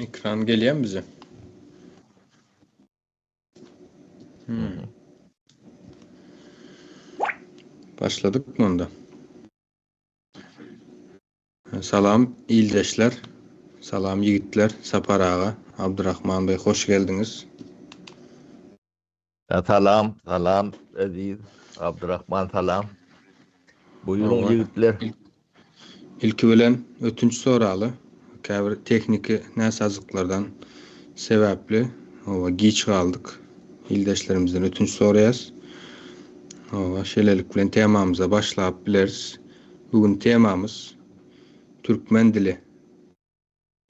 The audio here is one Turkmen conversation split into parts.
Ekran gelýärmi bize? Hmm. Başladykmy onda? Salam ildeşler. Salam ýigitler. Sapar aga, Abdurrahman Bey hoş geldiňiz. Salam, salam Eziz, Abdurrahman salam. Buýruň ýigitler. Ilki bilen ötünç soraly. Käbir tehniki näsazlyklardan sebäpli oba giç galdyk. Ildeşlerimizden ötünç soraýas. Oba şeýlelik bilen temamyza başlap bileris. Bu gün temamyz türkmen dili.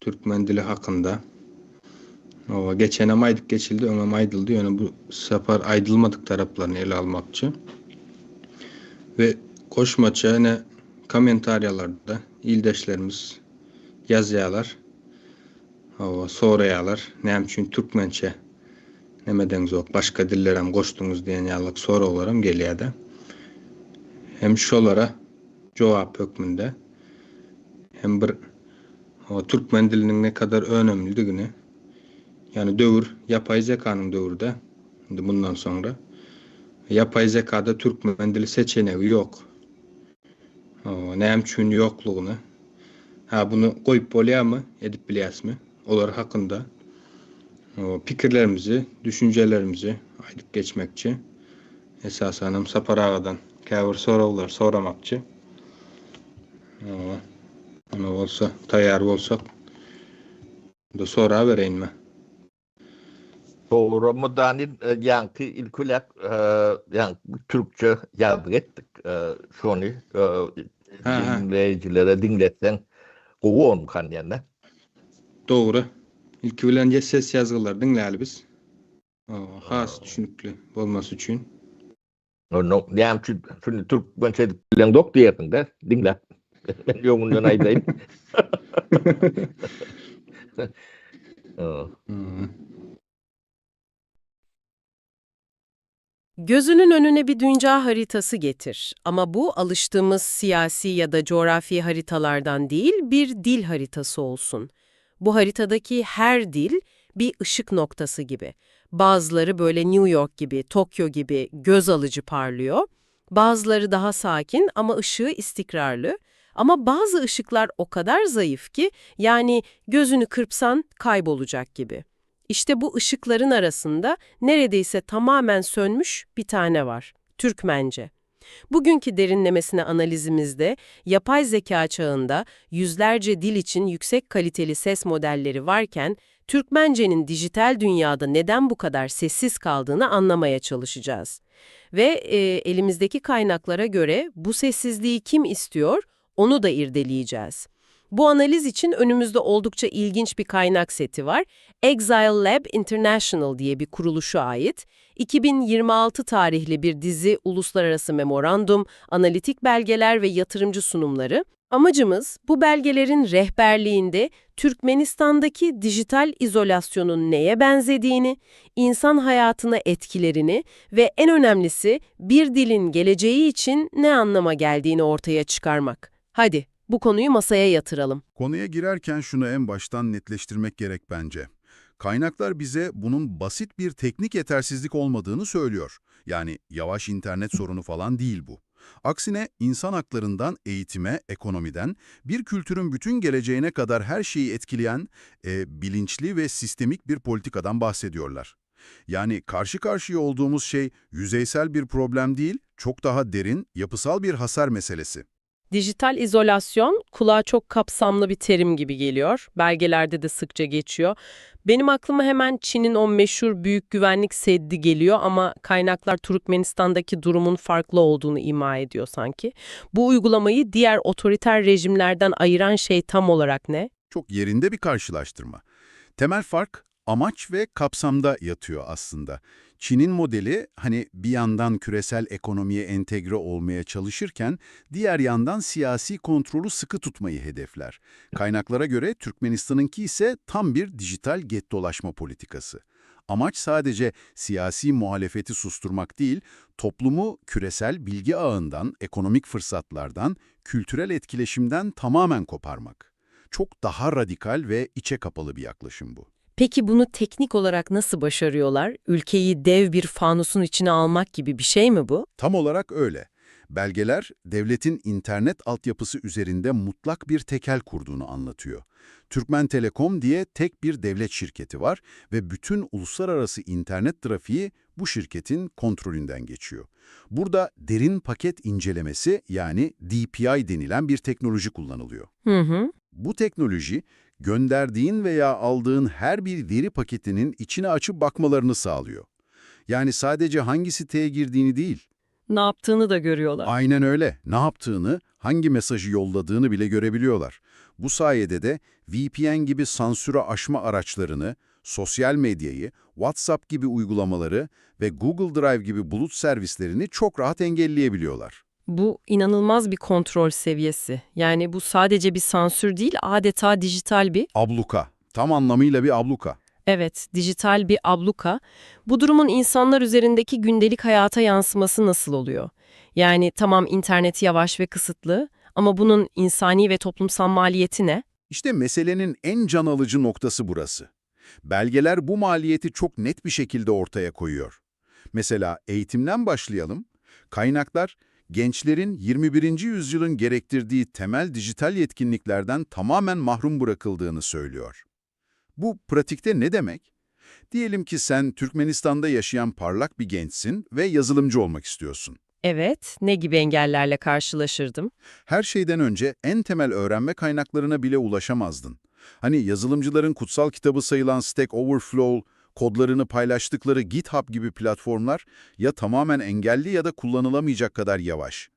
Türkmen dili hakynda. Oba geçenem aýdyp geçildi, öňem aýdyldy, ýöne bu sapar aýdylmadyk taraplaryny ele almakçy. We goşmaça ine kommentariýalarda ildeşlerimiz ýazýarlar. Hawa, soraýarlar, näme üçin türkmençe nemedeňzok, başga dillerem goşduňyz diýen ýalyk soraglaram gelýär-de. Hem şolara jogap hökmünde hem bir türkmen diliniň ne kadar önemlidigini, ýagny döwür ýapaý zekanyň döwrüde, indi mundan soňra ýapaý zekada türkmen dili seçenegi ýok. Näme üçin ýoklugyny, ha buny goýup bolýarmy, edip bilýäsmi, olar hakynda pikirlerimizi, düşünjelerimizi aýdyp geçmekçi. Esasanam Sapar agadan käbir soraglary soramakçy. Neme bolsa, taýýar bolsak, onda sorabereýinmi? Dogry Mudany ýaňky ilki bilen ýaňky türkçe ýazgy etdik. Şony diňleýjilere diňletseň gowy bolmykan diýende. Dogry. Ilki bilen ses ýazgylary diňläli biz. Has düşünikli bolmasy üçin. Onda näme üçin şuny türkmençe edip bileňzok diýersiň-dä, diňläp. Men öňünden aýdaýyn. Gözünün önüne bir dünya haritası getir. Ama bu alıştığımız siyasi ya da coğrafi haritalardan değil, bir dil haritası olsun. Bu haritadaki her dil bir ışık noktası gibi. Bazıları böyle New York gibi, Tokyo gibi göz alıcı parlıyor. Bazıları daha sakin ama ışığı istikrarlı. Ama bazı ışıklar o kadar zayıf ki yani gözünü kırpsan kaybolacak gibi. İşte bu ışıkların arasında neredeyse tamamen sönmüş bir tane var. Türkmence. Bugünkü derinlemesine analizimizde yapay zeka çağında yüzlerce dil için yüksek kaliteli ses modelleri varken Türkmence'nin dijital dünyada neden bu kadar sessiz kaldığını anlamaya çalışacağız. Ve elimizdeki kaynaklara göre bu sessizliği kim istiyor onu da irdeleyeceğiz. Bu analiz için önümüzde oldukça ilginç bir kaynak seti var. Exile Lab International diye bir kuruluşa ait. 2026 tarihli bir dizi uluslararası memorandum, analitik belgeler ve yatırımcı sunumları. Amacımız bu belgelerin rehberliğinde Türkmenistan'daki dijital izolasyonun neye benzediğini, insan hayatına etkilerini ve en önemlisi bir dilin geleceği için ne anlama geldiğini ortaya çıkarmak. Hadi bu konuyu masaya yatıralım. Konuya girerken şunu en baştan netleştirmek gerek bence. Kaynaklar bize bunun basit bir teknik yetersizlik olmadığını söylüyor. Yani yavaş internet sorunu falan değil bu. Aksine insan haklarından eğitime, ekonomiden, bir kültürün bütün geleceğine kadar her şeyi etkileyen bilinçli ve sistemik bir politikadan bahsediyorlar. Yani karşı karşıya olduğumuz şey yüzeysel bir problem değil, çok daha derin, yapısal bir hasar meselesi. Dijital izolasyon kulağa çok kapsamlı bir terim gibi geliyor. Belgelerde de sıkça geçiyor. Benim aklıma hemen Çin'in o meşhur büyük güvenlik seddi geliyor ama kaynaklar Türkmenistan'daki durumun farklı olduğunu ima ediyor sanki. Bu uygulamayı diğer otoriter rejimlerden ayıran şey tam olarak ne? Çok yerinde bir karşılaştırma. Temel fark amaç ve kapsamda yatıyor aslında. Çin'in modeli hani bir yandan küresel ekonomiye entegre olmaya çalışırken diğer yandan siyasi kontrolü sıkı tutmayı hedefler. Kaynaklara göre Türkmenistan'ınki ise tam bir dijital gettolaşma politikası. Amaç sadece siyasi muhalefeti susturmak değil, toplumu küresel bilgi ağından, ekonomik fırsatlardan, kültürel etkileşimden tamamen koparmak. Çok daha radikal ve içe kapalı bir yaklaşım bu. Peki bunu teknik olarak nasıl başarıyorlar? Ülkeyi dev bir fanusun içine almak gibi bir şey mi bu? Tam olarak öyle. Belgeler, devletin internet altyapısı üzerinde mutlak bir tekel kurduğunu anlatıyor. Türkmen Telekom diye tek bir devlet şirketi var ve bütün uluslararası internet trafiği bu şirketin kontrolünden geçiyor. Burada derin paket incelemesi yani DPI denilen bir teknoloji kullanılıyor. Hı. Bu teknoloji, gönderdiğin veya aldığın her bir veri paketinin içine açıp bakmalarını sağlıyor. Yani sadece hangi siteye girdiğini değil, Ne yaptığını da görüyorlar. Aynen öyle. Ne yaptığını, hangi mesajı yolladığını bile görebiliyorlar. Bu sayede de VPN gibi sansüre aşma araçlarını, sosyal medyayı, WhatsApp gibi uygulamaları ve Google Drive gibi bulut servislerini çok rahat engelleyebiliyorlar. Bu inanılmaz bir kontrol seviyesi. Yani bu sadece bir sansür değil, adeta dijital bir Abluka. Tam anlamıyla bir abluka. Evet, dijital bir abluka. Bu durumun insanlar üzerindeki gündelik hayata yansıması nasıl oluyor? Yani tamam internet yavaş ve kısıtlı ama bunun insani ve toplumsal maliyeti ne? İşte meselenin en can alıcı noktası burası. Belgeler bu maliyeti çok net bir şekilde ortaya koyuyor. Mesela eğitimden başlayalım. Kaynaklar, gençlerin 21. yüzyılın gerektirdiği temel dijital yetkinliklerden tamamen mahrum bırakıldığını söylüyor. Bu pratikte ne demek? Diyelim ki sen Türkmenistan'da yaşayan parlak bir gençsin ve yazılımcı olmak istiyorsun. Evet, ne gibi engellerle karşılaşırdım? Her şeyden önce en temel öğrenme kaynaklarına bile ulaşamazdın. Hani yazılımcıların kutsal kitabı sayılan Stack Overflow, kodlarını paylaştıkları GitHub gibi platformlar ya tamamen engelli ya da kullanılamayacak kadar yavaş.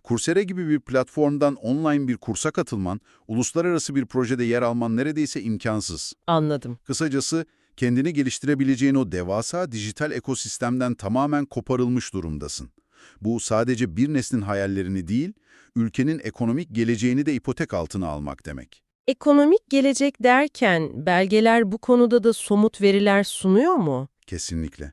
Coursera gibi bir platformdan online bir kursa katılman, uluslararası bir projede yer alman neredeyse imkansız. Anladım. Kısacası kendini geliştirebileceğin o devasa dijital ekosistemden tamamen koparılmış durumdasın. Bu sadece bir neslin hayallerini değil, ülkenin ekonomik geleceğini de ipotek altına almak demek. Ekonomik gelecek derken belgeler bu konuda da somut veriler sunuyor mu? Kesinlikle.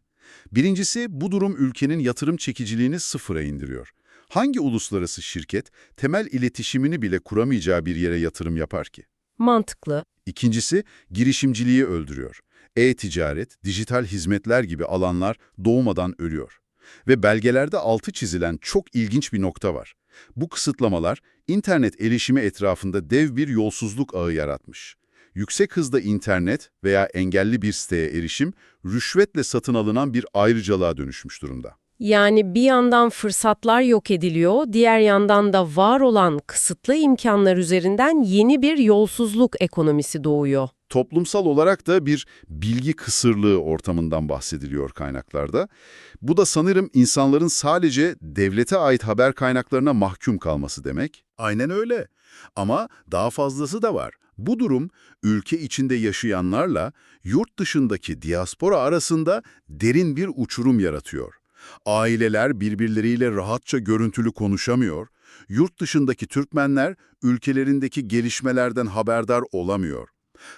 Birincisi, bu durum ülkenin yatırım çekiciliğini sıfıra indiriyor. Hangi uluslararası şirket temel iletişimini bile kuramayacağı bir yere yatırım yapar ki? Mantıklı. İkincisi, girişimciliği öldürüyor. E-ticaret, dijital hizmetler gibi alanlar doğmadan ölüyor. Ve belgelerde altı çizilen çok ilginç bir nokta var. Bu kısıtlamalar, internet erişimi etrafında dev bir yolsuzluk ağı yaratmış. Yüksek hızda internet veya engelli bir siteye erişim, rüşvetle satın alınan bir ayrıcalığa dönüşmüş durumda. Yani bir yandan fırsatlar yok ediliyor, diğer yandan da var olan kısıtlı imkanlar üzerinden yeni bir yolsuzluk ekonomisi doğuyor. Toplumsal olarak da bir bilgi kısırlığı ortamından bahsediliyor kaynaklarda. Bu da sanırım insanların sadece devlete ait haber kaynaklarına mahkum kalması demek. Aynen öyle. Ama daha fazlası da var. Bu durum ülke içinde yaşayanlarla yurt dışındaki diaspora arasında derin bir uçurum yaratıyor. Aileler birbirleriyle rahatça görüntülü konuşamıyor, yurt dışındaki Türkmenler ülkelerindeki gelişmelerden haberdar olamıyor.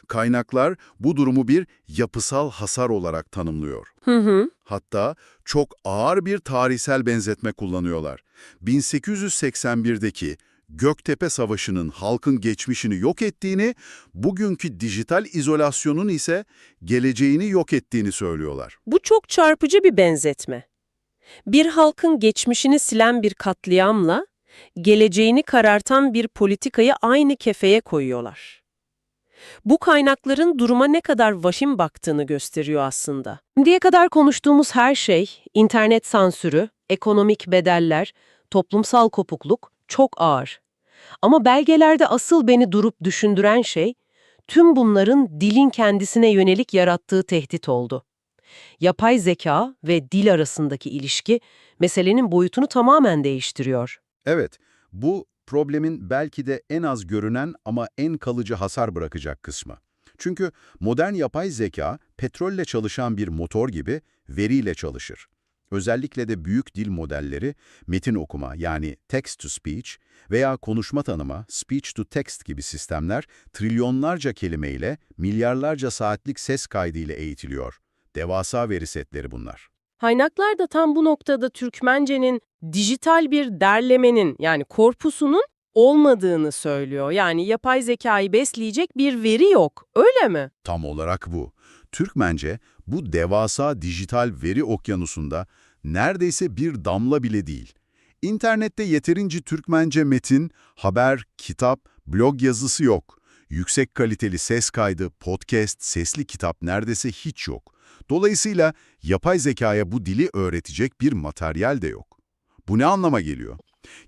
Kaynaklar bu durumu bir yapısal hasar olarak tanımlıyor. Hı. Hatta çok ağır bir tarihsel benzetme kullanıyorlar. 1881'deki Göktepe Savaşı'nın halkın geçmişini yok ettiğini, bugünkü dijital izolasyonun ise geleceğini yok ettiğini söylüyorlar. Bu çok çarpıcı bir benzetme. Bir halkın geçmişini silen bir katliamla, geleceğini karartan bir politikayı aynı kefeye koyuyorlar. Bu kaynakların duruma ne kadar vahim baktığını gösteriyor aslında. Şimdiye kadar konuştuğumuz her şey, internet sansürü, ekonomik bedeller, toplumsal kopukluk çok ağır. Ama belgelerde asıl beni durup düşündüren şey, tüm bunların dilin kendisine yönelik yarattığı tehdit oldu. Yapay zeka ve dil arasındaki ilişki meselenin boyutunu tamamen değiştiriyor. Evet, bu problemin belki de en az görünen ama en kalıcı hasar bırakacak kısmı. Çünkü modern yapay zeka, petrolle çalışan bir motor gibi veriyle çalışır. Özellikle de büyük dil modelleri metin okuma yani text to speech veya konuşma tanıma speech to text gibi sistemler trilyonlarca kelimeyle milyarlarca saatlik ses kaydı ile eğitiliyor. Devasa veri setleri bunlar. Kaynaklar da tam bu noktada Türkmence'nin dijital bir derlemenin yani korpusunun Olmadığını söylüyor. Yani yapay zekayı besleyecek bir veri yok. Öyle mi? Tam olarak bu. Türkmence bu devasa dijital veri okyanusunda neredeyse bir damla bile değil. İnternette yeterince Türkmence metin, haber, kitap, blog yazısı yok. Yüksek kaliteli ses kaydı, podcast, sesli kitap neredeyse hiç yok. Dolayısıyla yapay zekaya bu dili öğretecek bir materyal de yok. Bu ne anlama geliyor?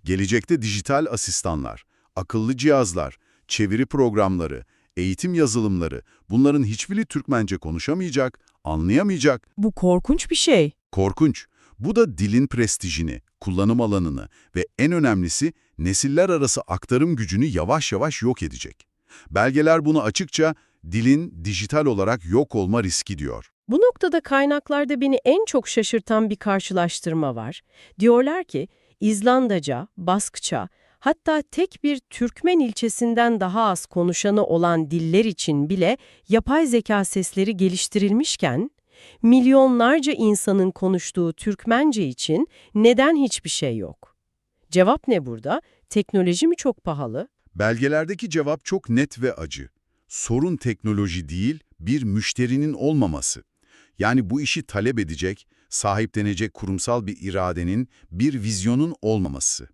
Gelecekte dijital asistanlar, akıllı cihazlar, çeviri programları, eğitim yazılımları bunların hiçbiri Türkmence konuşamayacak, anlayamayacak. Bu korkunç bir şey. Korkunç. Bu da dilin prestijini, kullanım alanını ve en önemlisi nesiller arası aktarım gücünü yavaş yavaş yok edecek. Belgeler bunu açıkça dilin dijital olarak yok olma riski diyor. Bu noktada kaynaklarda beni en çok şaşırtan bir karşılaştırma var. Diyorlar ki İzlandaca, Baskça, hatta tek bir Türkmen ilçesinden daha az konuşanı olan diller için bile yapay zeka sesleri geliştirilmişken, milyonlarca insanın konuştuğu Türkmence için neden hiçbir şey yok? Cevap ne burada? Teknoloji mi çok pahalı? Belgelerdeki cevap çok net ve acı. Sorun teknoloji değil, bir müşterinin olmaması. Yani bu işi talep edecek, sahiplenecek kurumsal bir iradenin, bir vizyonun olmaması.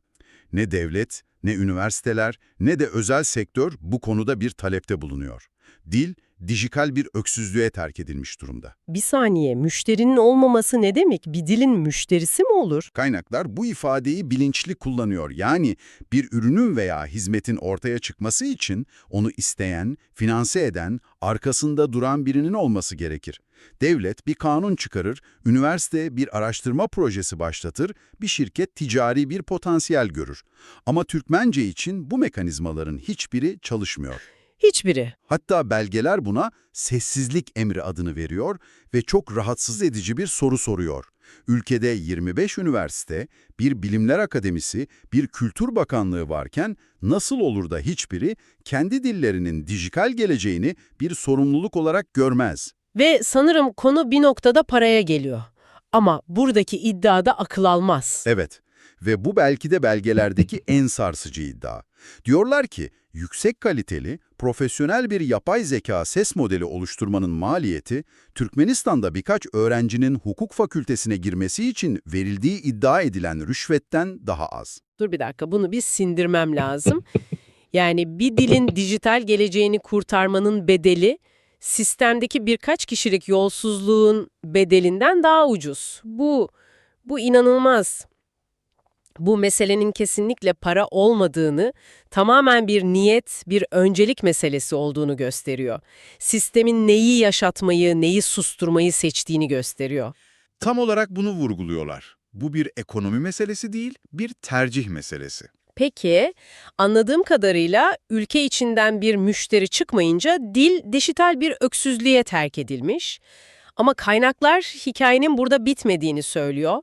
Ne devlet, ne üniversiteler, ne de özel sektör bu konuda bir talepte bulunuyor. Dil, dijital bir öksüzlüğe terk edilmiş durumda. Bir saniye, müşterinin olmaması ne demek? Bir dilin müşterisi mi olur? Kaynaklar bu ifadeyi bilinçli kullanıyor. Yani bir ürünün veya hizmetin ortaya çıkması için onu isteyen, finanse eden, arkasında duran birinin olması gerekir. Devlet bir kanun çıkarır, üniversite bir araştırma projesi başlatır, bir şirket ticari bir potansiyel görür. Ama Türkmence için bu mekanizmaların hiçbiri çalışmıyor. Hiçbiri. Hatta belgeler buna sessizlik emri adını veriyor ve çok rahatsız edici bir soru soruyor. Ülkede 25 üniversite, bir bilimler akademisi, bir kültür bakanlığı varken nasıl olur da hiçbiri kendi dillerinin dijital geleceğini bir sorumluluk olarak görmez? Ve sanırım konu bir noktada paraya geliyor. Ama buradaki iddia da akıl almaz. Evet ve bu belki de belgelerdeki en sarsıcı iddia. Diyorlar ki yüksek kaliteli, profesyonel bir yapay zeka ses modeli oluşturmanın maliyeti, Türkmenistan'da birkaç öğrencinin hukuk fakültesine girmesi için verildiği iddia edilen rüşvetten daha az. Dur bir dakika bunu bir sindirmem lazım. Yani bir dilin dijital geleceğini kurtarmanın bedeli sistemdeki birkaç kişilik yolsuzluğun bedelinden daha ucuz. Bu inanılmaz. Bu meselenin kesinlikle para olmadığını, tamamen bir niyet, bir öncelik meselesi olduğunu gösteriyor. Sistemin neyi yaşatmayı, neyi susturmayı seçtiğini gösteriyor. Tam olarak bunu vurguluyorlar. Bu bir ekonomi meselesi değil, bir tercih meselesi. Peki, anladığım kadarıyla ülke içinden bir müşteri çıkmayınca dil dijital bir öksüzlüğe terk edilmiş. Ama kaynaklar hikayenin burada bitmediğini söylüyor.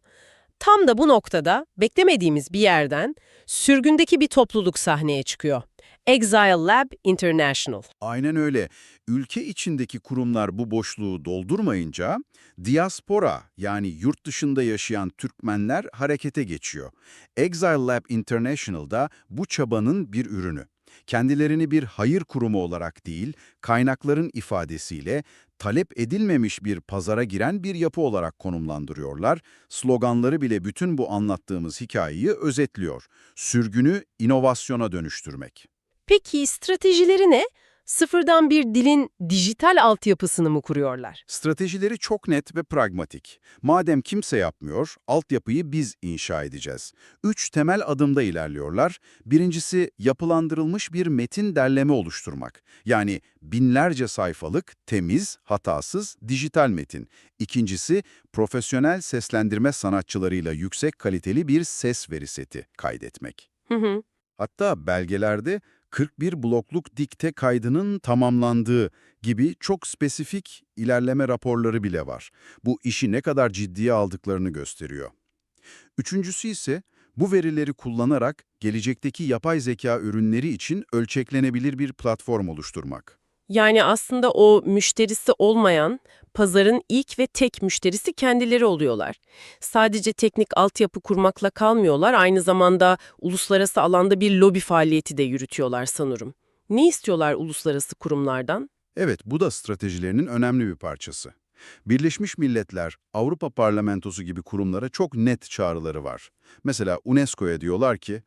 Tam da bu noktada beklemediğimiz bir yerden sürgündeki bir topluluk sahneye çıkıyor. Exile Lab International. Aynen öyle. Ülke içindeki kurumlar bu boşluğu doldurmayınca diaspora yani yurt dışında yaşayan Türkmenler harekete geçiyor. Exile Lab International'da bu çabanın bir ürünü. Kendilerini bir hayır kurumu olarak değil, kaynakların ifadesiyle talep edilmemiş bir pazara giren bir yapı olarak konumlandırıyorlar. Sloganları bile bütün bu anlattığımız hikayeyi özetliyor. Sürgünü inovasyona dönüştürmek. Peki stratejileri ne? Sıfırdan bir dilin dijital altyapısını mı kuruyorlar? Stratejileri çok net ve pragmatik. Madem kimse yapmıyor, altyapıyı biz inşa edeceğiz. Üç temel adımda ilerliyorlar. Birincisi yapılandırılmış bir metin derleme oluşturmak. Yani binlerce sayfalık, temiz, hatasız dijital metin. İkincisi profesyonel seslendirme sanatçılarıyla yüksek kaliteli bir ses veri seti kaydetmek. Hı hı. Hatta belgelerde 41 blokluk dikte kaydının tamamlandığı gibi çok spesifik ilerleme raporları bile var. Bu işi ne kadar ciddiye aldıklarını gösteriyor. Üçüncüsü ise bu verileri kullanarak gelecekteki yapay zeka ürünleri için ölçeklenebilir bir platform oluşturmak. Yani aslında o müşterisi olmayan, pazarın ilk ve tek müşterisi kendileri oluyorlar. Sadece teknik altyapı kurmakla kalmıyorlar, aynı zamanda uluslararası alanda bir lobi faaliyeti de yürütüyorlar sanırım. Ne istiyorlar uluslararası kurumlardan? Evet, bu da stratejilerinin önemli bir parçası. Birleşmiş Milletler, Avrupa Parlamentosu gibi kurumlara çok net çağrıları var. Mesela UNESCO'ya diyorlar ki,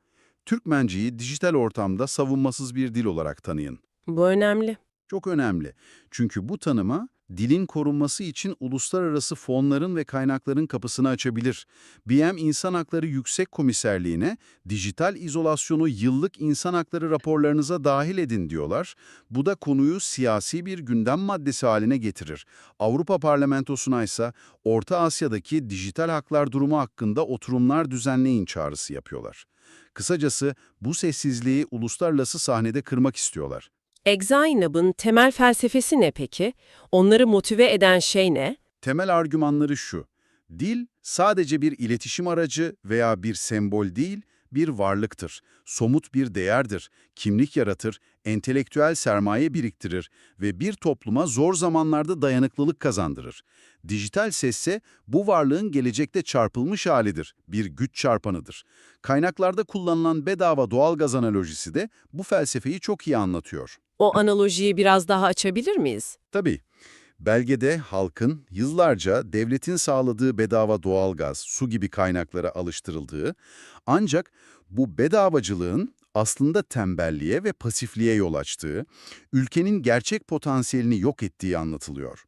Türkmenciyi dijital ortamda savunmasız bir dil olarak tanıyın. Bu önemli. Çok önemli. Çünkü bu tanıma, dilin korunması için uluslararası fonların ve kaynakların kapısını açabilir. BM İnsan Hakları Yüksek Komiserliğine dijital izolasyonu yıllık insan hakları raporlarınıza dahil edin diyorlar. Bu da konuyu siyasi bir gündem maddesi haline getirir. Avrupa Parlamentosu'na ise Orta Asya'daki dijital haklar durumu hakkında oturumlar düzenleyin çağrısı yapıyorlar. Kısacası bu sessizliği uluslararası sahnede kırmak istiyorlar. Exainab'ın temel felsefesi ne peki? Onları motive eden şey ne? Temel argümanları şu. Dil sadece bir iletişim aracı veya bir sembol değil, bir varlıktır. Somut bir değerdir, kimlik yaratır, entelektüel sermaye biriktirir ve bir topluma zor zamanlarda dayanıklılık kazandırır. Dijital sesse bu varlığın gelecekte çarpılmış halidir, bir güç çarpanıdır. Kaynaklarda kullanılan bedava doğalgaz analojisi de bu felsefeyi çok iyi anlatıyor. O analojiyi biraz daha açabilir miyiz? Tabii. Belgede halkın yıllarca devletin sağladığı bedava doğalgaz, su gibi kaynaklara alıştırıldığı, ancak bu bedavacılığın aslında tembelliğe ve pasifliğe yol açtığı, ülkenin gerçek potansiyelini yok ettiği anlatılıyor.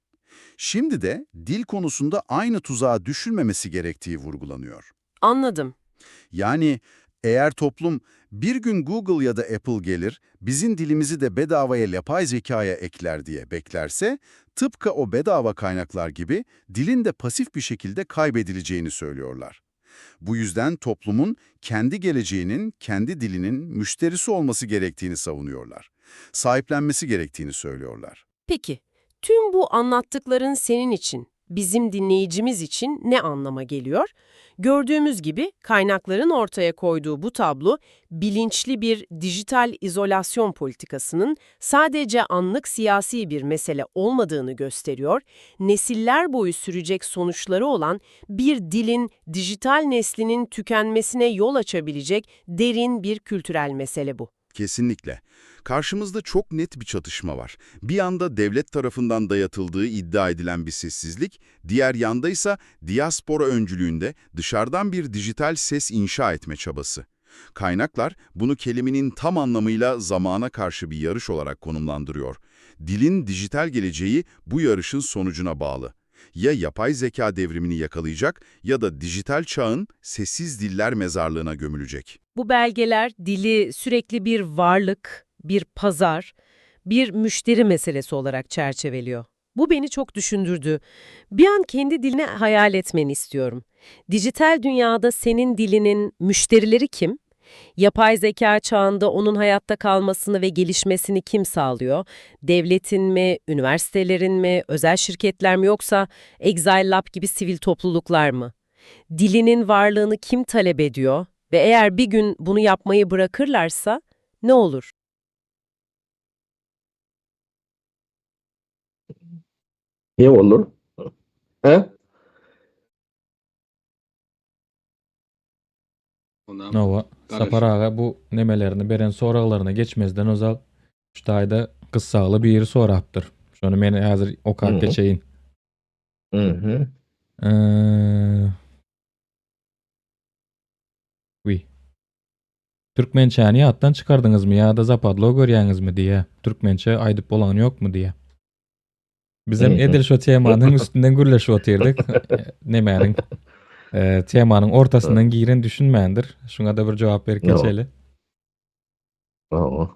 Şimdi de dil konusunda aynı tuzağa düşülmemesi gerektiği vurgulanıyor. Anladım. Yani eğer toplum bir gün Google ya da Apple gelir, bizim dilimizi de bedavaya yapay zekaya ekler diye beklerse, tıpkı o bedava kaynaklar gibi dilin de pasif bir şekilde kaybedileceğini söylüyorlar. Bu yüzden toplumun kendi geleceğinin, kendi dilinin müşterisi olması gerektiğini savunuyorlar. Sahiplenmesi gerektiğini söylüyorlar. Peki, tüm bu anlattıkların senin için, bizim dinleyicimiz için ne anlama geliyor? Gördüğümüz gibi kaynakların ortaya koyduğu bu tablo, bilinçli bir dijital izolasyon politikasının sadece anlık siyasi bir mesele olmadığını gösteriyor, nesiller boyu sürecek sonuçları olan bir dilin dijital neslinin tükenmesine yol açabilecek derin bir kültürel mesele bu. Kesinlikle. Karşımızda çok net bir çatışma var. Bir yanda devlet tarafından dayatıldığı iddia edilen bir sessizlik, diğer yanda ise diaspora öncülüğünde dışarıdan bir dijital ses inşa etme çabası. Kaynaklar bunu kelimenin tam anlamıyla zamana karşı bir yarış olarak konumlandırıyor. Dilin dijital geleceği bu yarışın sonucuna bağlı. Ya yapay zeka devrimini yakalayacak ya da dijital çağın sessiz diller mezarlığına gömülecek. Bu belgeler dili sürekli bir varlık, bir pazar, bir müşteri meselesi olarak çerçeveliyor. Bu beni çok düşündürdü. Bir an kendi dilini hayal etmeni istiyorum. Dijital dünyada senin dilinin müşterileri kim? Yapay zeka çağında onun hayatta kalmasını ve gelişmesini kim sağlıyor? Devletin mi, üniversitelerin mi, özel şirketler mi yoksa Exile Lab gibi sivil topluluklar mı? Dilinin varlığını kim talep ediyor ve eğer bir gün bunu yapmayı bırakırlarsa ne olur? Ne olur? He? Ondan Nova, Garaş. Sapar aga bu nemelerini beren soraglaryna geçmezden ozal şu taýda gyssaly bir ýeri sorapdyr. Şony men häzir okap Mhm. geçeýin. Hı hı. Eee Uy. Türkmençäni ýatdan çykardyňyzmy ýa-da zapadlo görýäňizmi diýe. Türkmençe aýdyp bolan ýokmy diýe. Bizem Mhm. edil şu temanyň üstünden gürleşip otyrdyk. Nemäniň e, temanyň ortasyndan giren düşünmändir. Şuňa da bir jogap berip Ýok. geçeli. Oo.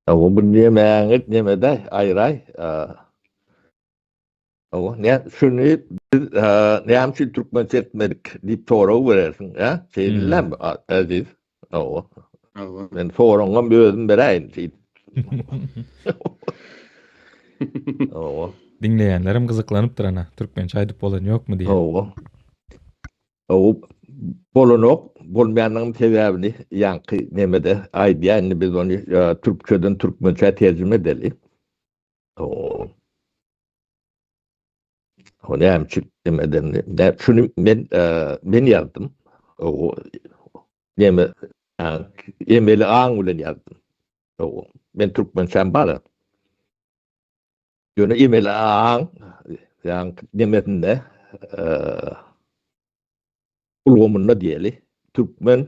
Ya o bu niye neme de ayrı ay. O ne şunu biz ne hamsi Türkmen etmedik deyip sonra verirsin ya. Şey Hmm. lan Aziz. O Allah. ben sorunum bir özüm bereyim. Şey. O. Diňleýänlerim gyzyklanypdyr ana. Türkmençe aýdyp bolan ýokmy diýe. O. O. Bolanok, bolmaýanynyň sebäbini ýaňky nemede aýdýar, indi biz ony türkçeden türkmençä terjime edeli. O O näme üçin edenini, şuny men men ýazdym. O neme emeli aň bilen ýazdym. O men türkmençäm bar. Ýöne emeli aň ýaňky nemesinde ulgamynda diýeli türkmen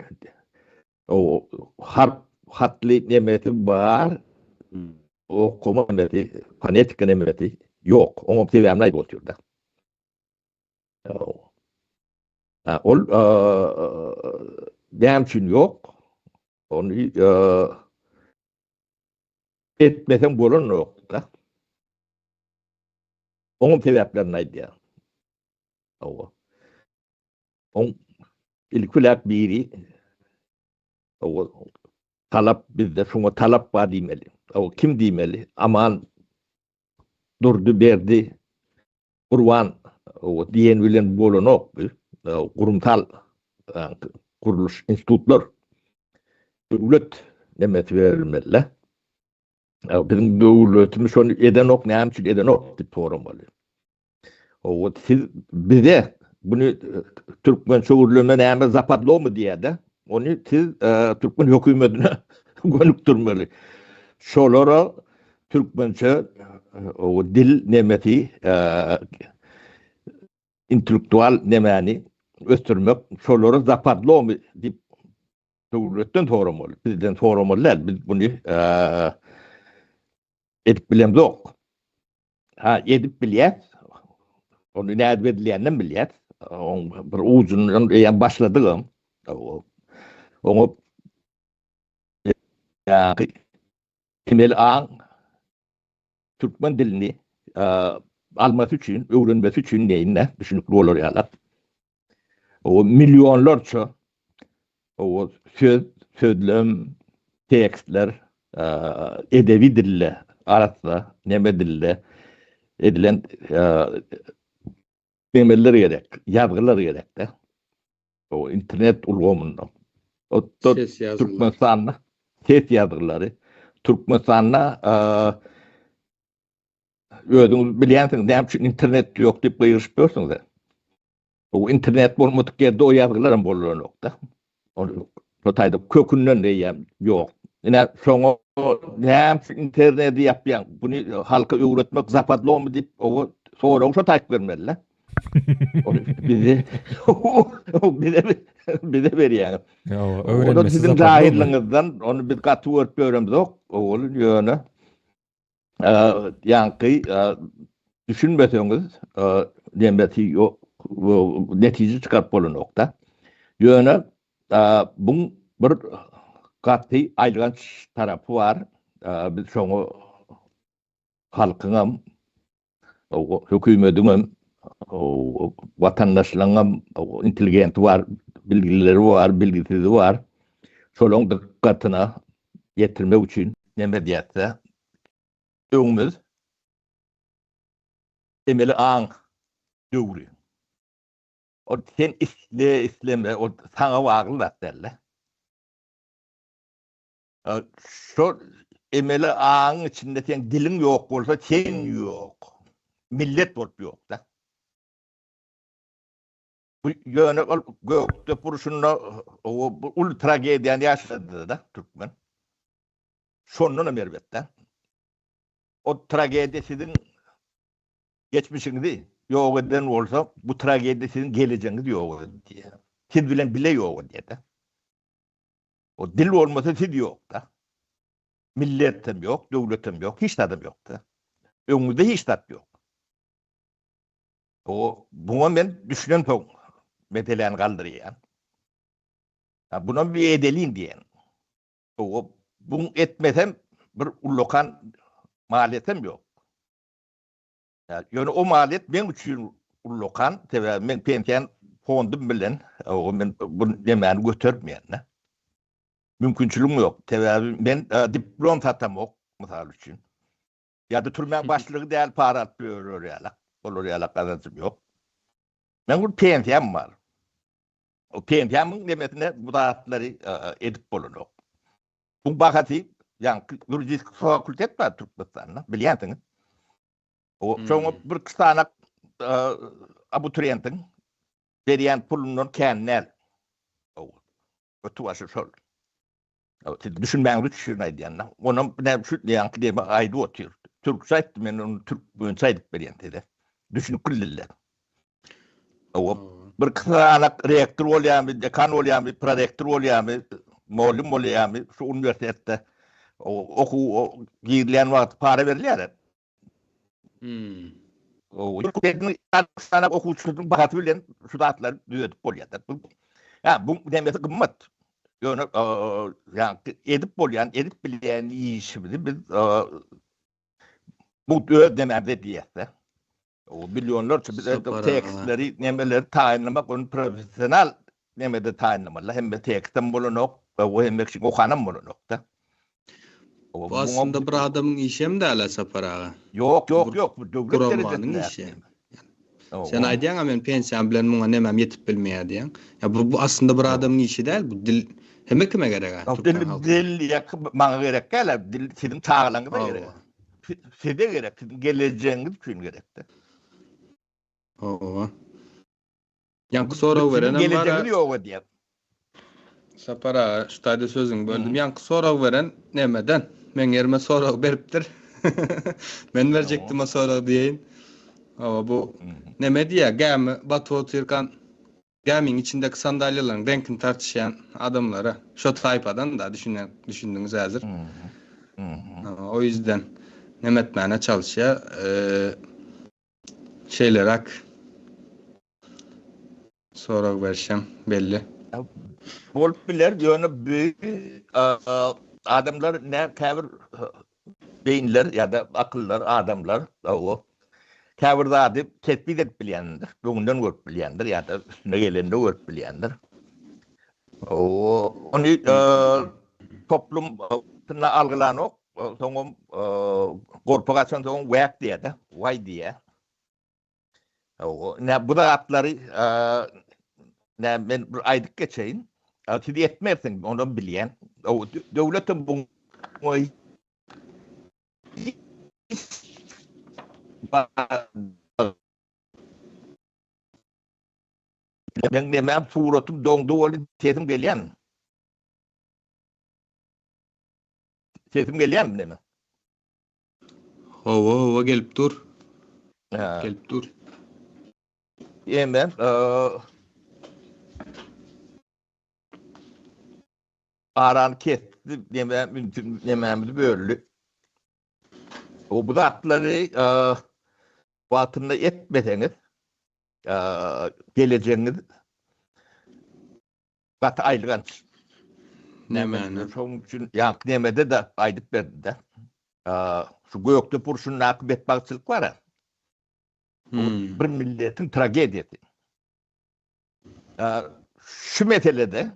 o harp hatly nemesi bar. Okama nemesi, fonetika nemesi ýok. Oňa sebäbini aýdyp otyrda. Ol näme üçin ýok? Ony etmeseň bolanok-da. Oňam sebäplerini aýdýar. Hawa. Oň ilki bilen biri hawa talap bizde şoňa talap bar diýmeli. Hawa kim diýmeli? Aman Durdy Berdi Gurban hawa diýen bilen bolanok bu. Gurumsal gurluş institutlar döwlet nemesi berilmeli. Biziň döwletimiz şony edenok, näme üçin edenok diýip soramaly. Hawa, siz bize bunu türkmen çöwürleme näme zapadlomy diýýär-de, ony siz türkmen hökümetine gönükdirmeli. Şolara türkmençe dil nemesi intellektual nemäni ösdürmek şolara zapadlomy diýip döwletden soramaly. Bizden soramaly däl. Biz buny edip bilemzok. Ha, edip bilýäs. Ony nädip edilýäninem bilýäs. Oň bir ujundan eýýäm başladygam. Oňa emeli aň türkmen dilini almasy üçin, öwrenmesi üçin neýin-de düşünikli bolar ýaly. O millionlarça o söz, sözlem, tekstler edebi dilde, arassa, neme dilde edilen nemeler gerek, ýazgylar gerek-de. O internet ulgamynda. O Türkmenistanda ses ýazgylary. Türkmenistanda özüňiz bilýänsiňiz, näme üçin internet ýok diýip gygyryşyp ýörsüňiz. Bu internet bolmadyk ýerde o ýazgylar hem bolanok-da. Ol şo taýda kökünden eýýäm ýok. Ine şoňa näme üçin interneti ýapýaň? Buny halka öwretmek zapadlomy diýip, o soragy şo taýyp bermeli-de. Ony bize bize bize berýäňiz. Ýok, öwrenmesi siziň jahyllygyňyzdan ony biz gaty görüp ýöremzok. Ol ýöne Ýaňky düşünmeseňiz nemesi ýok, netije çykaryp bolanok-da. Ýöne buň bir gaty aýylganç tarapy bar. Biz şoňa halkyňam, hökümediňem, watandaşlaryňam intelligenti bar, bilgileri bar, bilgisizi bar. Şolaryň dykgatyna ýetirmek üçin neme diýýäs-de, öňümiz emeli aň döwri. Ol sen isle, isleme, ol saňa bagly zat däl-de. Şol emeli aňyň içinde seň diliň ýok bolsa, sen ýok. Millet bolup ýok-da. Bu ýöne ol Gökdepe urşunda o bu uly tragediýany ýaşady-da türkmen. Şondan hem erbet-de. O tragediýa siziň geçmişiňizi ýok eden bolsa, bu tragediýa siziň gelejegiňizi ýok edýär. Siz bilen bile ýok edýär-de. O dil bolmasa siz ýok-da. Millet hem ýok, döwlet hem ýok, hiç zadam ýok-da. Öňüňizde hiç zat ýok. O buňa men düşünensoň meseläni galdyrýan. Ha bunam bir edeliň diýen. O buň etmesem bir ullakan maliýetem ýok. Ýa ýöne o maliýet meň üçin ullakan, sebäbi men pensiýan fondum bilen o men bu nemäni götermeýän-de. Mümkinçiligim ýok. Sebäbi men diplom satamok, mysal üçin. Ýa-da türmäň başlygy däl para alyp ýörer ýalak. Olar ýalak gazanjym ýok. Meň bir pensiýam bar. Pensiýamyň nemesine bu zatlary edip bolanok. Bu bahasy ýaňky ýuridik fakultet bar Türkmenistanda, bilýänsiňiz. O şoňa bir sany abituriýentiň berýän pulundan kän däl. Ötü başy şol. Siz düşünmäňiz üçin aýdýan-da. Onam näme şu ýaňky diýme aýdyp otyr. Türkçe aýtdy, men ony türkmençe aýdyp berýän size. Düşünip bildiler. O bir kysanak rektor bolýarmy, dekan bolýarmy, prorektor bolýarmy, mugallym bolýarmy şu uniwersitetde okuw girilýän wagty para berilýär. Hmm. O sana okuwçynyň bahasy bilen şu zatlary düzedip bolýar. Ya bu demesi gymmat. Ýöne ýa edip bolýan, edip bilýän işimizi biz bu öz dememize diýýäs. O millionlarça biz tekstleri, nemeleri taýynlamak, ony professional nemede taýynlamaly. Hemme tekstem bolanok, o hemme kişi okanam bolanok-da. Bu aslynda bir adamyň işi hem däl Sapar aga. Ýok, ýok, ýok, bu döwlet derejesinde. işi. Sen aýdýaň-a men pensiýam bilen muňa nemem ýetip bilmeýär diýýäň. Ýa bu, bu aslynda bir adamyň işi däl, bu dil hemme kime gerek-ä. Dil, dil ýa maňa gerek däl, dil siziň çagalaryňyza gerek. Size gerek, siziň gelejegiňiz üçin gerekdi. Hawa. Ýaňky sorag berenem bar. Gelejegiňizi ýok edýär. Sapar aga, şu taýda sözüňi böldüm. Ýaňky sorag beren nämeden? Meň ýerime sorag beripdir. Men berjekdim o soragy diýeýin. Hawa, bu neme diýýär, gämi batyp otyrkan gämiň içindäki sandalýalaryň reňkini tartyşýan adamlara, şo taýpadan-da düşünen, düşündiňiz häzir. O ýüzden neme etmäne çalyşýar. Şeýleräk sorag berşem belli. Bolup biler, ýöne bu adamlar ne käbir beýinler ýa-da akyllar adamlar o käbir zady tesbit edip bilýändir, öňünden görüp bilýändir ýa-da üstüne gelende görüp bilýändir. O ony toplum algylanok, soňam gorpa gaçansoň wäk diýýär-de, waý diýýär. Ne bu zatlary ne men bir aýdyp geçeýin. Siz etmersiň, onam bilýän. Döwletem bu Meň nemem suratym doňdy weli sesim gelýärmi? Sesim gelýärmi neme? Hawa, hawa gelip dur. Gelip dur. Eme, arany kesdi, neme, nemämizi böldi. O bu zatlary wagtynda etmeseňiz, gelejegiňiz gaty aýylganç. Nämäni? Şonuň üçin ýaňky nemede-de aýdyp berdim-de. Şu Gökdepe urşundaky betbagtçylyk bar-a. Bu bir milletiň tragediýasy. Şu meselede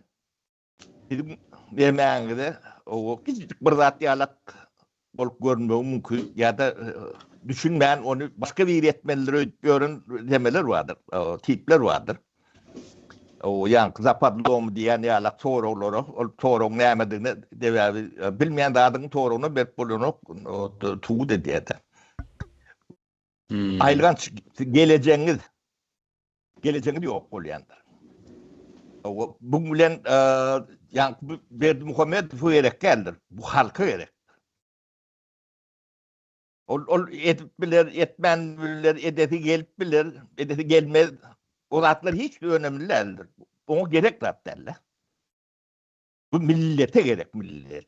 Siziň bermäňize o kiçijik bir zat ýalak bolup görünmegi mümkin ýa-da düşünmän ony başga biri etmelidir öýdüp ýören demeler bardyr, tipler bardyr. O ýaňky zapadlomy diýen ýalak soraglara, ol soragyň nämedigini sebäbi bilmeýän zadyň soragyna berip bolanok, subut edýär-de. Aýylganç gelejegiňiz Gelejegiňiz ýok bolýandyr. Bu bilen ýaňky Berdimuhamedowa gerek däldir. Bu halka gerek. Ol ol edip biler, etmän biler, edesi gelip biler, edesi gelmez. O zatlar hiç önemli däldir. Oňa gerek zat däldir. Bu millete gerek, millet.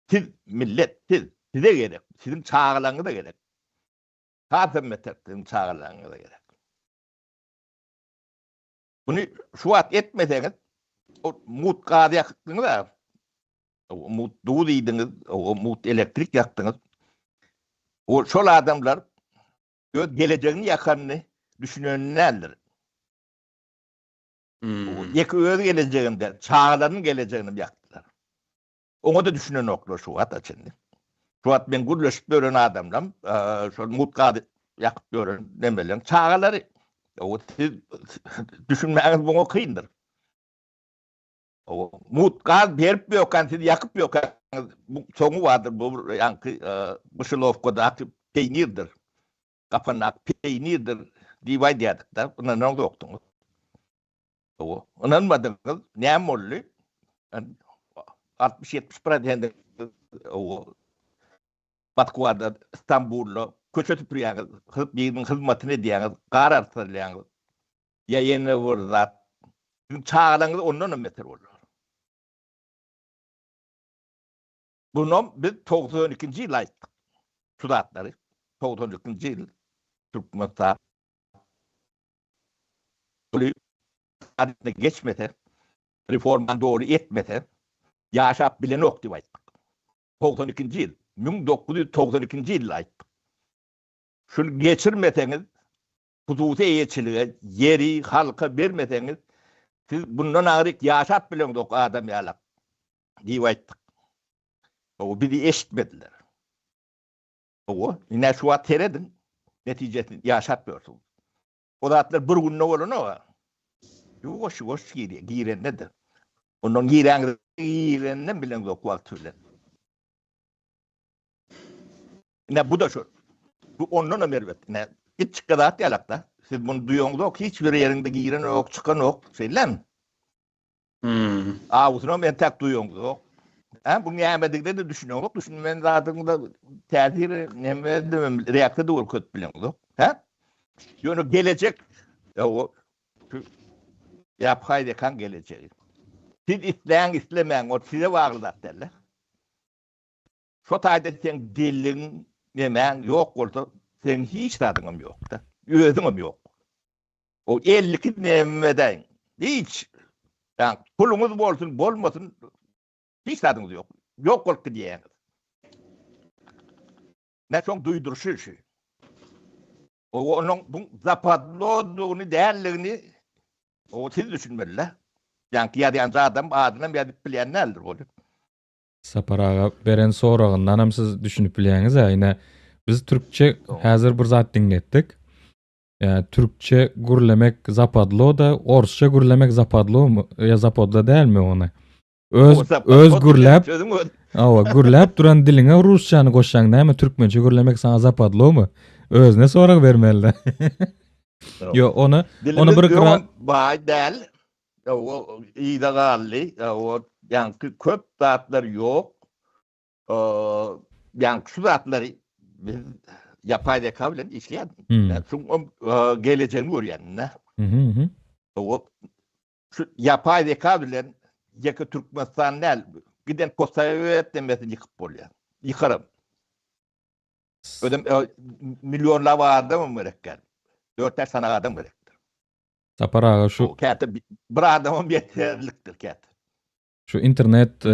Siz millet, siz size gerek, siziň çagalaryňyza gerek. Hasam beter siziň çagalaryňyza gerek. Muny şu wagt etmeseňiz, o mugt gaz ýakdyňyz-a, mugt duz iýdiňiz, o mugt elektrik ýakdyňyz. O şol adamlar öz gelejegini ýakanyny düşünen däldir. Ýeke öz gelejegini däl, çagalarynyň gelejegini hem ýakdylar. Oňa-da düşünenoklar şu wagta çenli. Şu wagt men gürleşip ýören adamlam, şol mugt gazy ýakyp ýören nemeleň çagalary. O siz düşünmäňiz muňa kyndyr. Mut gaz berip ýöken siz ýakyp ýökäňiz bu soňy bardyr bu bir ýaňky myşelowkadaky peýnirdir. Gapandaky peýnirdir diýip aýdýardyk-da, ynanaňzokdyňyz. Hawa, ynanmadyňyz, näme boldy? 60-70 prosent hawa Moskwada, Stambulda köçe süpürýäňiz, biriniň hyzmatyny edýäňiz, gar artdyrýaňyz. Ýa ýene bir zat, siziň çagalaryňyz ondan hem beter bolar. Bunam biz 92-nji ýyl aýtdyk. Şu zatlary 92-nji ýyl Türkmenistan doly geçmese, reformany doly etmese, ýaşap bilenok diýip aýtdyk. 92-nji ýyl, 1992-nji ýylda aýtdyk. Şuny geçirmeseňiz, hususy eýeçilige ýeri halka bermeseňiz, siz bundan aňryk ýaşap bileňzok adam ýalak diýip aýtdyk. Hawa, bizi eşitmediler. Hawa, ine şu wagt serediň, netijesini ýaşap ýörsüňiz. O zatlar bir günde bolanok-a. Ýuwaş-ýuwaş girýär, girende-de. Ondan giräňiz girenden bileňzok wagty bilen. Ine bu-da şol. Bu ondan hem erbet. Ine kiçjik zat ýalak-da. Siz muny duýaňzok, hiç bir ýeriňde girenok, çykanok, şeýlemi? Hmm. Awusynam entäk duýaňzok. Hä, bu nämedigine-de düşüneňzok, düşünmän zadyňda täsir näme reaksiýa-da görkezip bileňzok. Hä? Ýöne gelejek, ýa şu ýaphaý zekaň gelejegi. Siz isläň, islemäň, ol size bagly zat däl-de. Şo taýda seň diliň, nemäň ýok bolsa, seň hiç zadyňam ýok-da. Özüňem ýok. O 52 nemedäň. Hiç. Ýa puluňyz bolsun, bolmasyn, hiç zadyňyz ýok. Ýok bolup gidýäňiz. Ne şoň duýduryşy şu. O onuň bu zapadlodygyny däldigini o siz düşünmeli-de. Ýaňky ýazýan adam adynam ýazyp bilýän däldir ol. Sapar aga beren soragyndanam siz düşünip bilýäňiz-ä, ine biz türkçe häzir bir zat diňletdik. Ýa türkçe gürlemek zapadlo-da, orsça gürlemek zapadlo ýa zapadlo dälmi ony? Öz öz gürläp, awa, gürläp duran diliňe rusçany goşýaň näme türkmençe gürlemek saňa zapadlomy? Özüne sorag bermeli. Ýo, ony ony bir gyra baý däl. O yza galdy. O ýaňky köp zatlar ýok. Ýaňky şu zatlary biz ýapay zeka bilen işleýän. Hmm. Şuň gelejegini görýän. Mhm. O şu ýapay zeka bilen ýeke Türkmenistan däl, giden postsowet demesini ýykyp bolýar. Ýykaram. Özem millionlap adam gerek däl. 4-5 sany adam gerekdir. Sapar aga şu käte bir adamam ýeterlikdir käte. Şu internet e,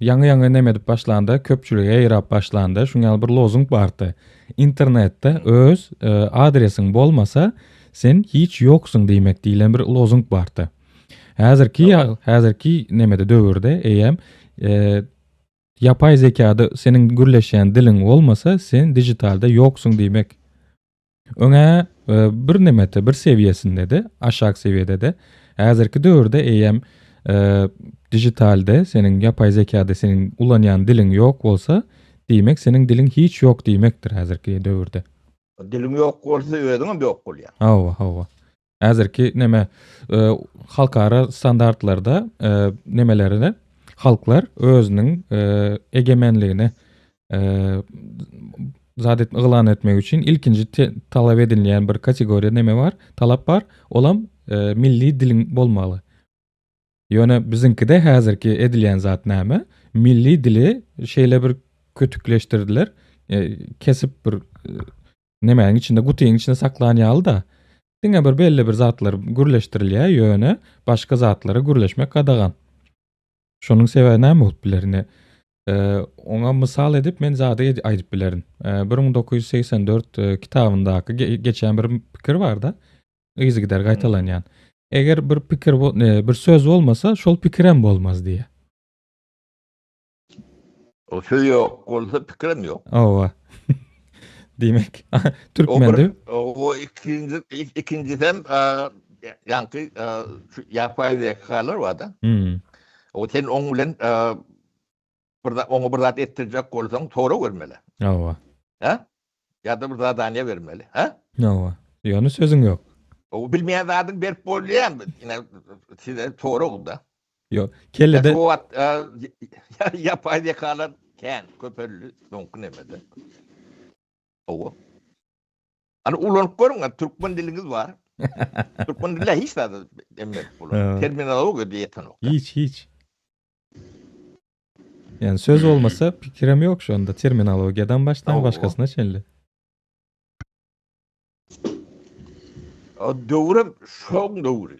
ýaňy-ýaňy neme edip başlanda, köpçülige ýaýrap başlanda, şuň ýaly bir lozung bardy. Internetde öz e, adresiň bolmasa, sen hiç ýoksuň diýmek diýlen bir lozung bardy. Häzirki häzirki nemede döwürde eýýäm e, ýapay zekada seniň gürleşýän diliň bolmasa, sen dijitalda ýoksuň diýmek. Öňä e, bir nemete, bir sewiýesinde-de, aşak sewiýede-de, häzirki döwürde eýýäm e, dijitalde seniň ýapay zekada seniň ulanýan diliň ýok bolsa, diýmek seniň diliň hiç ýok diýmekdir häzirki döwürde. Diliň ýok bolsa özüňem ýok bolýaň. Hawa, hawa. Häzirki neme e, halkara standartlarda e, nemelerine halklar özüniň e, egemenligini e, zat et, yglan etmek üçin ilkinji te, talap edilýän bir kategoriýa neme bar, talap bar, olam e, milli diliň bolmaly. Ýöne biziňkide häzirki edilýän zat näme? Milli dili şeýle bir kötükleşdirdiler, e, kesip bir e, nemäniň içinde, gutyň içinde saklan ýaly-da. Diňe bir belli bir zatlar gürleşdirilýär, ýöne başga zatlara gürleşmek gadagan. Şonuň sebäbi näme bolup biler ine? E, oňa mysal edip men zady aýdyp bilerin. E, 1984 e, kitabyndaky ge geçen bir pikir bar-da, yzygider gaýtalanýan. Eger bir pikir bir söz bolmasa, şol pikirem bolmaz diýýär. O söz ýok bolsa pikirem ýok. Hawa. Diýmek, türkmende o ikinji ikinjisem ýaňky şu ýapay zekalar bar-da. Hmm. O sen oň bilen bir oňa bir zat etdirjek bolsaň, sorag bermeli. Hawa. Hä? Ýa-da bir zadaniýa bermeli. Hä? Hawa. Ýöne sözüň ýok. O bilmeýän zadyň berip bolýarmy? Ine size sorag-da. Ýok. Kellede O wagt ýapaý zekalar kän köpeldi soňky nemede. Hawa. Hany ulanyp görüň, türkmen diliňiz bar. Türkmen dilinde hiç zat emmek bolar. Terminologiýa diýetenok. Hiç, hiç. Yani söz olmasa pikirem yok şu anda. Terminologiýadan başlan başgasyna çenli. O döwrem şoň döwri.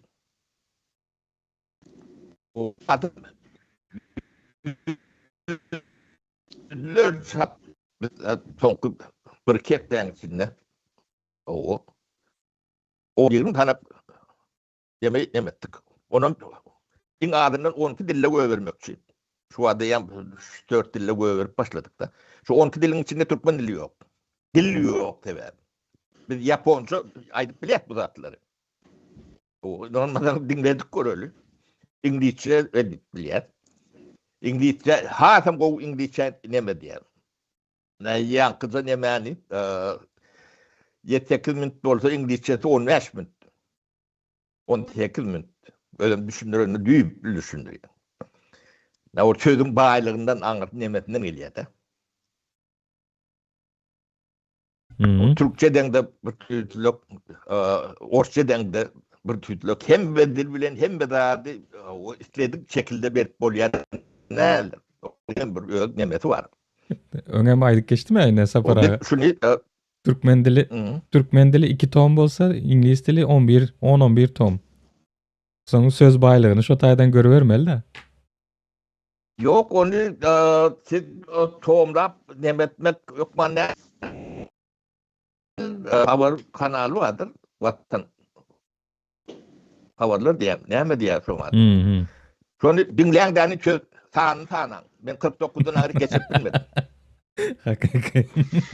O adam çap soňky bir hepdäň içinde o o 20 tane Deme emetdik. Onam iň azyndan 12 dilde göbermekçi. Şu wada ýa 4 dilde göberip başladyk da. Şu 12 diliň içinde türkmen dili ýok. Dil ýok sebäbi. Biz ýaponça aýdyp bilýäs bu zatlary. O normaldan diňledik göreli. Iňlisçe edip bilýäs. Iňlisçe hasam gowy iňlisçe neme diýär. Ne ýaňkyja nemäni 7-8 minut bolsa iňlisçesi 15 minut. 18 minut. Özüm düşündirende düýpli düşündirýär. Ne o sözüň baýlygyndan aňyrsy nemesinden gelýär-de. Hmm. Türkçe deňde bir tüýtlük, orsça deňde bir tüýtlük. Hemme dil bilen hemme zady o isledik şekilde berip bolýar. Näl? Hem bir öz nemesi bar. Öňem aýdyp geçdim ya ine Sapar aga. Şuny Türkmen dili Türkmen dili 2 tom bolsa, iňlis dili 11 10-11 tom. Soň söz baýlygyny şo taýdan görübermeli-de. Ýok, ony siz tomlap neme etmek hökman däl. Habar kanaly bardyr, Watan habarlar diýýär. Näme diýýär şoňa? Şony diňläň däni söz sanyny sanaň. Men 49-dan aňry geçip bilmedim. Hakyky.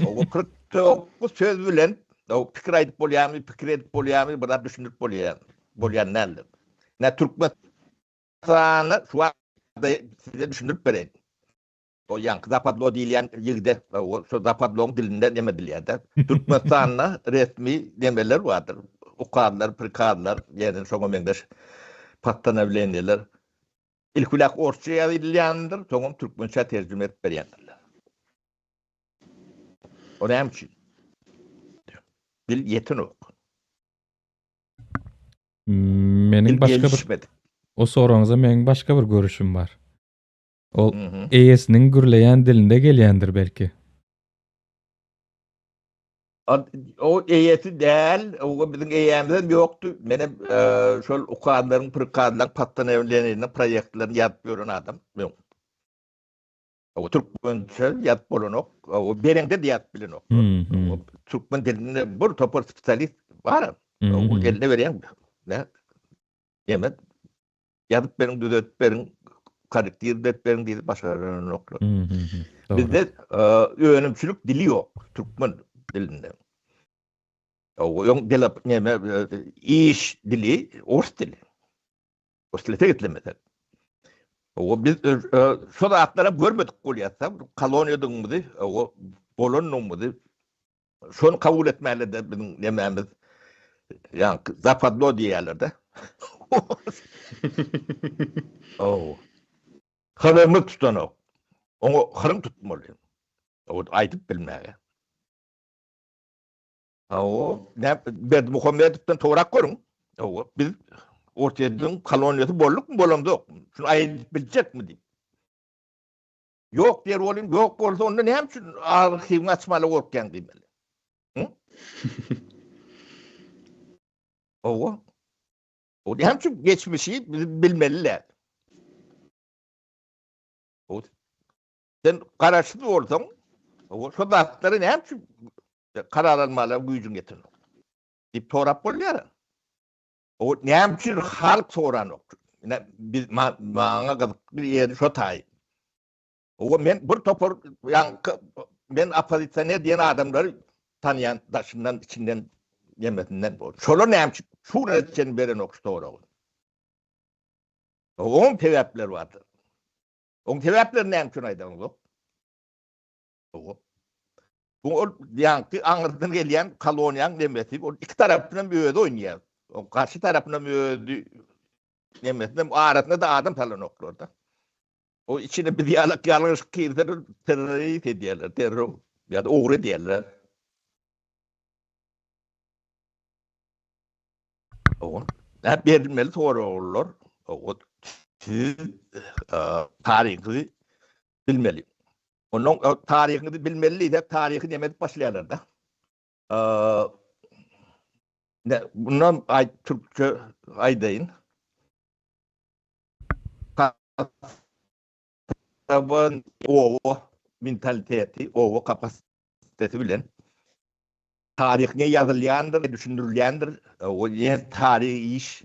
O 49 söz bilen o pikir aýdyp bolýarmy, pikir edip bolýarmy, bir zat düşündirip bolýar, bolýan däldir. Ne türkmen sany şu wagt size düşündirip bereýin. O ýaňky zapadlo diýilýän ýigide, o şo zapadloň dilinde neme edilýär-de. Türkmenistanda resmi nemeler bardyr. Ukazlar, prikazlar, ýene şoňa meňzeş postanowleniýeler. Ilki bilen orsça ýazylýandyr, soňam türkmençä terjime edip berýändirler. O näme üçin? Dil ýetenok. Meniň başga bir O soragyňyza meniň başga bir görüşüm bar. Ol eýesiniň gürleýän dilinde gelýändir belki. O eýesi däl, o biziň eýämizem ýokdy. Menem şol ukazlaryň, prikazlaryň, postanowleniýalaryn, proýektlerini ýazyp ýören adam. O türkmençe ýazyp bolanok, o bereňde-de ýazyp bilenok. Türkmen dilinde bir topar spesialist bar. O eline berýäň. Ne? Ýeme Ýazyp beriň, düzetip beriň, korrektirip edip beriň diýip başaranoklar. Bizde önümçilik dili ýok türkmen dilinde. Öň dil näme iş dili ors dili. Islesek islemesek. O biz şo zatlary görmedik bolýarsa, koloniýadygymyzy, o bolanlygymyzy Şony kabul etmäli-de biziň nemämiz, ýaňky zapadlo diýýärler-de. Ow. Hyrymyz tutanok. Oňa hyrym tutmaly. O aýdyp bilmäge. Hawa, nä Berdimuhamedowdan sorak görüň. Hawa, biz Orsýetiň koloniýasy boldukmy, bolamzok? Şuny aýdyp biljekmi diýip. Ýok diýer bolyn, ýok bolsa onda näme üçin arhiwiňi açmaly gorkýaň diýmeli. Hı? Owa. O näme üçin geçmişi biz bilmeliler. O sen garaşsyz bolsaň, o şo zatlary näme üçin karar almaly güýjüň ýetenok diýip sorap bolýar. O näme üçin halk soranok? Ine biz maňa gyzykly ýeri şo taý. O men bir topar ýaňky men oppozisioner diýen adamlary tanýan daşyndan içinden nemesinden. Şolar näme üçin şu güne çenli berenok şu soragy? Oň sebäpleri bardyr. Oň sebäplerini näme üçin aýdaňzok? Hawa. Bu ol ýaňky aňyrdan gelýän koloniýaň nemesi, ol iki tarapynam özi oýnaýar. O garşy tarapynam özi nemesinem arasynda-da adam salanoklar-da. O içine biz ýalak ýalňyş girseler terrorist edýärler, terror ýa-da ogry edýärler. Hawa. Hä berilmeli soraglar. Hawa. Siz taryhy bilmeli. Ondan taryhyňyzy bilmeli diýsek, taryhy neme edip başlaýarlar-da. Ne, bundan aý türkçe aýdaýyn. Kasaba oba mentaliteti, oba kapasiteti bilen taryh ne ýazylýandyr, düşündirilýändir, o ýer taryhy iş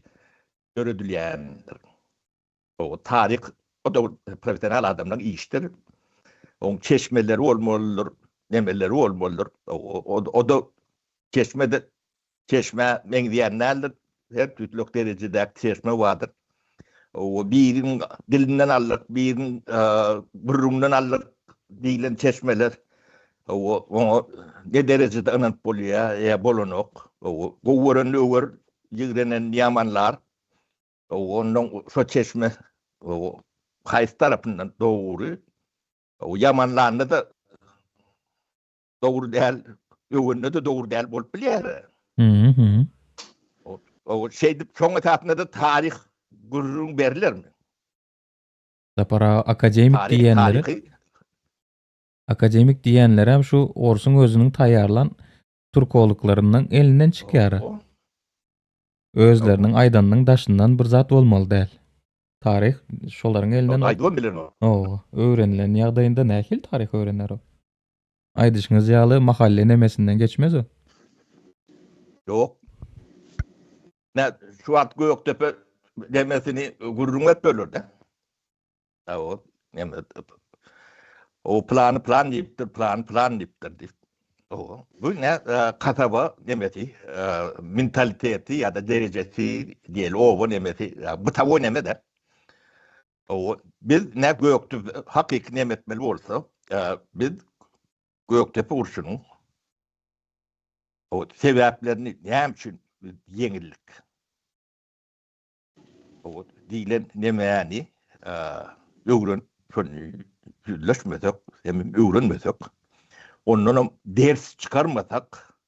döredilýändir. O taryh o da professional adamlaryň işidir. Oň çeşmeleri bolmalydyr, nemeleri bolmalydyr. O da çeşme-de çeşmä meňzeýän däldir. Her tüýtlük derejedäki çeşme bardyr. O biriniň dilinden aldyk, biriniň gürrüňinden aldyk diýlen çeşmeler oňa ne derejede ynanyp bolýar ýa bolanok. Gowy görenini öwer, ýigrenenini ýamanlar. Ondan şo çeşme haýsy tarapyndan dogry, ýamanlanda-da dogry däl, öwende-de dogry däl bolup bilýär. O şeýdip şoň esasynda-da taryh gürrüň berilermi? Sapar aga akademik diýenleri Akademik diýenlerem şu orsuň özüniň taýýarlan türkologlaryndan elinden çykýar. Özleriniň aýdanynyň daşyndan bir zat bolmaly däl. Taryh şolaryň elinden Aýdybam bilenok. Hawa, öwrenilen ýagdaýynda nähili taryh öwrener o? Aýdyşyňyz ýaly mahalle nemesinden geçmez o. Ýok. Nä şu wagt Gökdepe nemesini gürrüň berip böler-de. O neme o plany plan diýipdir, plany plan diýipdir diýip. O bu ne kasaba nemesi, mentaliteti ýa-da derejesi diýeli oba nemesi, bu tawo neme de. O biz ne Gökdepe hakyky neme etmeli bolsa, biz Gökdepe urşunyň o sebäplerini näme üçin ýeňildik? Diýlen nemäni öwrenip, şony ýüzleşmesek, hem öwrenmesek, ondanam ders çykarmasak,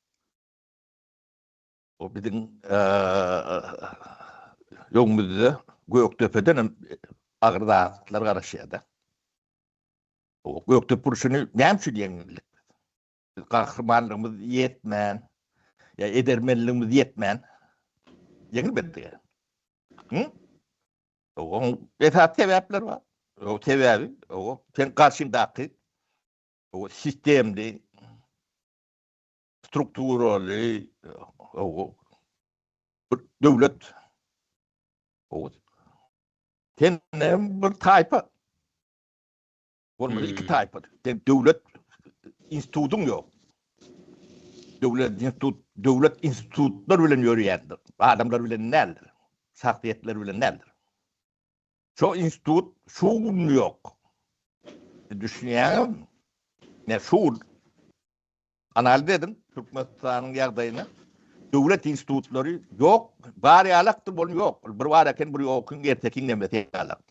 o biziň öňümizde Gökdepeden hem agyr zatlar garaşýar-da. O Gökdepe urşuny näme üçin ýeňildik? Biz gahrymanlygymyz ýetmän, ýa edermenligimiz ýetmän ýeňilmedik. Hı? Oň esasy sebäpleri bar. O sebäbi, o sen garşyňdaky o sistemli strukturaly o bir döwlet o sen bir taýpa Bolmasa iki taýpa. Sen döwlet institutyň ýok. Döwlet institut, döwlet institutlar bilen ýörýändir. Adamlar bilen däldir. Şahsyýetler bilen däldir. Şo institut şu gün ýok. Düşünýäňizmi? Ne şu gün analiz ediň Türkmenistanyň ýagdaýyny. Döwlet institutlary ýok, bar ýalakdyr, bol ýok. Bir bar eken, bir ýokyň, ertekiň nemesi ýalak.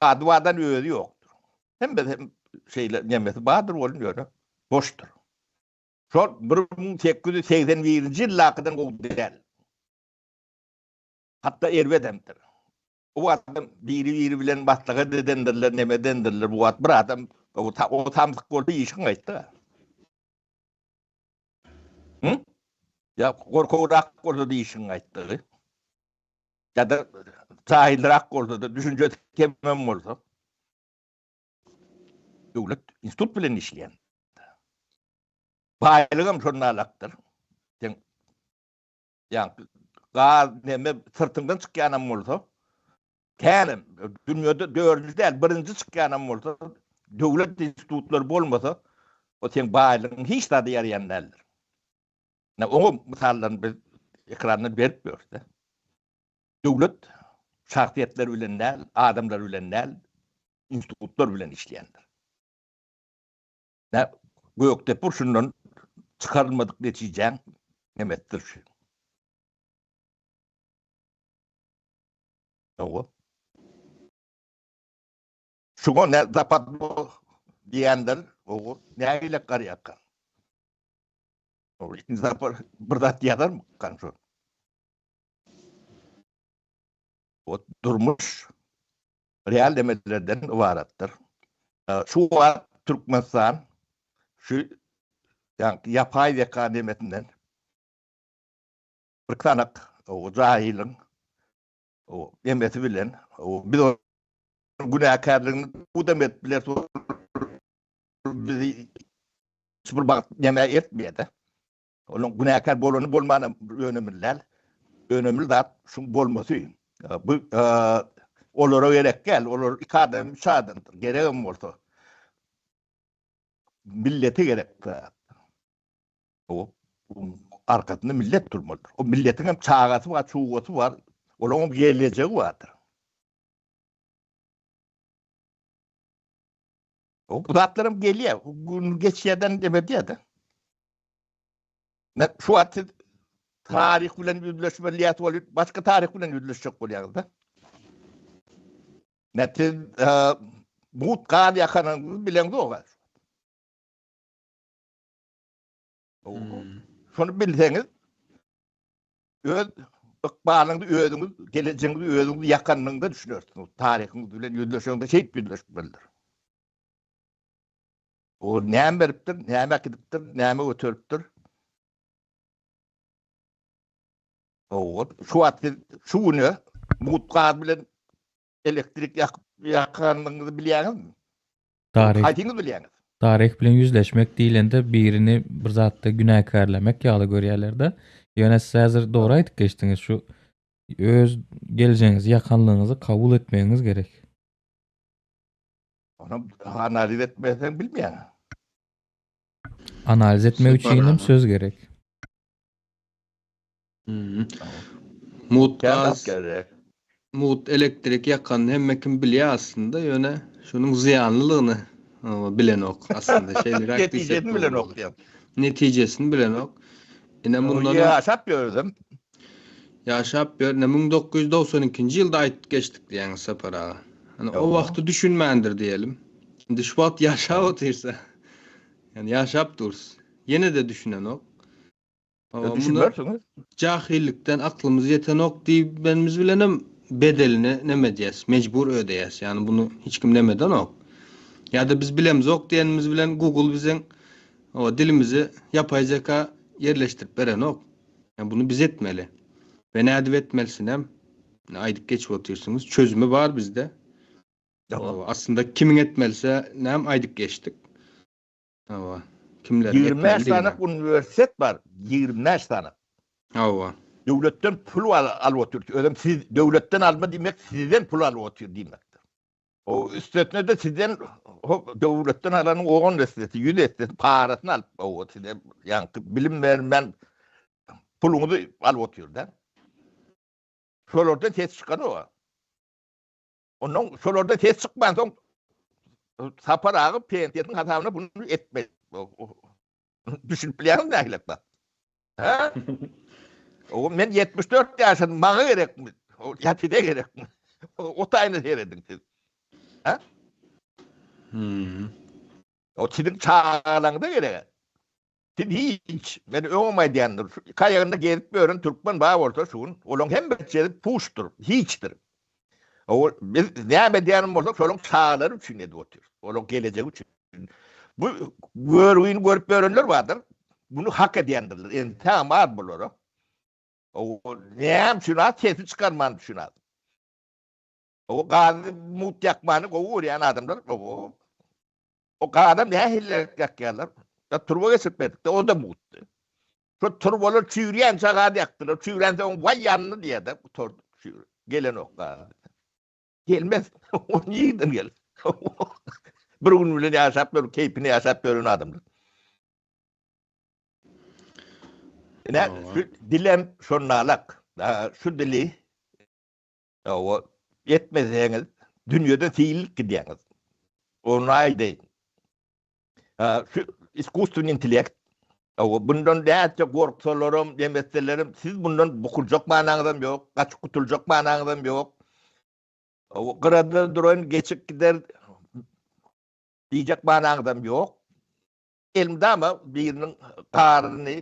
Ady bardan özi ýokdur. Hemme hem şeýle nemesi bardyr bolun ýöne boşdur. Şol 1881-nji ýyldakydan gowy däl. Hatda erbedemdir. O wagtam biri-biri bilen maslahat edendirler, neme edendirler. Bu wagt bir adam o samsyk bolsa işiň gaýtdy. Hı? Ýa gorkagrak bolsa işiň gaýtdy. Ýa-da jahylrak bolsa-da, düşünjesi kemem bolsa, döwlet institut bilen işleýän. Baýlygam şonda alakdyr. Sen ýa gaz neme syrtyňdan çykýanam bolsa, känem dünýede dördünji däl, birinji çykýanam bolsa, döwlet institutlary bolmasa, o seň baýlygyň hiç zada ýaraýan däldir. Ine, oňa mysallaryny biz ekranda berip ýörüs-de. Döwlet şahsyýetler bilen däl, adamlar bilen däl, Institutlar bilen işleýändir. Nä Gökdepe urşundan çykarylmadyk netijäň nemesidir şu. Hawa. Şuňa nä zapadlo diýenler, owo, nägile garýarka? Owo, ikinji sapar bir zat ýazarmykan şu? O durmuş real emellerden ybaratdyr. Şu wagt Türkmenistan şu ýapaý zeka nemesinden bir sanak o jahylyň o emesi bilen o biz o günäkärligini budam edip bileris bizi hiç bir wagt neme etmeýär-de. Onuň günäkär bolany bolmany önemli däl. Önemli zat şuň bolmasy. Bu olara gerek däl. Olar iki adam, üç adamdyr. Geregem bolsa. Millete gerek zat. O arkasynda millet durmalydyr. O milletiň hem çagasy bar, çugasy bar. Olaryň hem gelejegi bardyr. O bu zatlaram gelýär. Gün geçýärden demedýär-de. Men şu wagt siz taryh bilen ýüzleşmeli bolup, başga taryh bilen ýüzleşjek bolýaňyz-da. Men siz but gaz ýakanyňyzy bileňzok. Hmm. Şony bilseňiz öz ykbalyňyzy özüňiz, gelejegiňizi özüňiz ýakanyňda düşünersiňiz. Taryhyňyz bilen ýüzleşeňde şeýdip ýüzleşmelidir. O näme beripdir, näme äkidipdir, näme göteripdir? O şu wagt siz şu güne mugt gaz bilen elektrik ýakyp ýakanyňyzy bilýäňizmi? Taryh. Haýsyňyz bilýäňiz? Taryh bilen ýüzleşmek diýlende birini bir zatda günäkärlemek ýaly görýärler-de. Ýöne siz häzir dogry aýdyp geçdiňiz, şu öz geljegiňizi ýakanlygyňyzy kabul etmegiňiz gerek. Onam analiz etmeseň bilmeýäň. Analiz etmek üçin hem söz gerek. Mugt gaz gerek. Mugt elektrik ýakanyny hemme kim bilýär aslynda, ýöne şonuň zyýanlylygyny bilenok aslynda. Şeýleräk diýsek. Netijesini bilenok diýen. Netijesini bilenok. Ine mundan ýaşap ýördüm. Ýaşap ýör. Ine 1992-nji ýylda aýdyp geçdik diýýäňiz Sapar aga. Hani o wagty düşünmändir diýelim. Indi şu wagt ýaşap otyrsa. Ýani ýaşap durus. Ýene-de düşünenok. Düşünmersiňiz. Jahillikden aklymyz ýetenok diýbenimiz bilenem bedelini neme edýäs, mejbur ödeýäs. Ýani bunu hiç kim neme edenok. Ýa-da biz bilemzok diýenimiz bilen Google biziň o dilimizi ýapaý zeka ýerleşdirip berenok. Ýani bunu biz etmeli. We nädip etmelisinem aýdyp geçip otyrsyňyz. Çözümi bar bizde. Aslynda kimiň etmelise näm aýdyp geçdik. Hawa. Kimleriň 25 sany uniwersitet bar. 25 sany. Hawa. Döwletden pul alyp otyr. Özem siz döwletden alma diýmek sizden pul alyp otyr diýmekdir. O üstesine de sizden döwletden alanyň 10 essesi, 100 essesi parasyny alyp o size ýaňky bilim bermän puluňyzy alyp otyr da. Şolardan ses çykanok. Ondan şolarda ses çykman soň Sapar aga pensiýasynyň hasabyna bunu etmeli. Düşünip bilýäňizmi nähili zat? Ha? O men 74 ýaşadym, maňa gerekmi? O ýa size gerekmi? O taýyny serediň siz. Ha? Hmm. O siziň çagalaryňyza gerek. Siz hiç, men öňem aýdýandyr, şu iki aýagynda gezip ýören türkmen bar bolsa şu gün, olaň hemmesi puşdur, hiçdir. O biz näme edýänem bolsak şolaň çagalary üçin edip otyrys. Olaň gelejegi üçin. Bu görgüni görüp ýörenler bardyr. Bunu hak edýändirler. Entägem az bulara. O näme üçin az sesi çykarman üçin az. O gazy mut ýakmany gowy görýän adamlar o o gazam nähili ýakýarlar? Da turba geçirip berdik-de, o da mutdy. Şo turbalar çüýrýänçä gaz ýakdylar. Çüýränsoň waý ýandy diýýär-de, gutardy. Çüýr. Gelenok gaz. Gelmez. O nirden geler? Bir gün bilen ýaşap ýör, keýpine ýaşap ýören adamlar. Ine, şu dilem şonalak. Şu dili o etmeseňiz dünýede seýillik gidýäňiz. Ony aýdaýyn. Şu iskusstweniý intellekt, bundan näçe gorksalaram, demesselerem, siz bundan bukuljak manaňyzam ýok, gaçyp gutuljak manaňyzam ýok. Gyrada duran geçip gider diýjek manaňyzam ýok. Elmydama biriniň garyny,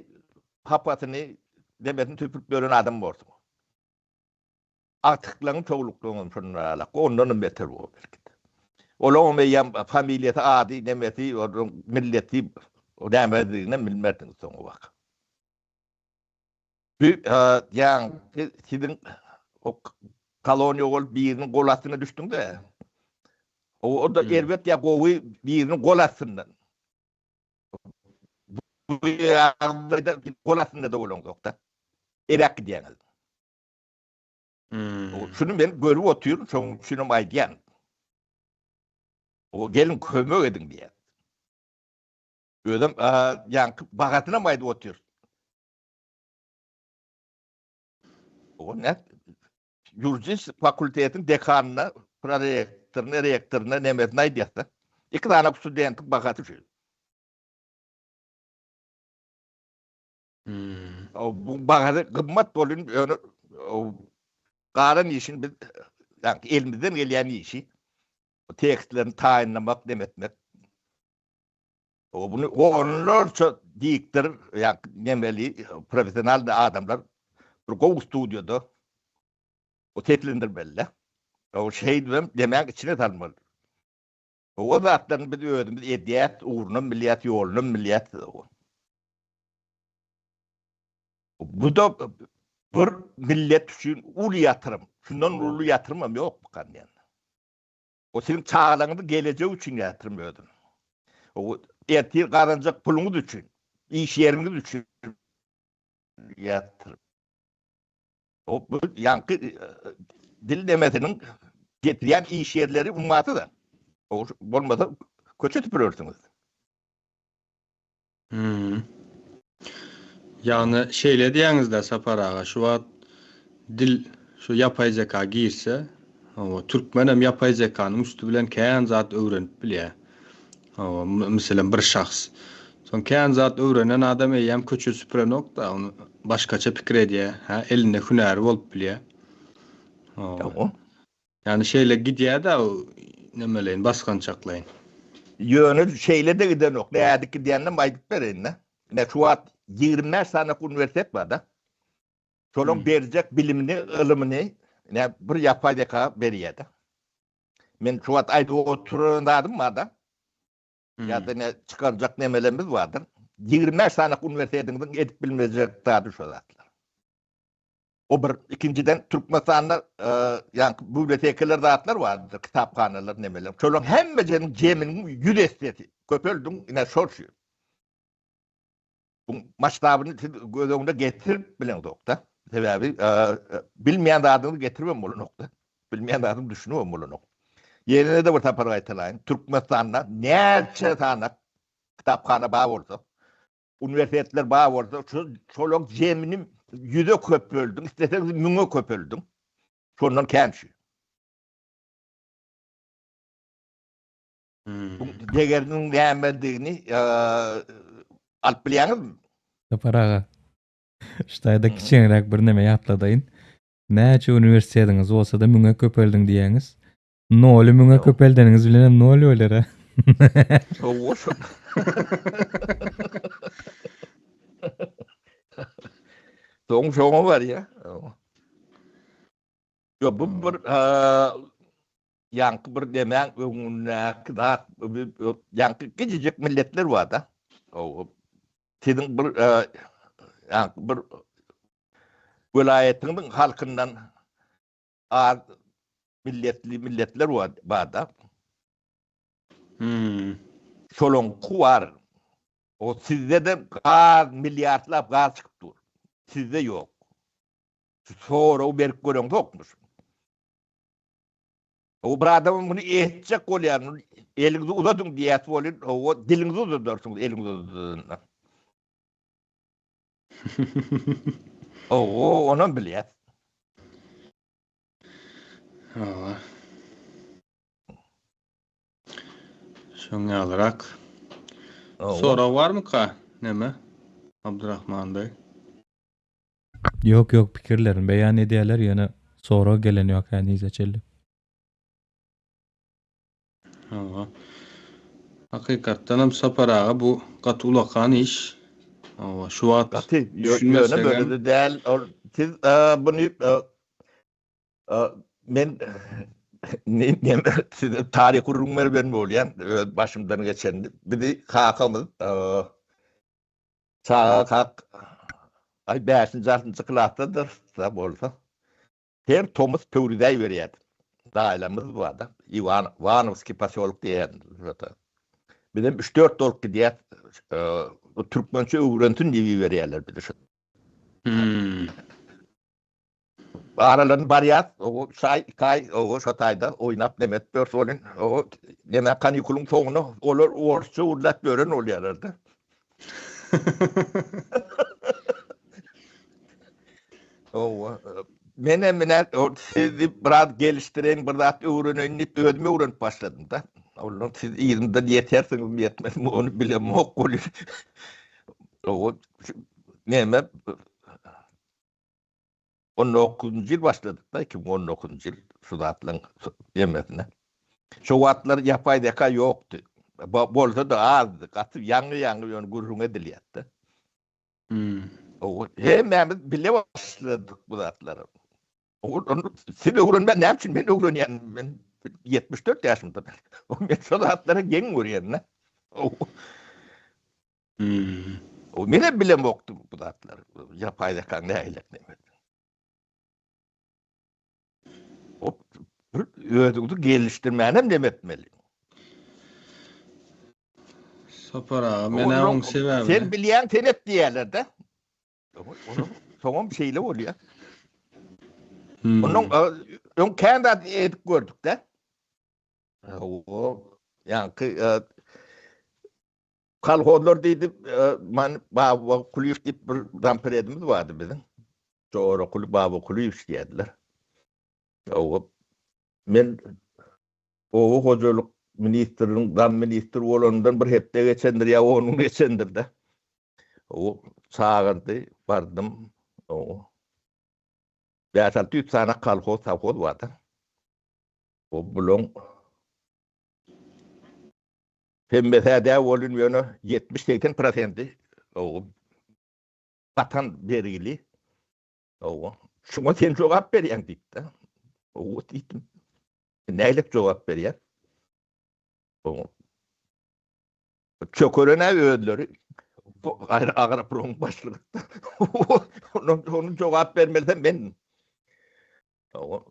hapasyny, demesini süpürip ýören adam borsuň. Agtyklaryň, çowluklaryňam şondan alak, ondanam beter bor belki-de. Olaňam eýýäm familiýasy, ady, nemesi, olaryň milleti nämediginem bilmersiňiz soňabaka. Bu ýaňky siziň o koloniýa bolup biriniň gol astyna düşdüňiz-ä. O-da erbet ýa gowy biriniň gol astyndan. Bu ýagdaýda gol astynda-da bolaňzok-da. Eräp gidýäňiz. Şuny men görüp otyryn, şonuň üçinem aýdýan. O geliň kömek ediň diýýän. Özem ýaňky bagasynam aýdyp otyr. O ne? Ýurdis fakultetiň dekanyna, prorektoryna, rektoryna nemesini aýdýar-da. Iki sany studentiň bahasy şu. Bu bahasy gymmat bolun, ýöne galan işini biz ýagny elimizden gelýän işi tekstlerini taýynlamak, nem etmek. Bunu onlarça diktor, ýagny nemeli professional adamlar bir gowy studiýada o seslendirmeli. O şeýdibem demäň içine salmaly. O zatlaryny biz özümiz edýäs, ugrunam bilýäs, ýolunam bilýäs. Bu-da bir millet üçin uly ýatyrym. Şundan uly ýatyrymam ýok bu kanýan. O siziň çagalaryňyzyň gelejegi üçin ýatyrym özüm. O ertir gazanjak puluňyz üçin, iş ýeriňiz üçin ýatyrym. O bu ýaňky dil demesiniň getirýän iş ýerleri ummasyz. O bolmasa köçe süpürersiňiz. Hmm. Ýagny şeýle diýýäňiz-dä Sapar aga, şu wagt dil şu ýapaý zeka girse, hawa, türkmenem ýapaý zekanyň üsti bilen kän zat öwrenip bilýär. Hawa, meselem bir şahs. Soň kän zat öwrenen adam eýýäm köçe süpürenok-da, ony başgaça pikir edýär, hä, elinde hünäri bolup bilýär. Hawa. Ýagny şeýle gidýär-dä o nemeleýin, basgançaklaýyn. Ýöne şeýle-de gidenok. Nädip gidýäninem aýdyp bereýin-dä. Ine şu wagt 25 sany uniwersitet bar-da. Şolaryň berjek bilimini, ylymyny ine bir ýapaý zeka berýär-de. Men şu wagt aýdyp oturan zadym bar-da. Ýa-da ine çykarjak nemelerimiz bardyr. 25 sany uniwersitetiňiziň edip bilmejek zady şo zatlar. O bir, ikinjiden Türkmenistanda ýaňky bibliotekeler zatlar bardyr, kitaphanalar nemeler. Şolaryň hemmesiniň jeminiň 100 essesi köpeldiň, ine şol şu. Bu masştabyny siz göz öňüne getirip bileňzok-da. Sebäbi bilmeýän zadyňyzy getiribem bolanok-da. Bilmeýän zadyňy düşünibem bolanok. Ýene-de bir sapar gaýtalaýyn. Türkmenistanda näçe sany kitaphana bar bolsa, uniwersitetler bar bolsa, şolaryň jemini ýüze köpeldiň, isleseňiz müňe köpeldiň. Şondan kän şu. Bu degeriniň nämedigini alyp bilýäňizmi? Sapar aga, şu taýda kiçeňräk bir neme ýatladaýyn. Näçe uniwersitetiňiz bolsa-da müňe köpeldiň diýýäňiz. Noly müňe köpeldeniňiz bilen hem nol bolýar-a. Hawa şo. Soň şoňa barýa. Ýok bu bir ýaňky bir demäň öňündäki zat ýaňky kiçijik milletler bar-da. Siziň bir ýaňky bir welaýatyňyzyň halkyndan az milletli milletler bar-da. Hmm. Şolaňky bar. O sizde-de gaz milliardlap gaz çykyp dur. Sizde ýok. Şu soragy berip göreňzokmy şu? O bir adam muny etjek bolýar. Eliňizi uzadyň diýýäs bolýar. O diliňizi uzadarsyňyz eliňizi uzadanda. Owo, onam bilýäs. Hawa. Şoň ýalyrak. Sorag barmyka neme Abdurahman beg? Ýok ýok pikirlerini beýan edýärler ýöne sorag gelen ýok henize çenli. Hawa. Hakykatdanam Sapar aga bu gaty ulakan iş. Hawa şu wagt Gaty ýöne böyle-de däl. Ol siz buny Men ne size taryh gürrüň berben bolýan öz başymdan geçenini. Bizi kakamyz çaga kak aý bäşinji altynjy klasdadyr da bolsa her tomus pöwrizäý berýärdi. Daýlamyz barda Iwan Iwanowskiý posýolok diýýän. Bizem üç-dört bolup gidýäs. Türkmençe öwrensin diýip iberýärler bizi şu. Hmm. Aralaryny barýas, o şaý, iki aý, o şo taýda oýnap neme edip ýörüs welin, o neme kanikulyň soňuna olar orsça gürläp ýören bolýarlar-da. Owa, menem ine sizi biraz gelişdireýin, bir zat öwreneýin diýip özüm öwrenip başladym-da. Ondan siz yzymdan ýetersiňizmi, ýetmezmi ony bilemok welin. O neme 19-njy ýyl başladyk-da, 2019-njy ýyl şu zatlaryň hemmesine. Şo wagtlar ýapaý zeka ýokdy. Bolsa-da azdy, gaty ýaňy-ýaňy ýöne gürrüň edilýärdi. Hmm. Hemmämiz bile başladyk bu zatlary. Siz öwrenmän näme üçin men öwrenýän? Men 74 ýaşymda. Men şo zatlary geň görýän-de. Hmm. O menem bilemokdym bu zatlary. Ýapaý zekaň nähili näme. Hop, bir özüňizi gelişdirmänem neme etmeli. Sapar aga, men oň sebäbi. Sen bilýäň, sen et diýýärler-de. Soňam şeýle bolýar. Hmm. Ondan öň kän zat edip gördük-de. O, ýaňky Kolhozlar diýdi, man Baba Kulyýew diýip bir zampredimiz bardy biziň. Jorakuly Baba Kulyýew diýerdiler. Owa men oba hojalyk ministriniň zam ministri bolanyndan bir hepde geçendir ýa on gün geçendir-de. O çagyrdy, bardym. O 5-600 sany kolhoz, sowhoz bardy. O bulaň Hemmesi-hä däl welin ýöne 70-80 prosenti batan bergili. Hawa. Şuňa sen jogap berýäň diýipdi. Hawa diýdim. Nähili jogap berýän? Hawa. Çökeren-ä özleri. Gaýry agropromyň başlygy. Ondan onuň jogap bermelisi men. Hawa.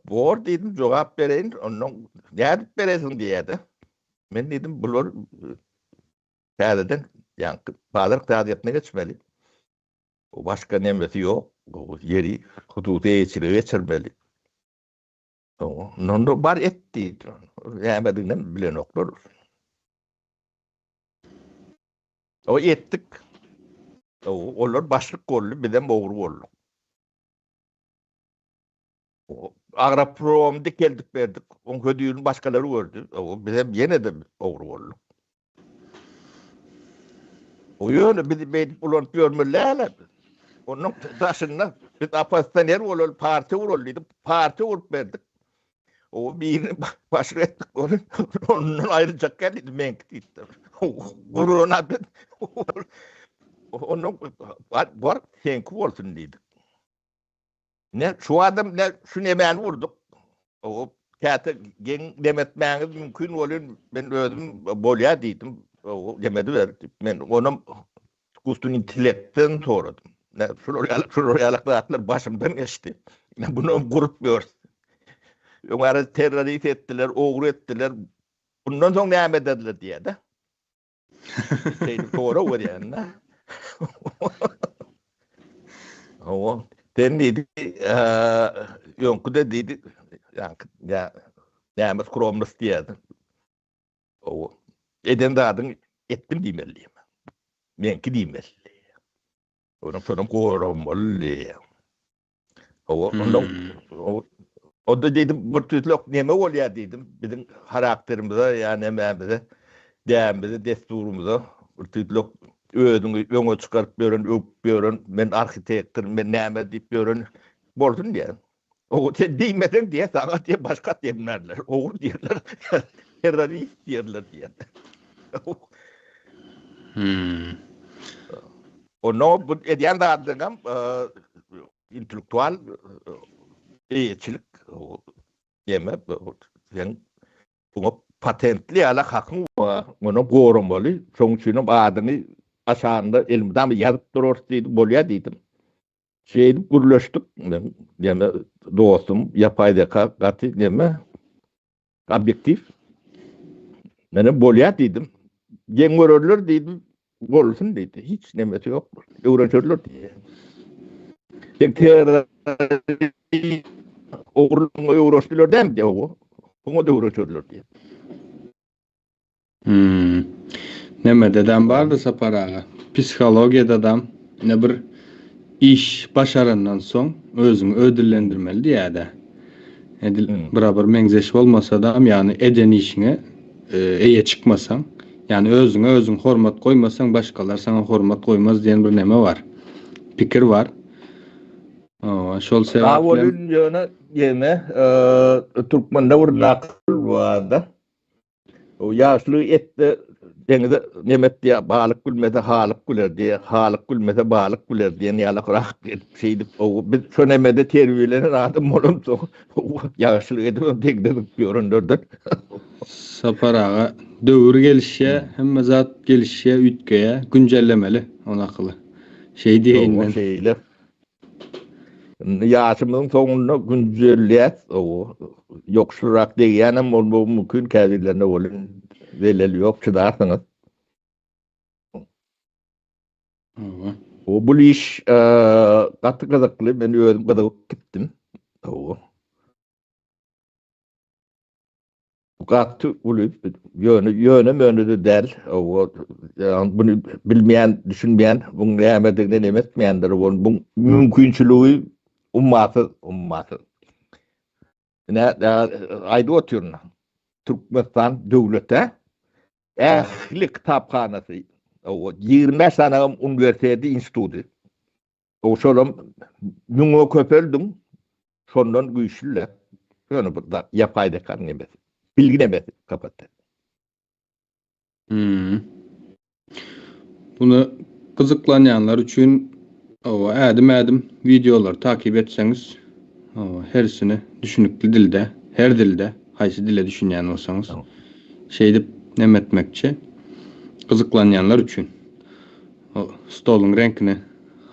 Bor diýdim, jogap bereýin, ondan nädip beresiň diýýär-de. Men diýdim, bular täzeden ýaňky bazar ykdysadyýetine geçmeli. Başga nemesi ýok, ýeri hususy eýeçilige geçirmeli. Ondan bar et diýdi. Nämediginem bilenoklar. O etdik. Olar başlyk boldy, bizem ogry bolduk. Agropromy dikeldip berdik. Oň hödürini başgalar gördi. O bizem ýene-de ogry bolduk. O ýöne bizi beýdip ulanyp ýörmeli däl. Onuň daşynda biz oppozisioner bolaly, partiýa guraly diýdik. Partiýa gurup berdik. O birini başlyk etdik ony. Ondan aýryljak gel diýdi, meňki diýdi. Gurana biz Ondan bar, seňki bolsun diýdik. Ne şu adam ne şu nemäni vurduk. O käte geň demetmäňiz mümkin bolýar. Men özüm bolýar diýdim. O demedi ber. Men onam iskusstvennyý intellektden soradym. Ne şular ýaly şular ýaly zatlar başymdan geçdi. Ne bunu gurup ýörüs. Öň ara terrorist etdiler, ogry etdiler. Bundan soň näme ederler diýýär-de. Şeýdip sorag berýän-dä. Hawa. Sen diýdi, öňküde diýdi, ýaňky näme skromnost diýýärdi. Hawa. Eden zadyň etdim diýmeli diýýär. Meňki diýmeli. Onuň şonam goramaly diýýär. Hawa, ondan. Onda diýdim, bir tüýsli neme bolýar diýdim, biziň harakterimize ýa nemämize, däbimize, dessurymyza bir tüýsli özüňi öňe çykaryp ýören, öwüp ýören, men arhitektor, men näme diýip ýören bolsun diýýär. O sen diýmeseň diýýär, saňa diýýär, başga at diýmärler, ogry diýerler, terrorist diýerler diýýär. Hmm. Onda bu edýän zadyňam Intellektual eýeçilik diýmek, sen buňa patentli ýaly hakyň bar, ony goramaly, şonuň üçin hem adyňy aşagynda elmydama ýazyp durarys diýdim, bolýar diýdim. Şeýdip gürleşdik, men ýene dostum ýapaý zeka gaty neme Obýektiw. Menem bolýar diýdim. Geň görerler diýdim. Bolsun diýdi. Hiç nemesi ýok. Öwrenşerler diýdi. Sen terrorist ogurlygyňa öwreşdiler dämi diýdi. Oňa da öwreşerler diýdi. Hmm. Neme dedem bardy Sapar aga. Psihologiýadadam ne bir iş başarandan soň özüňi ödüllendirmeli diýýädä. Edil birabar meňzeş bolmasadam ýagny eden işiňe eýe çykmasaň, ýagny özüňe özüň hormat goýmasaň başgalar saňa hormat goýmaz diýen bir neme bar. Pikir bar. Hawa, şol Sag sebäplem. bolun ýöne ýene türkmende bir nakyl barda. O ýaşuly etde deňize neme et diýýär, balyk gülmese halyk güler diýýär, halyk gülmese balyk güler diýen ýalakrak edip şeýdip o biz şo nemede terbiýelenen adam bolansoň ýagşylyk edibem deňze zyňyp ýörenlerden. Sapar aga, döwür gelişýär, hemme zat gelişýär, üýtgeýär, günjellemeli ony akyly. Şeý diýeýin men. Şeýle. Indi ýaşymyzyň soňunda günjelýäs, ýokuşlyrak degýänem bolmagy mümkin käbirlerine welin zeleli ýok, çydarsyňyz. Hawa. O bul iş gaty gyzykly, men özüm gyzygyp gitdim. Hawa. Gaty uly, ýöne ýöne-möne-de däl. Ýagny buny bilmeýän, düşünmeýän, buň nämedigine neme etmeýändir. Buň mümkinçiligi ummasyz, ummasyz. Ine, aýdyp otyryn. Türkmenistan döwlete ähli kitaphanasy, 25 sanagam uniwersiteti, instituty. Şolam müňe köpeldiň, şondan güýçlüler. Ýöne bir zat, ýapaý zekanyň nemesi, bilgi nemesi kapasiteti. Hmm. Buna gyzyklanýanlar üçin hawa ädim-ädim wideolary takyp etseňiz, hawa hersini düşünikli dilde, her dilde, haýsy dile düşünýän bolsaňyz, şeýdip neme etmekçi, gyzyklanýanlar üçin. O stoluň reňkini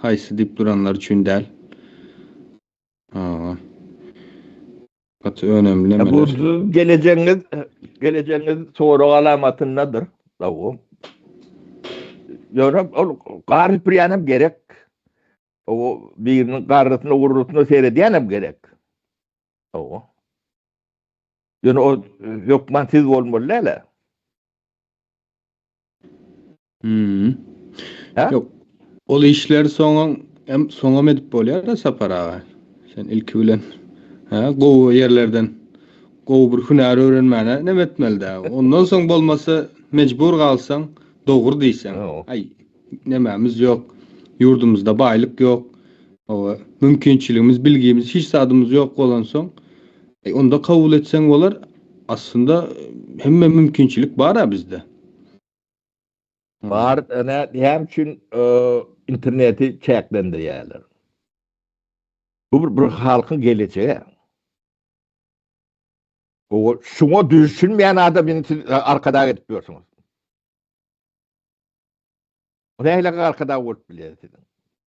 haýsy diýip duranlar üçin däl. Hawa. Gaty önemli nemeler. Bu gelejegiňiz gelejegiňiz sorag alamatyndadyr. Hawa. Ýöne ol gar süpürýänem gerek. O biriniň garrysyna gurrusyna seredýänem gerek. Hawa. Ýöne o hökman siz bolmaly däl-ä. Hmm. Hä? Ýok. Ol işleri soňam hem soňam edip bolýar-da Sapar aga. Sen ilki bilen hä gowy ýerlerden gowy bir hünär öwrenmäne neme etmeli-dä. Ondan soň bolmasa mejbur galsaň dogry diýseň. Aý nemämiz ýok. Ýurdumyzda baýlyk ýok. Hawa, mümkinçiligimiz, bilgimiz, hiç zadymyz ýok bolansoň, onda kabul etseň bolar. Aslynda hemme mümkinçilik bar-a bizde. Bar, ene, näme üçin interneti çäklendirýärler? Bu bir, bir halkyň gelejegi. O şuňa düşünmeýän adam indi siz arkadag edip ýörsüňiz. Nähili arkadag bolup bilýär siziň?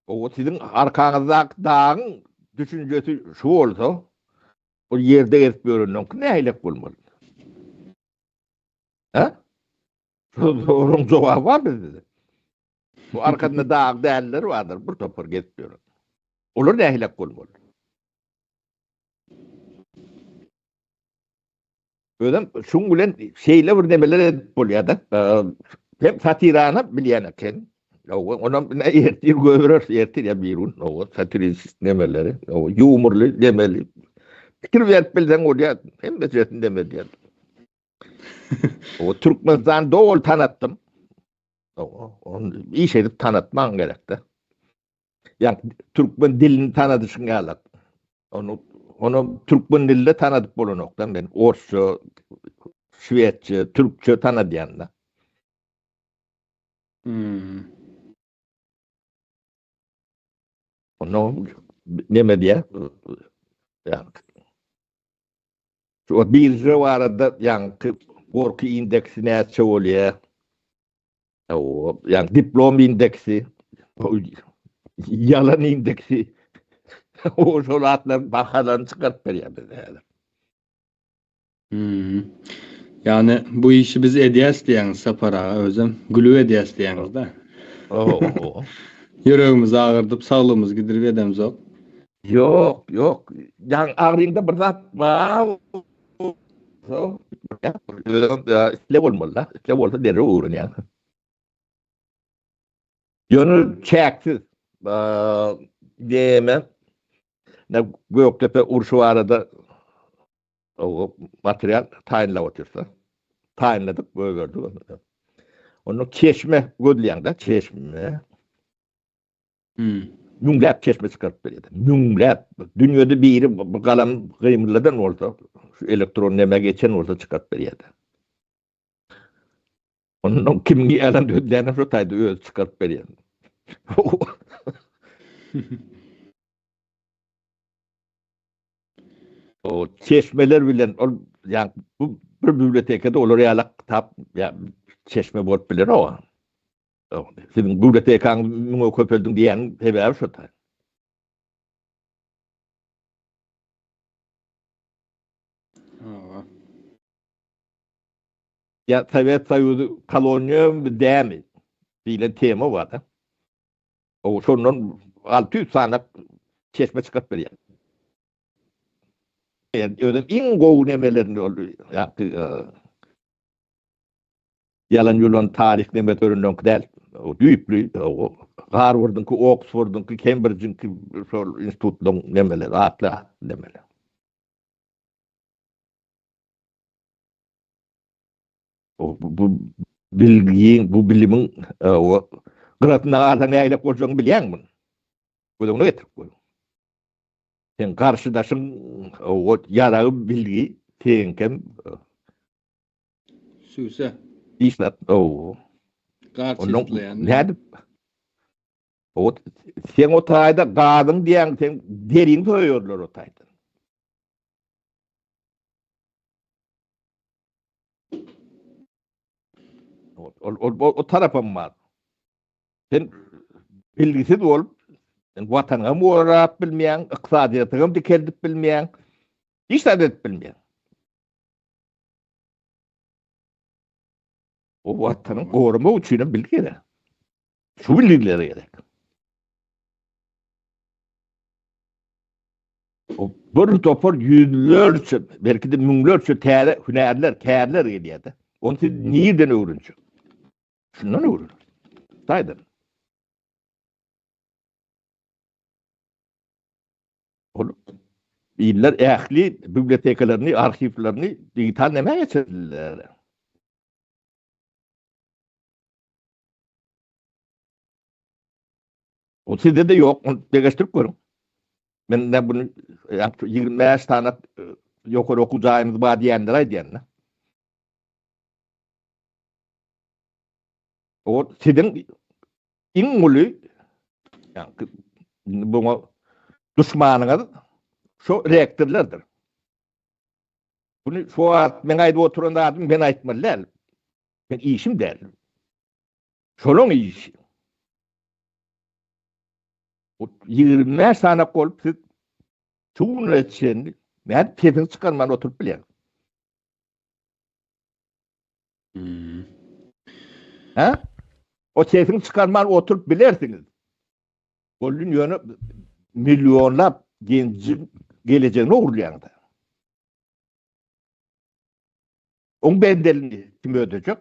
O siziň arkaňyzdaky dagyň düşünjesi şu bolsa, ol ýerde gezip ýörenden nähili bolmaly? Ha? Soruň jogaby bar bizde. Bu arkasynda dag däliler bardyr, bir topar gezip ýören. Olar nähili bolmaly? Özem şuň bilen şeýle bir nemeler edip bolýar-da. Hem satirany bilýän eken. Onam ine ertir göreris, ertir ýa bir gün. Owa, satirist nemeleri, ýumorly nemeli. Pikir berip bilseň bolýar, hemmejesini dem edýär. O Türkmenistan doly tanatdym. Onu iş edip tanatmaň gerekde. Ýa türkmen dilini tanadyşyň ýaly. Onu onu türkmen dilinde tanadyp bolanokda men orsça, şwedçe, türkçe tanadýan-da. Hmm. Onu neme diýär? Ýa Şu birje barada ýaňky gorky indeksi näçe bolýar? O, ýa diplom indeksi, ýalan indeksi. O şol atlar bahalaryny çykaryp berýär bize häzir. Hmm. Ýani bu işi biz edýäs diýýäňiz Sapar aga özem gülüp edýäs diýýäňiz-de. Oho. Ýüregimizi agyrdyp, saglygymyzy gidirip edemzok. Ýok, ýok. Ýa agryňda bir zat bar. Isle bolmaly-da. Isle bolsa derrew öwrenýäň. Ýöne çäksiz. Näme? Gökdepe urşy barada material taýynlap otyrsa. Taýynladyk, goýberdik. Onda çeşme gözleýäň-de, çeşme. Hmm. Müňläp çeşme çykaryp berýär. Müňläp. Dünýede biri bir galam gymylladan bolsa, şu elektron näme geçen bolsa çykaryp berýär. Ondan kimiň ýalan sözlerini şu taýda özi çykaryp berýär. O çeşmeler bilen ol ýa bu bir bibliotekada olar ýaly kitap ýa çeşme bolup biler o. Siziň bibliotekaňyz müňe köpeldiň diýýän sebäbi şo taý. Hawa. Ýa Sowet Soýuzy koloniýamy dämi diýlen tema bar-da. O şondan 600 sany çeşme çykaryp berýär. Yani özüm iň gowy nemelerini ol ýa Ýalan ýulan taryh neme töründeňki däl. O düýpli Garwardyňky, Oksfordyňky, Kembrijiňki şol institutlaryň nemeleri, atly atly nemeler. O bu bilgiň, bu bilimiň o gyrasyna galsaň nägilek boljagyny bilýäňmi muny? Göz öňüne getirip goý. Sen garşydaşyň o ýaragy bilgi seňkem Süse. Işlap, o. Gar çyzlaýan. Nädip? O sen o taýda gazyň diýen sen deriň soýarlar o taýda. O o o tarapam bar. Sen bilgisiz bolup, sen watanyňy gorap bilmeýän, ykdysadyýetiňi dikeldip bilmeýän, hiç zat edip bilmeýän. O watanyň goramak üçin hem bilgi gerek. Şu bilgiler gerek. O bir topar ýüzlerçe, belki de müňlerçe täze hünärler, kärler gelýär-de. Ony siz nirden öwrenjek? Şundan öwren. Taýdan. Ol iller ähli bibliotekalaryny, arhiwlerini digital nämä geçirdiler? O sizde de ýok, ony deňeşdirip görüň. Men ne bunu 25 sany e, ýokary okuw jaýymyz bar diýenler aýdýan. O siziň iň uly ýa buňa duşmanyňyz şu rektorlardyr. Bunu şu wagt men aýdyp oturan zadym men aýtmaly däl. Men işim däl. Şolaň işi. Bu 25 sany bolup siz şu güne çenli nädip sesiňizi çykarman oturyp bilýäňiz? Hmm. Ha? O sesiňi çykarman oturyp bilersiňiz. Gollun ýöne millionlap genjiň gelejegini ogurlaýaňda. Oň bedelini kim ödejek?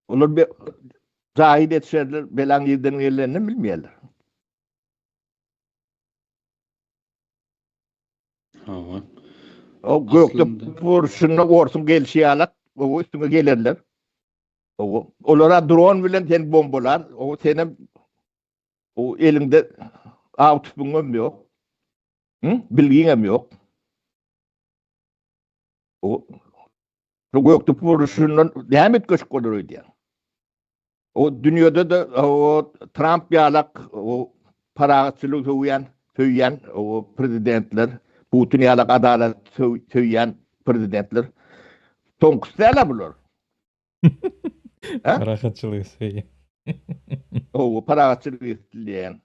Olar be jaýy etişerler, belaň ýerden gelenini bilmeýärler. Hawa. O gökde burşunda orsuň gelşi ýalak, o üstüňe gelerler. O olara dron bilen sen bombalar, o senem o eliňde aw tüfegiň ýok. Hı? Bilgiň hem ýok. O şu gökde burşundan näme etgeşik bolar öýdýän? O dünýede de o Trump ýalak o parahatçylygy söýýän, söýýän o prezidentler, Putin ýalak adalat söýýän prezidentler. Soňkusy däl bular. Parahatçylygy söýýän. O parahatçylygy isleýän.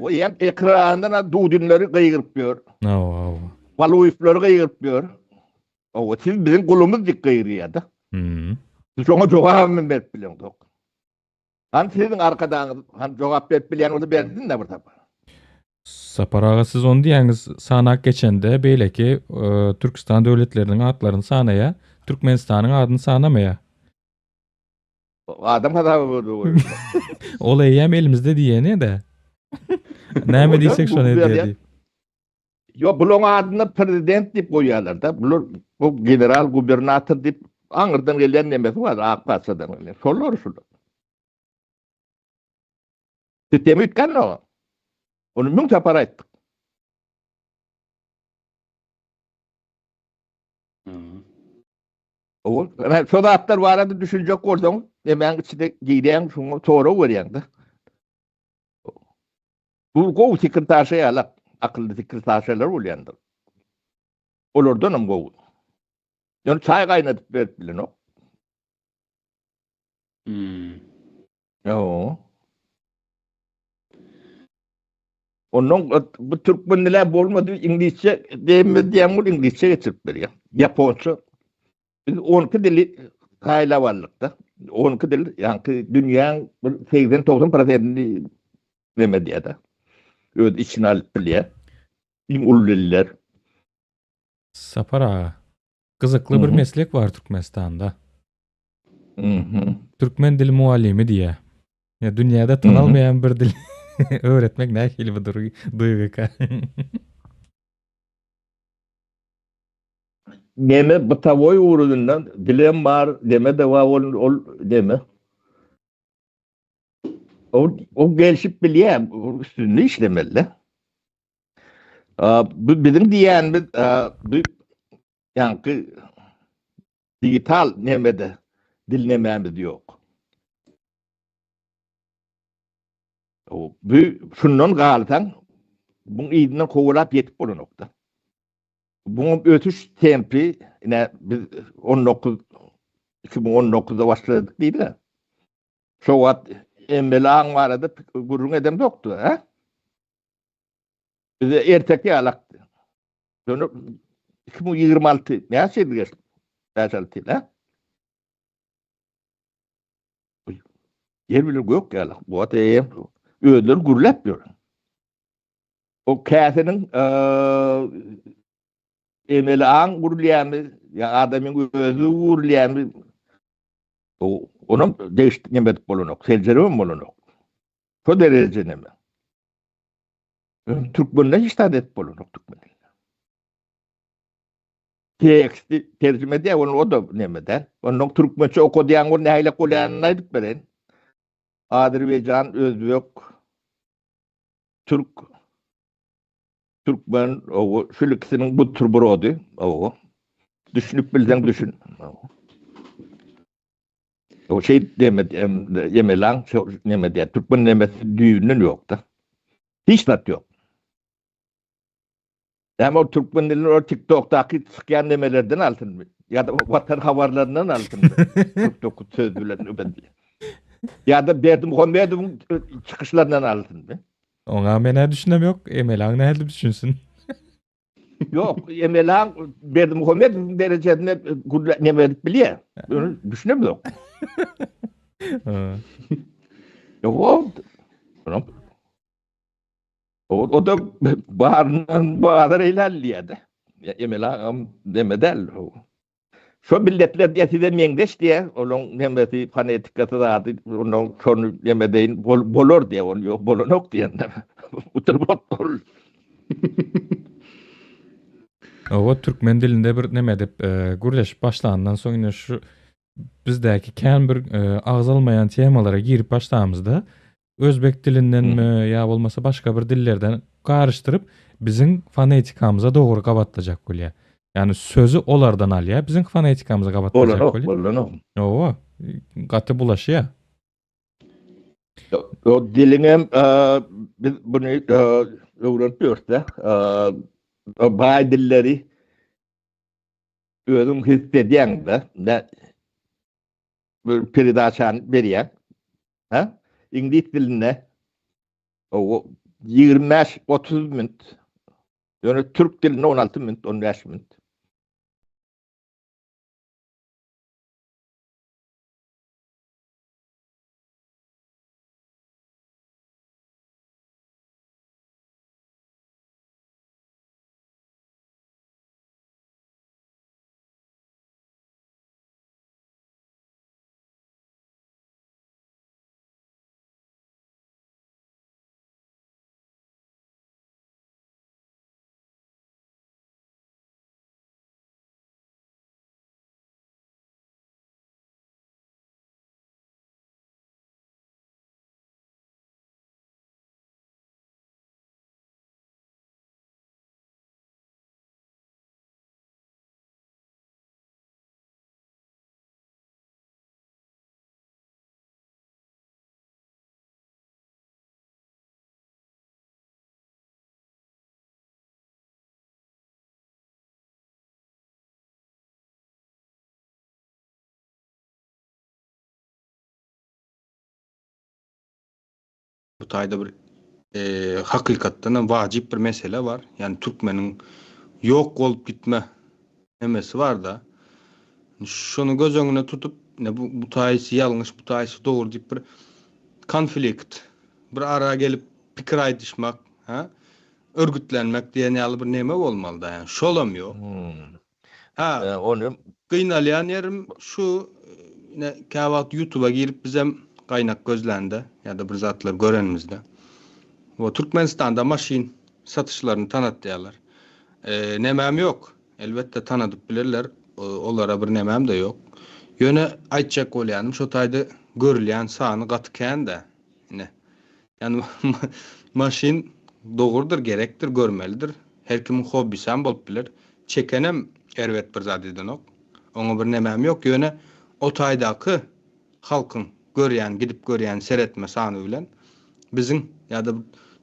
O ýa ekrandan dudinleri gygyryp ýör. Hawa, hawa. Baluýewleri gygyryp ýör. Hawa, siz biziň gulumyz diýip gygyrýar-da. Hmm. Siz şoňa jogabam berip bileňzok. Hany siziň arkadagyňyz, hany jogap berip bilýän bolsa bersin-de bir sapar. Sapar aga siz ony diýýäňiz sanak geçende beýleki e, Türküstan döwletleriniň atlaryny sanaýa, Türkmenistanyň adyny sanamaýa. Adam hasaby boldy. Ol eýýäm elimizde diýeni-de. Näme diýsek şony edýär diýip. Ýok, bularyň adyna prezident diýip goýýarlar-da. Bular bu general gubernator diýip aňyrdan gelýän nemesi bar, ak patyşadan gelýän. Şolar şular. Sistema üýtgänok. Ony müň sapar aýtdyk. Ol, şo zatlar barada düşünjek bolsaň, nemäň içine girýäň, şoňa sorag berýäň-de. Bu gowy sekretarşa ýalak, akylly sekretarşalar bolýandyr. Olardan hem gowy. Ýöne çaý gaýnadyp berip bilenok. Hmm. Ýo. Ondan bu türkmen dili bolmady, iňlisçe diýmez diýen bol iňlisçe geçirip berýär. Ýaponça. Biz 12 dili saýlap aldyk-da. 12 dil, ýaňky dünýäň bir 80-90 prosentini neme diýýär-de. Öz içine alyp bilýär. Iň uly diller. Sapar aga, gyzykly bir meslek bar Türkmenistanda. Türkmen dili mugallymy diýýär. Ýa dünýäde tanalmaýan bir dil öwretmek nähili bir duýgyka? Neme bytawoý ugrundan dilem bar, deme de bar ol ol deme. O o gelşip bilýär, üstünde işlemeli. Bu biziň diýýänimiz bu ýaňky digital nemede dil nemämiz ýok. Bu şundan galsaň, buň yzyndan kowalap ýetip bolanokda. Buň ösüş tempi ine biz 19 2019-da başladyk diýdik. Şo wagt emeli aň barada gürrüň edemzokdy, hä? Bize erteki ýalakdy. Ýöne 2026 näçe ýyl geçdi? 5-6 ýyl, hä? Ýer bilen gök ýaly. Bu wagt eýýäm özleri gürläp ýör. O käseniň emeli aň gurulýarmy ýa adamyň özi gurulýarmy? O onam degişli neme edip bolanok, seljerip bolanok. Şo dereje neme. Türkmende hiç zat edip bolanok türkmen dilinde. Teksti terjime edýär, ony o da neme däl. Ondan türkmençe okadýan ol nähili bolýanyny aýdyp bereýin. Azerbaýjan, özbek, türk, türkmen, o şu ikisiniň buterbrody, o. Düşünip bilseň düşün. O şey deme, ýemelaň, neme diýär, türkmen nemesi düýbünden ýok-da. Hiç zat ýok. Näme ol türkmen dilini o TikTokdaky çykýan nemelerden alsynmy? Ýa-da Watan habarlaryndan alsynmy? 49 söz bilen öben diýip. Ýa-da Berdimuhamedowyň çykyşlaryndan alsynmy? Oňa men-ä düşünem ýok, Emelaň nädip düşünsin? Ýok, Emelaň Berdimuhamedowyň derejesinde gürle neme edip bilýär. Ýöne düşünem ýok. Ýok, o O, o da baryndan bazar eýläl diýýär-de. Emel agam neme däl. Şo milletler diýýär size meňzeş diýýär. Olaň nemesi, fonetikasy zady, ondan şony neme deýin bolar diýýär. Ol ýok, bolanok diýende. Buterbrot bol. Owa türkmen dilinde bir neme edip e, gürleşip başlandan soň ine şu bizdäki kän bir e, agzalmaýan temalara girip başlamyzda özbek dilindenmi ýa bolmasa başga bir dillerden garyşdyryp biziň fonetikamyza dogry gabatlajak bolýar. Ýani sözi olardan alýar, biziň fonetikamyza gabatlajak Bolanok, bolýar. bolanok. Owa, gaty bulaşýar. O diliňem biz bunu öwrenip ýörüs-de. Baý dilleri özüň his edýäň-de, ne bir peredaçany berýäň. Ha? Iňlis dilinde o 25-30 minut. Ýöne türk dilinde 16 minut, 15 minut. Bu taýda bir e, hakykatdan hem wajyp bir mesele bar. Ýani türkmeniň ýok bolup gitme nemesi bar da. Şony göz öňüne tutup, ne bu, bu taýsy ýalňyş, bu taýsy dogry diýip bir konflikt, bir ara gelip pikir aýdyşmak, ha? Örgütlenmek diýen ýaly bir neme bolmaly da, ýani şolam ýok. Hmm. Ha, E, Onu gynalýan ýerim şu ne käwagt YouTube'a girip bizem gaýnak gözlände ýa-da bir zatlar görenimizde. O Türkmenistanda maşyn satyşlaryny tanatýarlar. E, nemem ýok. Elbetde tanadyp bilirler. Olara bir nemem de ýok. Ýöne aýtjak bolýanym şo taýda görülýän sany gaty kän-de. Ine. Ýani maşyn dogrudyr, gerekdir, görmelidir. Her kimiň hobbisem bolup biler. Çekenem erbet bir zat edenok. Oňa bir nemem ýok. Ýöne o taýdaky halkyň görýän, gidip görýän seretme sany bilen biziň ýa-da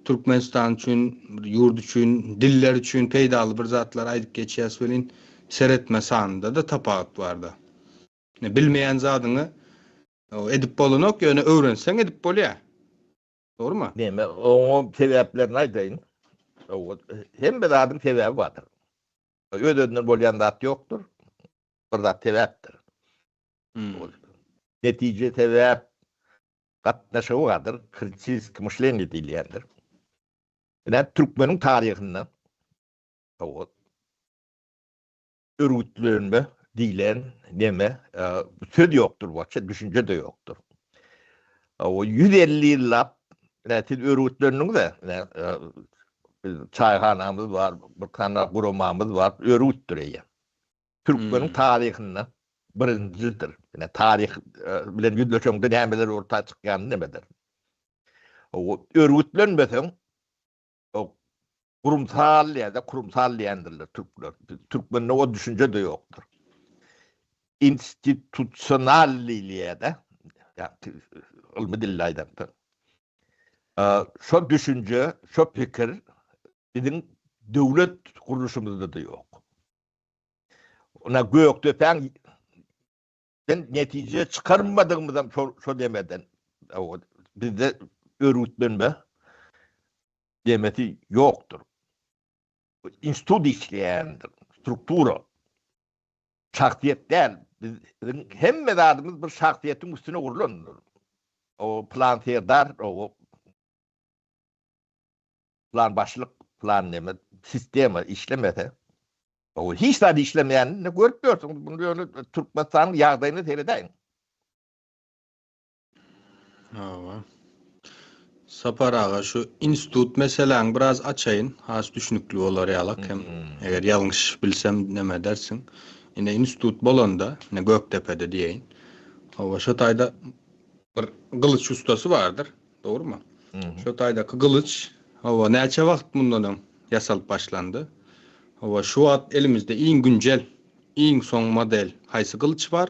Türkmenistan üçin, bir ýurt üçin, diller üçin peýdaly bir zatlar aýdyp geçýäs welin, seretme sanynda-da tapawut bar-da. Bilmeýän zadyňy edip bolanok, ýöne öwrenseň edip bolýar. Dogrumy? Näme, oňa sebäplerini aýdaýyn. Hemme zadyň sebäbi bardyr. Öz-özünden bolýan zat ýokdur. Bir zat sebäpdir. Hmm. Netije sebäp gatnaşygy bardyr. Kritiski myşleniýe diýilýändir. Ine türkmeniň taryhynda örgütlenme diýlen neme söz ýokdur waçe düşünje-de ýokdur. O 150 ýyllap ine siz örgütlendiňiz-ä ine biz çaýhanamyz bar, bir tane guramamyz bar, örgütdir eýýäm. Türkmeniň taryhynda birinjidir. Ine taryh bilen ýüzleşeňde nämeler orta çykýanyny nemedir. O örgütlenmeseň O gurumsal ýa-da kurumsal diýendirler türkler. Türkmende o düşünje-de ýokdur. Institusional diýilýär-de. Ýa ylmy dilde aýdanda. Şo düşünje, şo pikir biziň döwlet gurluşymyzda-da ýok. Ona Gökdepäň Den netije çykarmadygymyzam şo şo demeden. Bizde örgütlenme demesi ýokdur. Institut işleýändir, struktura. Şahsyýet däl. Biziň hemme zadymyz bir şahsyýetiň üstüne gurlandyr. O plan serdar, o plan başlyk, plan neme, sistema işlemese, O hiç zat işlemeýänini görüp ýörsüňiz. Bunu ýöne Türkmenistanyň ýagdaýyna seredäýiň. Hawa. Sapar aga şu institut meseläňi biraz açaýyn, has düşnükli bolar ýalak hem eger ýalňyş bilsem neme edersiň. Ine institut bolanda, ine Gökdepede diýeýin. Hawa şo taýda bir gylyç ustasy bardyr, dogrymy? Şo taýdaky gylyç, hawa näçe wagt mundan öň ýasalyp başlandy? Hawa şu wagt elimizde iň günjel, iň soň model haýsy gylyç bar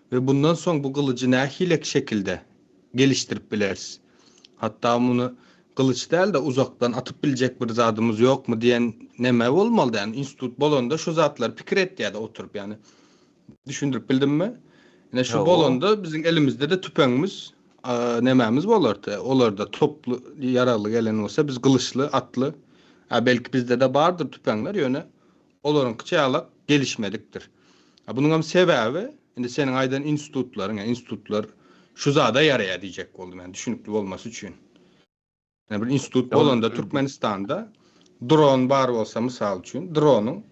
we bundan soň bu gylyjy nähilek şekilde gelişdirip bileris. Hatda muny gylyç däl-de uzakdan atyp biljek bir zadymyz ýokmy diýen neme bolmaly ýani institut bolanda şu zatlary pikir etýärdi oturyp ýani düşündirip bildimmi? Ine şu bolanda biziň elimizde-de tüpeňimiz nemämiz bolardy. Olarda toply ýaragly gelen bolsa biz gylyçly atly a belki bizde-de bardyr tüpeňler ýöne Olaryňkyça ýalak gelişmedikdir. A bunuňam sebäbi, indi seniň aýdan institutlaryň, ýa institutlar şu zada ýaraýar diýjek boldum, ýani düşünikli bolmasy üçin. Ýani bir institut bolanda Türkmenistanda dron bar bolsa mysal üçin, dronyň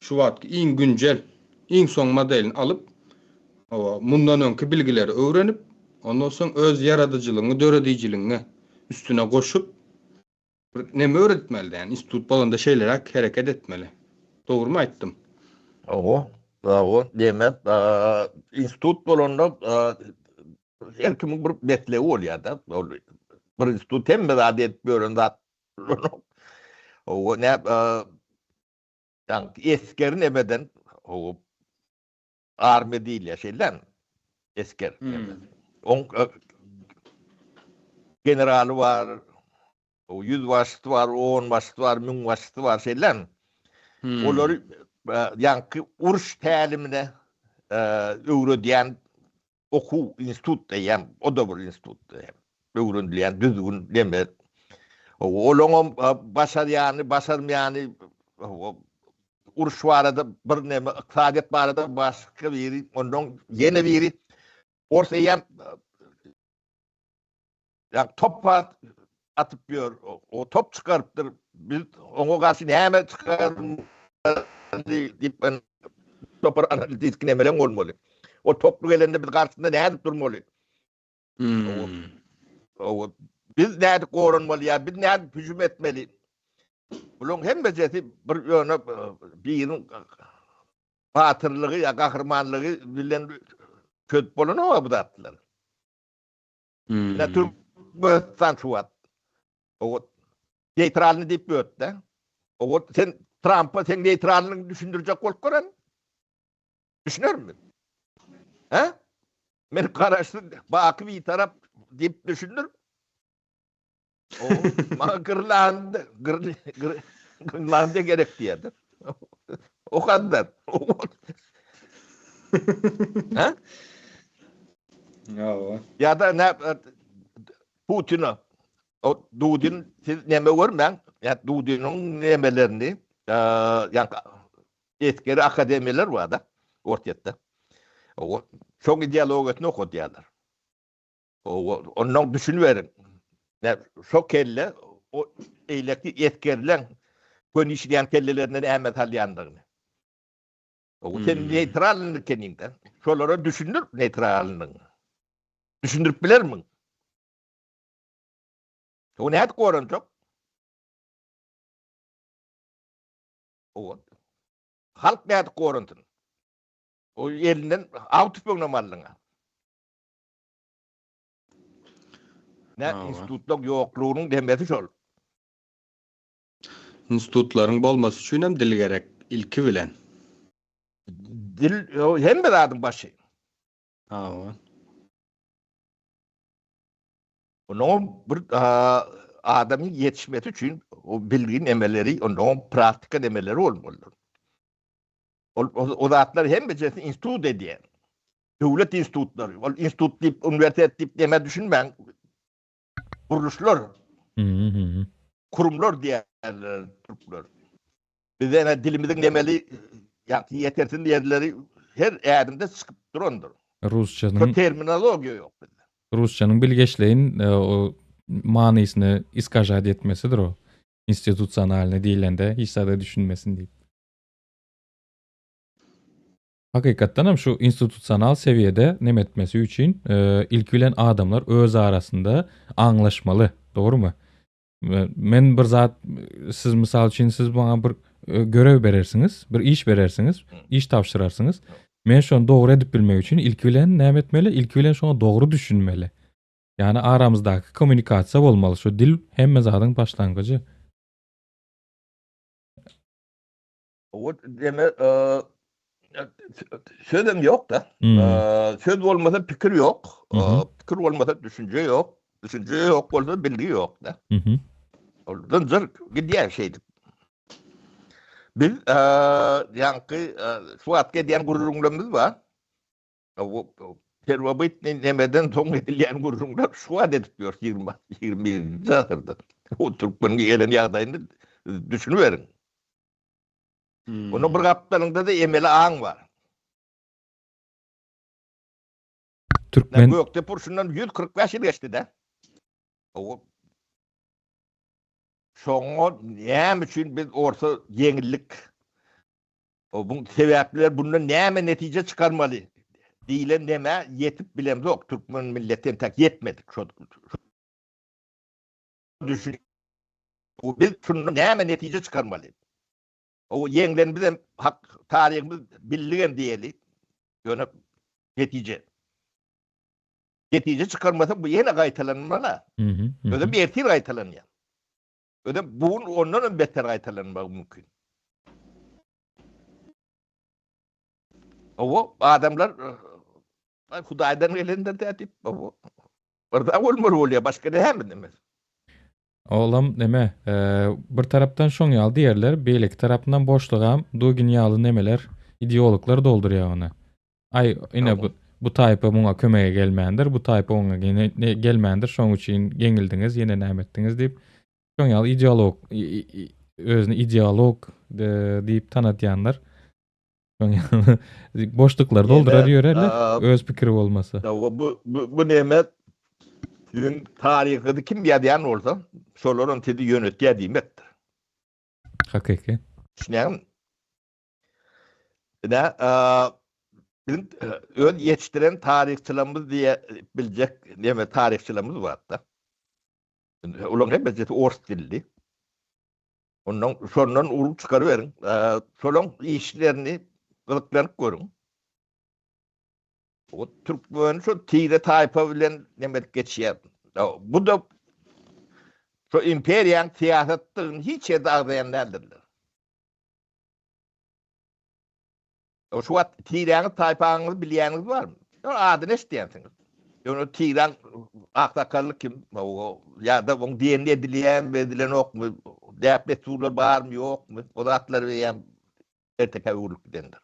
şu wagtky iň günjel, iň soň modelini alyp, hawa, mundan öňki bilgileri öwrenip, ondan soň öz ýaradyjylygyňy, döredijiligiňi üstüne goşup, Bir neme öwretmeli yani institut bolanda şeýleräk hereket etmeli. Dogrymy aýtdym? Hawa, hawa, diýmek, institut bolanda her kimiň bir meslegi bolýar-da. Ol bir institut hemme zady edip ýören zat bolanok. Hawa, nä, ýa esgeri nemeden, hawa, armiýa diýilýär, şeýdämi? Esger. Oň generaly bar, ýüzbaşysy bar, onbaşysy bar, müňbaşysy bar, şeýdämi? Olary ýaňky uruş tälimine öwredýän okuw institut diýýän, o-da bir institut diýýän. Öwrenilýän düzgün neme. Olaňam başarýany, başarmaýany uruş barada bir neme, ykdysadyýet barada başga biri, ondan ýene biri. Ors eýýäm ýa top atyp ýör, o top çykarypdyr. Biz oňa garşy näme çykarmaly diýip ben topar analitik nemeleň bolmaly. O toply gelende biz garşysynda nädip durmaly? Hmm. O biz nädip goranmaly ýa biz nädip hüjüm etmeli? Bularyň hemmesi bir ýöne e, biriniň batyrlygy ýa gahrymanlygy bilen çözüp bolanok bu zatlar. Hmm. Ya Türkmenistan şu wagt. O neytralny diýip ötdi. O sen Trumpa sen neytralnyny düşündirjek bolup gören. Düşünermi? He? Men garaşsyz, baky bitarap diýip düşündir. O, maňa Grenland, Grenlandiýa gerek diýerdi. O kadar. He? Ýa. Ýa-da ne Putina o Dudin siz neme görmäň? Ýa Dudiniň nemelerini, ýa Esgeri akademiýalar bar-da Orsýetde. O şoň ideologiýasyny okadýarlar. O ondan düşüniberiň. Nä şo kelle o eýleki esgerleň göni işleýän kellelerine näme salýandygyny. O sen hmm. neýtralnyk ekeniňde. Şolara düşündir neýtralnygyňy. Düşündirip bilermiň? O nädip goranjak? O halk nädip goransyn? O elinden aw tüfeňinem aldyň-a. Ne institutlaryň ýoklugynyň demesi şol. Institutlaryň bolmasy üçin hem dil gerek ilki bilen. Dil hemme zadyň başy. Hawa. Onuň bir adamyň ýetişmesi üçin o bilgi nemeleri, onuň praktika nemeleri bolmalydyr. Ol o zatlar hemmesini institut edýär. Döwlet institutlary. Ol institut diýip, uniwersitet diýip neme düşünmäň. Gurluşlar. Kurumlar diýerler türkler. Bizde ene dilimiziň nemeli ýa ýetersiz ýerleri her ädimde çykyp durandyr. Rusçanyň terminologiýa ýok bizde. Rusçanyň bilgeşleýin e, o manysyny iskažat etmesidir o. Institusionalny diýlende hiç zada düşünmesin diýip. Hakykatdan hem şu institusional sewiýede neme etmesi üçin e, ilki bilen adamlar öz arasynda aňlaşmaly. Dogrumy? Men bir zat siz mysal üçin siz maňa bir e, görew berersiňiz, bir iş berersiňiz, iş tabşyrarsyňyz. Men şony dogry edip bilmek üçin ilki bilen näme etmeli? Ilki bilen şoňa dogry düşünmeli. Ýagny aramyzdaky kommunikasiýa bolmaly. Şu dil hemme zadyň başlangyjy. O deme e, sözem ýok da. Hmm. E, söz bolmasa pikir ýok. E, pikir bolmasa düşünje ýok. Düşünje ýok bolsa bilgi ýok da. Mhm. Ol zynjyr gidýär şeýdip. Biz ýaňky şu wagt edýän gürrüňlerimiz bar. Perwobytnyý nemeden soň edilýän gürrüňler şu wagt edip ýörüs 21-nji asyrda. O türkmeniň gelen ýagdaýyny düşüniberiň. Hmm. Onuň bir gapdalynda-da emeli aň bar. Türkmen Gökdepe urşundan 145 ýyl geçdi-de. O Şoňa näme üçin biz orsa ýeňillik O bu sebäpler bundan näme netije çykarmaly diýlen neme ýetip bilemzok. Türkmen milleti entek ýetmedik şo düşün. Biz şundan näme netije çykarmaly? O ýeňlen bizem hak taryhymyz billigem diýeli. Ýöne netije. Netije çykarmasak bu ýene gaýtalanmaly. Özem ertir gaýtalanýar. Özem bu gün ondan hem beter gaýtalanmagy mümkin. Owo adamlar Ay Hudaýdan gelendir dä diýip, owo. Bir zat bolmaly bolýar, başga näme demez. Olam neme, e, bir tarapdan şoň ýaly diýerler, beýleki tarapyndan boşlugam Dugin ýaly nemeler, ideologlar doldurýar ony. Aý, ine bu, bu taýpa muňa kömege gelmändir, bu taýpa oňa gene gelmändir, şoň üçin ýeňildiňiz, ýene näme etdiňiz diýip, şoň ýaly ideolog, özüni ideolog diýip tanatýanlar şoň ýaly boşluklary doldurar ýörerler, öz pikiri bolmasa. Bu bu näme siziň taryhyňyzy kim ýazýan bolsa, şolaram sizi ýönetýär diýmekdir. Hakyky. Düşünýäňmi? Ine, biziň öz ýetişdiren taryhçylarymyz diýe biljek näme taryhçylarymyz bar-da. Olaryň hemmesi ors dilli. Ondan şondan urup çykaryberiň. Şolaryň işlerini gyzyklanyp görüň. O türkmen şu tire taýpa bilen näme edip geçýär. Bu da şu imperiýanyň syýasatdygyny hiç ýerde agzaýan däldirler. Şu wagt tiräňiz, taýpaňyzy bilýäniňiz barmy? Ýöne adyny eşidýänsiňiz. Ýöne tiräň aksakally kim? Ýa-da oň diýenini edilýärmi, edilenokmy? Däp-dessurlar barmy, ýokmy? O zatlar eýýäm ertekä öwrülip gidendir.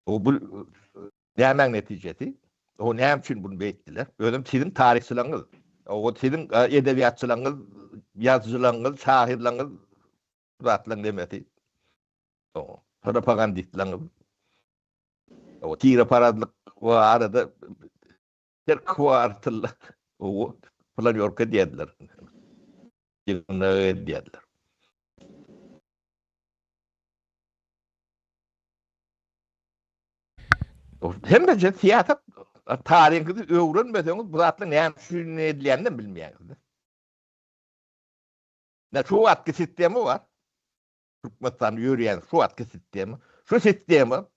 O bu nämäň netijesi? O näme üçin bunu beýtdiler? Özem siziň taryhçylaryňyz, o siziň edebiýatçylaryňyz, ýazyjylaryňyz, şahyrlaryňyz bu zatlaryň nemesi. O propagandistlaryňyz. O tireparazlyk bu arada her kwartal o planýorka diýerler. Ýygnak edýärler. Hemmeje syýasat taryhyňyzy öwrenmeseňiz bu zatlaryň näme üçin edilýänini bilmeýäňiz. Ne şu wagtky sistema bar. Türkmenistanda ýörýän şu wagtky sistema. Şu sistema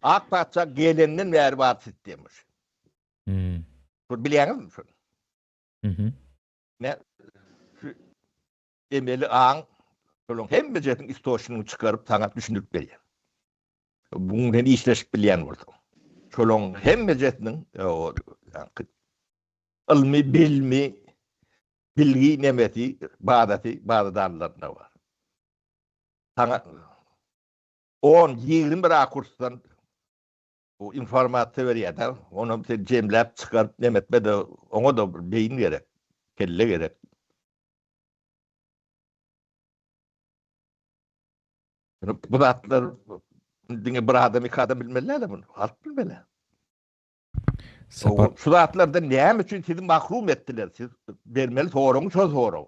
Ak patyşa gelenden bäri bar sistema şu. Hmm. Şu bilýäňizmi şuny? Mhm. Ne şu emeli aň şolaryň hemmejesiniň istoçnigini çykaryp saňa düşündirip berýär. Buň bilen işleşip bilýän bolsaň. Şolaryň hemmejesiniň ylmy, bilmi, bilgi nemesi, bazasy, baza danlarynda bar. Saňa 10, 20 rakursdan bu informasiýa berýär-de, onam sen jemläp çykaryp neme etme-de, oňa-da bir beýin gerek, kelle gerek. Bu zatlar diňe bir adam, iki adam bilmeli däl bunu. Halk bilmeli. Sapar. Şu zatlardan näme üçin sizi mahrum etdiler? Siz bermeli soragyň şo sorag.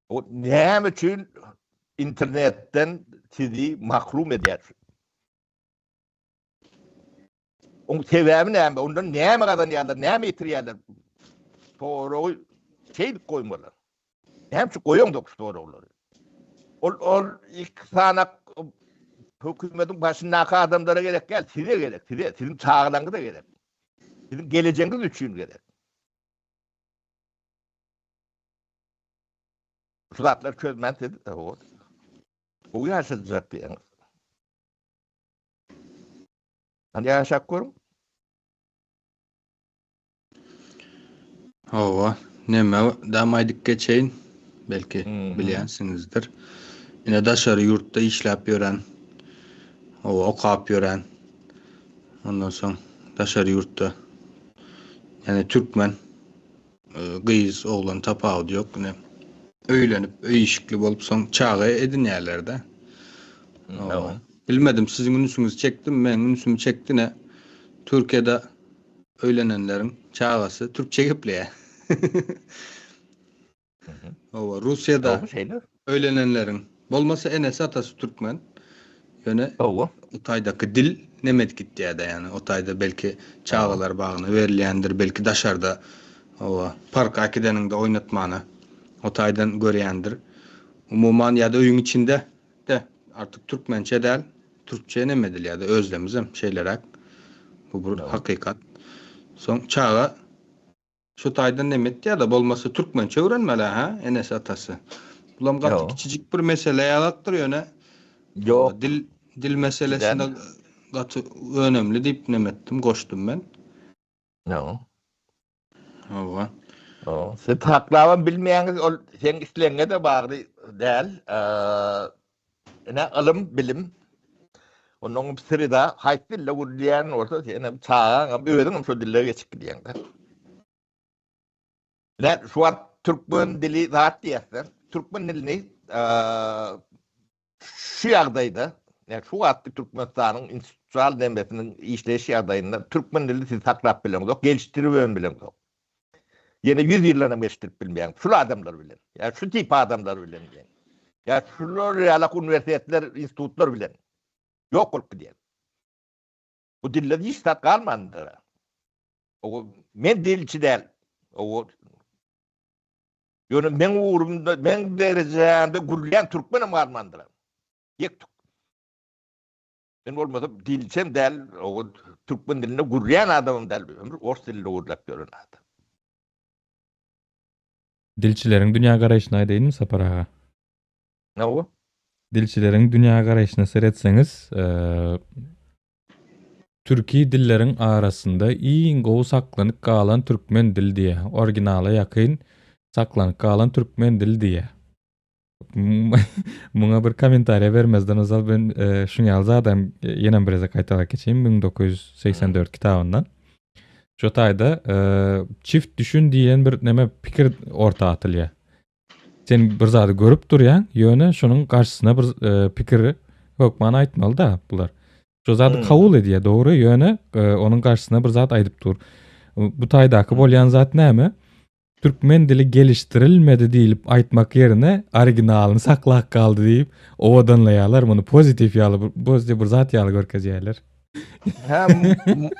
O näme üçin internetden sizi mahrum edýär? Oň sebäbi näme? Ondan näme gazanýarlar, näme ýitirýärler? Soragy şeýdip goýmaly. Näme üçin goýaňzok şu soraglary? Ol ol iki sanak hökümetiň başyndaky adamlara gerek däl, size gerek, size, siziň çagalaryňyza gerek. Siziň gelejegiňiz üçin gerek. Şu zatlary çözmän siz gowy ýaşajak diýýäňiz. Hany ýaşap görüň. Hawa, neme dam aýdyp geçeýin, belki bilýänsiňizdir. Ine daşary ýurtda işläp ýören, hawa okap ýören, ondan soň daşary ýurtda ýani türkmen gyz oglan tapawudy ýok ine öýlenip öý işikli bolup soň çaga edinýärlerde. Hawa. Bilmedim siziň ünsüňizi çekdimi, meniň ünsümi çekdi ine Türkiýede öýlenenleriň çagasy türkçe gepleýär. Hawa, Russiýada öýlenenleriň bolmasa enesi atasy türkmen. Ýöne o taýdaky dil nemet gitýär-de, ýagny o taýda belki çagalar bagyna berilýändir, belki daşarda hawa, parka äkideniňde oýnatmana o taýdan görýändir. Umuman ýa-da öýüň içinde De, artyk türkmençe däl, türkçe nem edilýär-de, özlemizem şeýleräk. Bu bir hakykat. Soň çaga şu taýdan nem etýär-de, bolmasa türkmençe öwrenmeli hä, enesi-atasy. Bulam gaty kiçijik bir mesele ýalakdyr ýöne. Ýok. Dil dil meselesinde gaty önemli diýip nem etdim, goşdum men. Ýok. Hawa. Hawa. Siz saklabam bilmeýäňiz, ol seň islegiňe-de bagly däl. Ine, ylym, bilim. Onuň syry-da, haýsy dilde gürleýän bolsa, senem çagaňam, özüňem şo dille geçip gidýäň-de. Ine, şu wagt türkmen dili zat diýýäsler. Türkmen dilini Şu ýagdaýda, ýagny şu wagtky Türkmenistanyň institusional nemesiniň işleýiş ýagdaýynda türkmen dilini siz saklap bileňzok, gelişdiribem bileňzok. Ýene ýüz ýyldan hem gelişdirip bilmeýäňiz. Şul adamlar bilen, ýa şu tip adamlar bilen diýen. Ýa şular ýalak uniwersitetler, institutlar bilen ýok bolup gidýär. Bu dilde hiç zat galmandyr. O men dilçi däl. O Ýöne meň ugrumda, meň derejämde gürlän türkmenem galmandyr. Ýek-tük. Men bolmasa dilçem däl, o türkmen dilinde gürlän adamam däl, ömür ors dilinde gürläp ýören adam. Dilçileriň dünýägaraýşyny aýdaýynmy Sapar aga? Hawa. Dilçileriň dünýägaraýşyna seretseňiz, Türki dilleriň arasynda iň gowy saklanyp galan türkmen dili diýýär. Originala ýakyn saklanyp galan türkmen dili diýýär. Muňa bir kommentariýa bermezden ozal ben e, şuň ýaly zadam e, ýenem bir gezek gaýtalap geçeýin 1984 kitabyndan. Şu taýda e, çift düşün diýen bir neme pikir orta atylýar. Sen bir zady görüp durýaň, ýöne şonuň garşysyna bir e, pikiri hökman aýtmaly da bular. Şo zady hmm. kabul edýär, dogry, ýöne e, onuň garşysyna bir zat aýdyp dur. Bu taýdaky bolýan zat näme? Türkmen dili gelişdirilmedi diýlip aýtmak ýerine originalyny saklap galdy diýip owadanlaýarlar muny pozitiw ýaly pozitiw bir zat ýaly görkezýärler. Ha,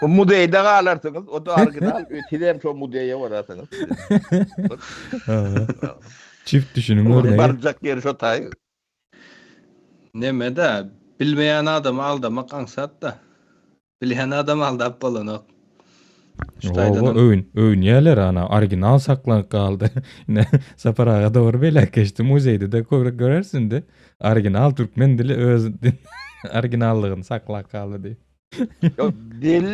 muzeýde galarsyňyz, o da original, siz hem şo muzeýe bararsyňyz. Çift düşüniň örnegi. Barjak ýeri şo taý. Neme-de, bilmeýän adamy aldamak aňsat-da. Bilýän adamy aldap bolanok. Şu taýdanam. Öwün, öwünýärler ana, original saklanyp galdy. Ine, Sapar aga dogry belläp geçdi, muzeýde-de köp görersiň indi. Original türkmen dili öz originallygyny saklap galdy diýip. Ýok, dil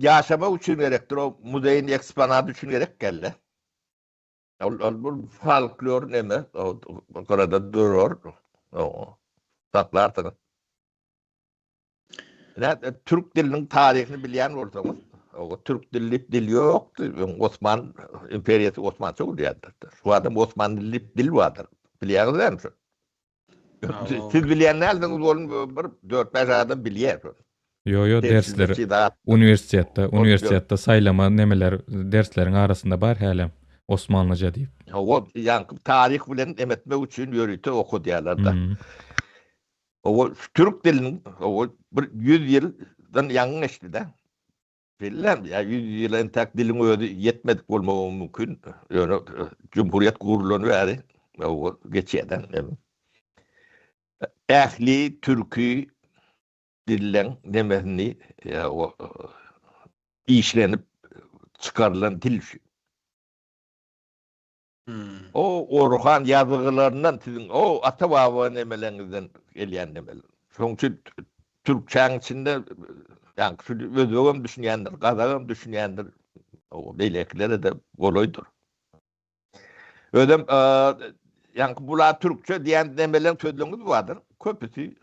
ýaşamak üçin gerekdir, o muzeýiň eksponaty üçin gerek däldi. Ol ol bu folklor neme, o gyrada durar. O saklarsyňyz. Ine, türk diliniň taryhyny bilýän bolsaňyz, o türk dili diýip dil ýokdy. Öň Osman imperiýasy osmança gurýardy. Şu adam osman dili diýip dil bardyr. Bilýäňiz dälmi şony? Siz bilýän dälsiňiz, ony bir 4-5 adam bilýär şony. Ýo ýo dersler uniwersitetde, uniwersitetde saýlama nemeler dersleriň arasynda bar hälem osmanlyja diýip. Hawa, ýaňky taryh bilen em etmek üçin ýörite okadýarlar-da. Hawa, türk diliniň hawa bir 100 ýyldan ýaňy geçdi-de. Bilmem, ýa 100 ýyla entäk diliň özi ýetmedik bolmagy mümkin. Ýöne Cumhuriyet gurulany bäri o geçýärden. Ähli türki dilleň nemesini ýa o işlenip çykarylan dil şu. O Orhan ýazgylaryndan siziň o ata-baba nemeleňizden gelýän nemeler. Şonuň üçin türkçäň içinde ýaňky şu özbegem düşünýändir, gazagam düşünýändir, o beýlekilere-de golaýdyr. Özem ýaňky bula türkçe diýen nemeleň sözleňiz bardyr. Köpüsi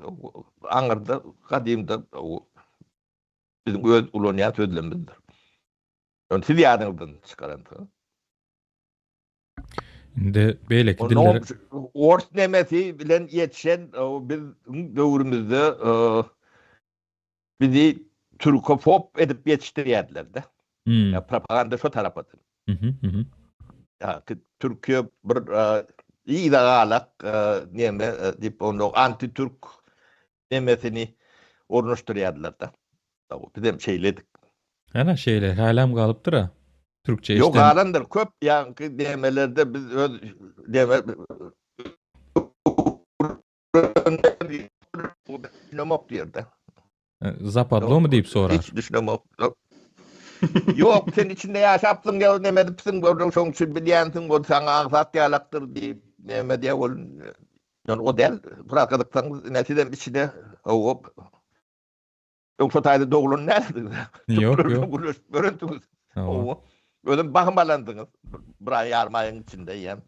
aňyrda gadymda biziň öz ulanýan sözlemizdir. Ony siz ýadyňyzdan çykaransyňyz. Indi beýleki diller Ors nemesi bilen ýetişen biziň döwrümizde bizi türkofob edip ýetişdirýärdiler-de. Hmm. Ya propaganda şo tarapady. Mhm, mhm. Ya Türkiye bir yza galak neme diýip onda anti-türk nemesini ornaşdyrýardylar-da. Bizem şeýledik. Ana şeýle, hälem galypdyr-a. Türkçe Ýok, galandyr. Köp ýaňky demelerde biz öz deme düşünemok diýerde. Zapadlomy diýip sorar. Hiç düşünemok. Ýok, sen içinde ýaşapsyň, ýa neme edipsiň, gördüň, şoň üçin bilýänsiň, ol saňa aňsat ýalakdyr diýip, neme diýýär ol. Ýöne o däl, biraz gyzyksaňyz, ine sizem içine, hop. Öň şo taýda doglan däldiňiz. Ýok, ýok. Gürleşip görensiňiz. Hawa. Özem bahym alandyňyz. Bir aý, ýarym aýyň içinde eýýäm.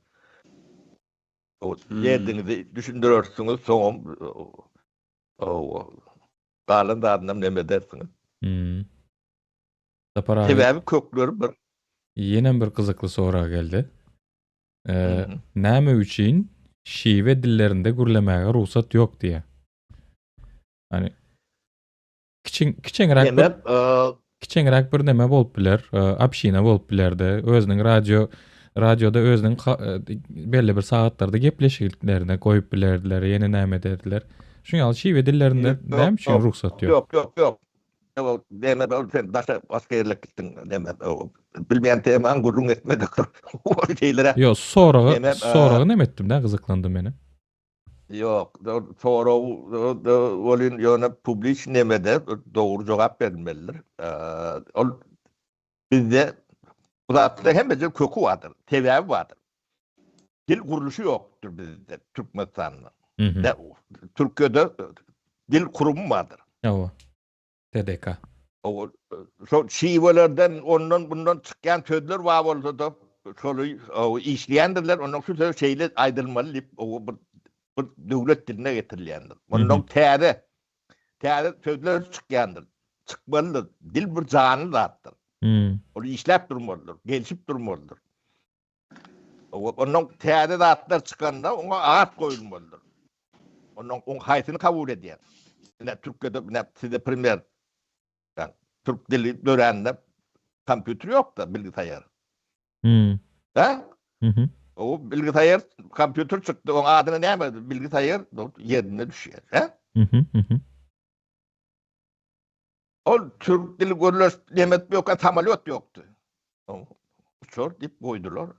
O derdiňizi düşündirersiňiz, soňam hawa. Galan zadynam neme edersiňiz. Hmm. Sapar aga. Sebäbi kökleri bir. Ýenem bir gyzykly sorag geldi. Ee, näme üçin şiwe dillerinde gürlemäge rugsat ýok diýýär. Hani kiçiň kiçeňräk bir Demem, e, kiçeňräk bir neme bolup biler, e, общina bolup bilerdi. Özüniň radio radioda özüniň e, belli bir sagatlarda gepleşiklerini goýup bilerdiler, ýene näme ederdiler. Şuň ýaly şiwe dillerinde näme üçin rugsat ýok? Ýok, ýok, ýok. Ýok, deme, sen daşa başga ýerlek gitdiň, deme. Bilmeýän temaň gürrüň etmedik. O şeýleräk. Ýok, soragy, soragy näme etdim da, gyzyklandym meni. Ýok, sorag welin ýöne publiç nemede dogry jogap berilmelidir. Ol bizde bu zatda hemme bir köki bardyr, sebäbi bardyr. Dil gurluşy ýokdur bizde Türkmenistanda. Türkiýede dil kurumy bardyr. Hawa. TDK. O şo şiwelerden ondan bundan çykýan sözler bar bolsa-da şoly işleýändirler. Ondan şu söz şeýle aýdylmaly diýip o bir bir döwlet diline getirilýändir. Ondan täze täze sözler çykýandyr. Çykmalydyr. Dil bir janly zatdyr. Hmm. Ol işläp durmalydyr, gelşip durmalydyr. Ondan täze zatlar çykanda oňa at goýulmalydyr. Ondan oň haýsyny kabul edýär? Ine Türkiýede ine size primer. Türk dili dörände kompýuter ýokdy, bilgisayar. Hmm. Ha? Mhm. O bilgisayar kompýuter çykdy, oň adyna näme? Bilgisayar ýerine düşýär, ha? Mhm, mhm. Ol türk dili gürleş demek ýok, samolýot ýokdy. Uçar diýip goýdular.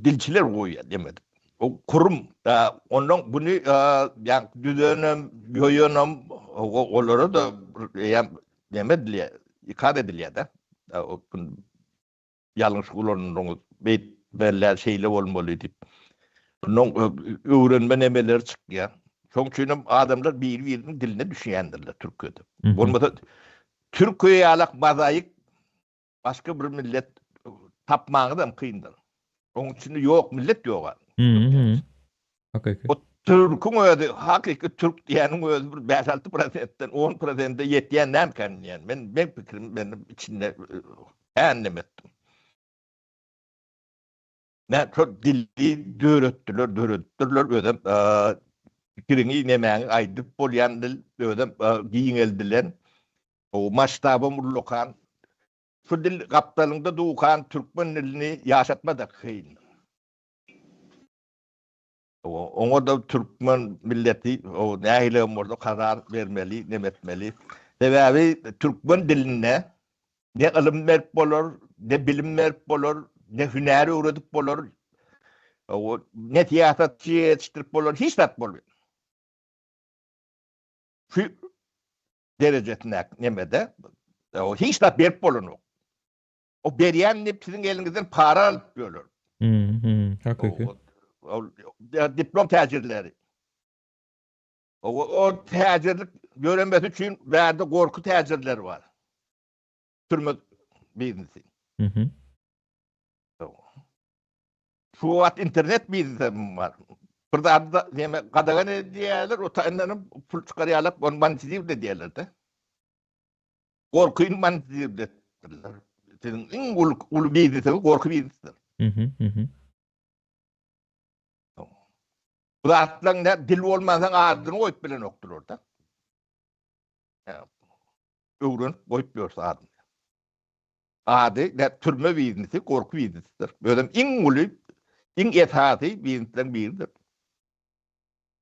Dilçiler goýýar demedik. O kurum, ondan bunu ýa düzenem, ýoýanam olara da ýa neme edilýär, ikaz edilýär-de. Ýalňyş ulandyňyz, beýtmeli, şeýle bolmaly diýip. Bundan öwrenme nemeleri çykýar. Şonuň üçin hem adamlar biri-biriniň diline düşünýändirler Türkiýede. Bolmasa Türkiýe ýalak mozaik başga bir millet tapmaňyz hem kyndyr. Onuň içinde ýok millet ýok. Hakyky. O türküň özi, hakyky türk diýeniň özi bir 5-6 prosentden 10 prosente ýetýän nämkän diýen. Men men pikirim men içinde ännem etdim. Näme şol dili döretdiler, döredipdirler özem pikiriňi nemäňi aýdyp bolýan dil, özem giňeldilen. O masştabam ullakan. Şu dil gapdalyňda dukan türkmen dilini ýaşatma-da kyn. Oňa da türkmen milleti o nähili hem bolsa karar bermeli, neme etmeli. Sebäbi türkmen dilinde ne ylym berip bolar, ne bilim berip bolar, ne hünär öwredip bolar, ne syýasatçy ýetişdirip bolar, hiç zat bolmaýar. Şu derejesindäki nemede hiç zat berip bolanok. O berýän diýip siziň eliňizden para alyp ýörler. Hmm, hakyky. O diplom täjirleri. O, o täjirlik ýöremesi üçin bärde gorky täjirleri bar. Türme biznesi. Mhm. Şu wagt internet biznesi hem bar. Bir zady da näme gadagan edýärler, o taýyndan pul çykarýarlar, ony monetizir edýärler-de. Gorkyny monetizir etdirler. Siziň iň uly uly biznesiňiz gorky biznesidir. Mhm, mhm. Bu zatlaryň ne dil bolmansoň adyny goýup bilenokdylar-da. Öwrenip goýup ýörse adyny. Ady ne türme biznesi, gorky biznesidir. Özem iň uly, iň esasy biznesleriň biridir.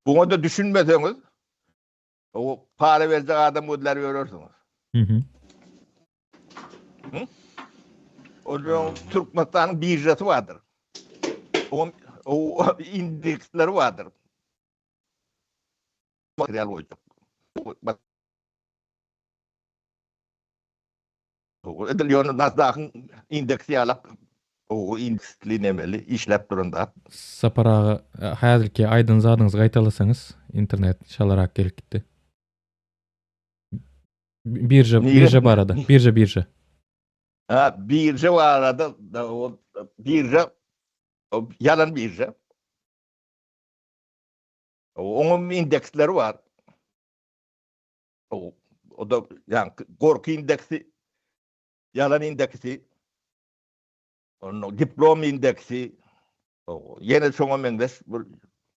Buňa-da düşünmeseňiz, o para berjek adam gözläp ýörersiňiz. Mhm. Onuň Türkmenistanyň biržasy bardyr. Oň o indeksleri bardyr. Material goýjak. Edil ýöne Nasdaq-yň indeksi ýalak o indeksli nemeli işläp duran zat. Sapar aga, häzirki aýdan zadyňyzy gaýtalasaňyz, internet çalarak gelip gitdi. Birža, birža barada, birža, birža. Ha, birža barada, o birža, o ýalan birža. Onuň indeksleri bar. O, o da ýa gorky indeksi, ýalan indeksi, onuň diplom indeksi, o, ýene şoňa meňzeş bir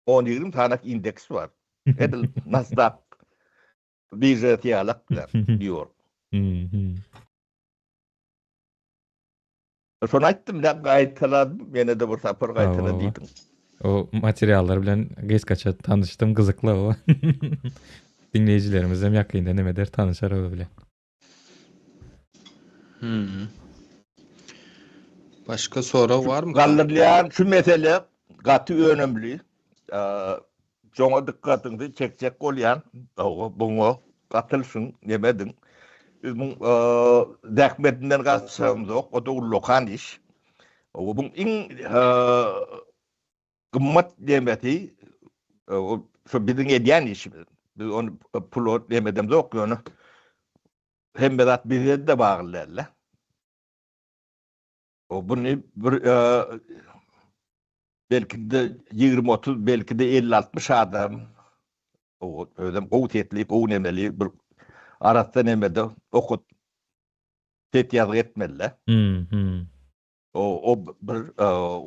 10-20 sany indeks bar. Edil Nasdaq biržasy ýalak bilen New York. Mhm. Şony aýtdym, men gaýtaladym, ýene-de bir sapar gaýtala diýdim. O materiallar bilen gysgaça tanyşdym, gyzykly o. Diňleýjilerimiz hem ýakynda neme der tanyşar o bilen. Hmm. Başga sorag barmy? Galdyrylýan şu mesele gaty önemli. Şoňa dykgatyňyzy çekjek bolýan. Buňa gatylşyň, neme ediň. Biz muň zähmetinden gaçjagymyzok, o-da ullakan iş. Buň iň gymmat nemesi şo biziň edýän işimiz. Biz ony pula neme edemzok, ýöne hemme zat bize-de bagly däl-de. Buny bir belki-de 20-30, belki-de 50-60 adam özem gowy sesli, gowy nemeli bir arassa nemede okat ses ýazgy etmeli-de. Hmm. O, o bir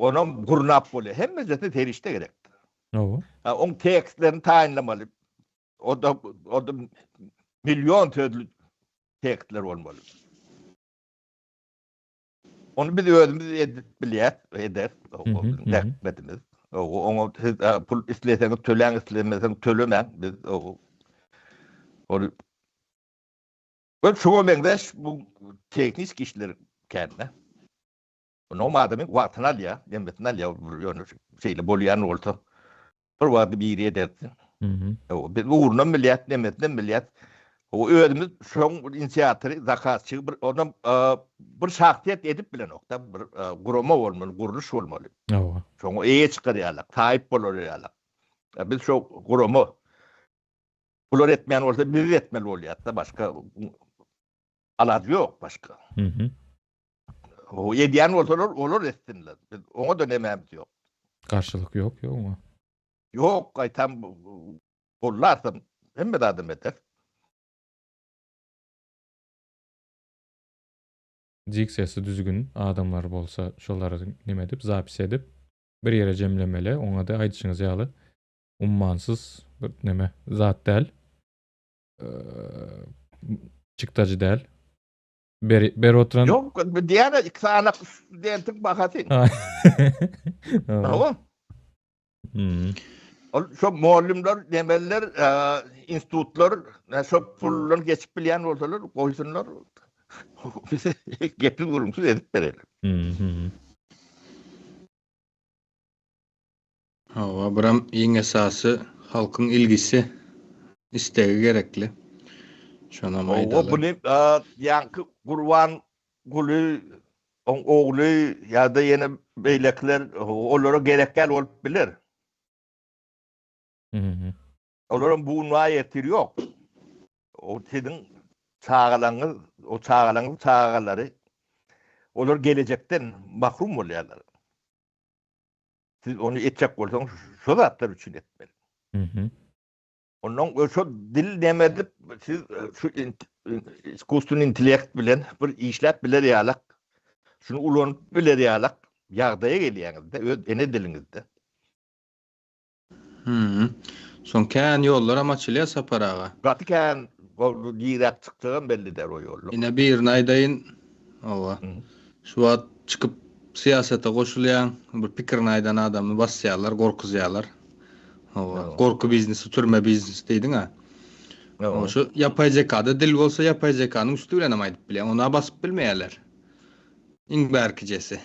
onam gurnap bolýar. Hemmesine serişde gerekdir. Hawa. Oň tekstlerini taýynlamaly. O da o da million sözlü tekstler bolmaly. Ony biz özümiz edip bilýäs, ederis. Zähmetimiz. Oňa siz pul isleseňiz töläň, islemeseňiz tölemäň. Biz ony Ve şuňa meňzeş bu tehniki işler kände. Onuň adamyň wagtyny alýar, hemmesini alýar, ýöne şeýle bolýan bolsa bir wagty biri ederdi. Biz ugrunam bilýäs, nemesinem bilýäs. O özümiz şoň inisiatory, zakazçy bir onam bir şahsyýet edip bilenok-da, bir gurama bolmaly, gurluş bolmaly. Hawa. Şoňa eýe çykar ýalak, saýyp bolar ýalak. Biz şo gurama bular etmeýän bolsa biz etmeli bolýas-da, başga alaç ýok başga. Mhm. O edýän bolsalar olar etsinler. Biz oňa-da nemämiz ýok. Garşylyk ýok, ýok oňa. Ýok, gaýtam gollarsam hemme zadam eder. Diksiýasy düzgün adamlar bolsa şolary neme edip zapis edip bir ýere jemlemeli oňada aýdyşyňyz ýaly ummansyz bir neme zat däl çykdajy däl ber ber oturan Ýok diýýän iki sany studentiň bahasy. Hawa. Hmm. Ol şo mugallymlar, nemeler, institutlar şo puldan geçip bilýän bolsalar goýsunlar. Bize gepsiz gürrüňsiz edip berelim. Hawa, biram iň esasy halkyň ilgisi, istegi gerekli. Şonam Hawa, aýdaly. buny ýaňky Gurbanguly oň ogly ýa-da ýene beýlekiler olara gerek däl bolup biler. Olaryň bu gün bar ertir ýok. O siziň çagalaryňyz, o çagalaryňyň çagalary olar gelejekden mahrum bolýarlar. Siz ony etjek bolsaňyz şo zatlar üçin etmeli. Ondan şo dil neme edip siz şu iskusstweniý intellekt bilen bir işläp biler ýalak, şuny ulanyp biler ýalak ýagdaýa gelýäňizde öz ene diliňizde. Hü. Soň kän ýollaram açylýar Sapar aga. Gaty kän niräk çykjagam belli däl o ýollaň. Ine birini aýdaýyn. Hawa. Şu wagt çykyp syýasata goşulýaň, bir pikirini aýdan adamy basýarlar, gorkuzýarlar. Hawa. Gorky biznesi, türme biznesi diýdiň-ä. Hawa, şu ýapaý zekada dil bolsa ýapaý zekanyň üsti bilenem aýdyp bilýäň. Ony-a basyp bilmeýärler. Iň bärkijesi.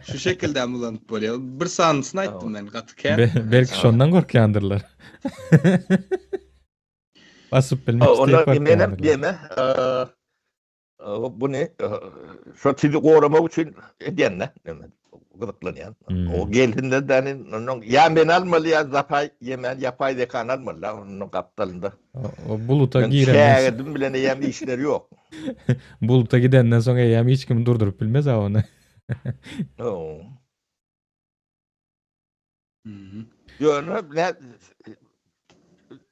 Şu şekilde hem ulanyp bolýar. Bir sanysyny aýtdym men gaty kän. Belki şondan gorkýandyrlar. Basyp bilmek Onda menem diýme, buny şo sizi goramak üçin edýän-de, gyzyklanýan. O gelsinler däni, ondan ýa meni almaly ýa zapay ýemän ýapaý zekany almaly da onuň gapdalynda. O buluta girenden. Şägirdim bilen eýýäm işleri ýok. Buluta gidenden soň eýýäm hiç kim durduryp bilmez a ony. Ýöne ne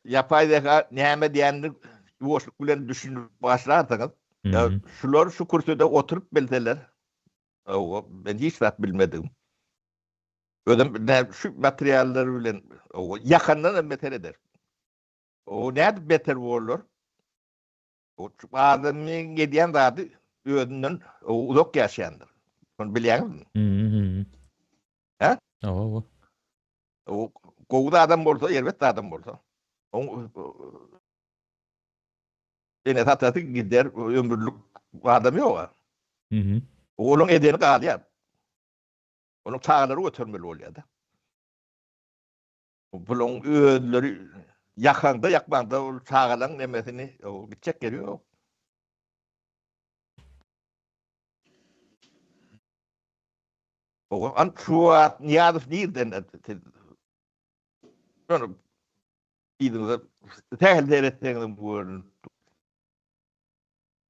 ýapaý zeka näme diýenini ýuwaşlyk bilen düşünip başlarsyňyz. Şular şu kürsüde oturyp bilseler, Hawa, men hiç zat bilmedim. Özüm nä şu materiallar bilen hawa, ýakandan hem beter eder. O nädip beter bolar? O şu adamyň edýän zady özünden uzak ýaşaýandyr. Şony bilýäňizmi? Mhm. Hä? Hawa, hawa. O gowy adam bolsa, erbet adam bolsa. Oň Ene atasy gider ömürlik adam ýok. Mhm. Onuň edeni galýar. Onuň çagalary götermeli bolýar-da. Bulaň özleri ýakaňda ýakmaňda ol çagalaň nemesini gitjek ýeri ýok. O an şu wagt Nyýazow nirden siz Şony yzyňyza sähel seretseňiz görünip